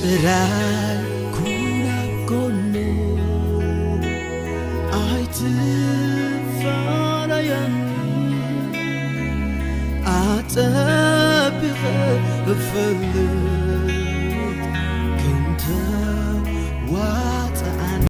ጥራይ ኩን ኣብ ጎነይ ኣይትፋለየኒ ኣጸቢቐ እፈልጥ ክንተ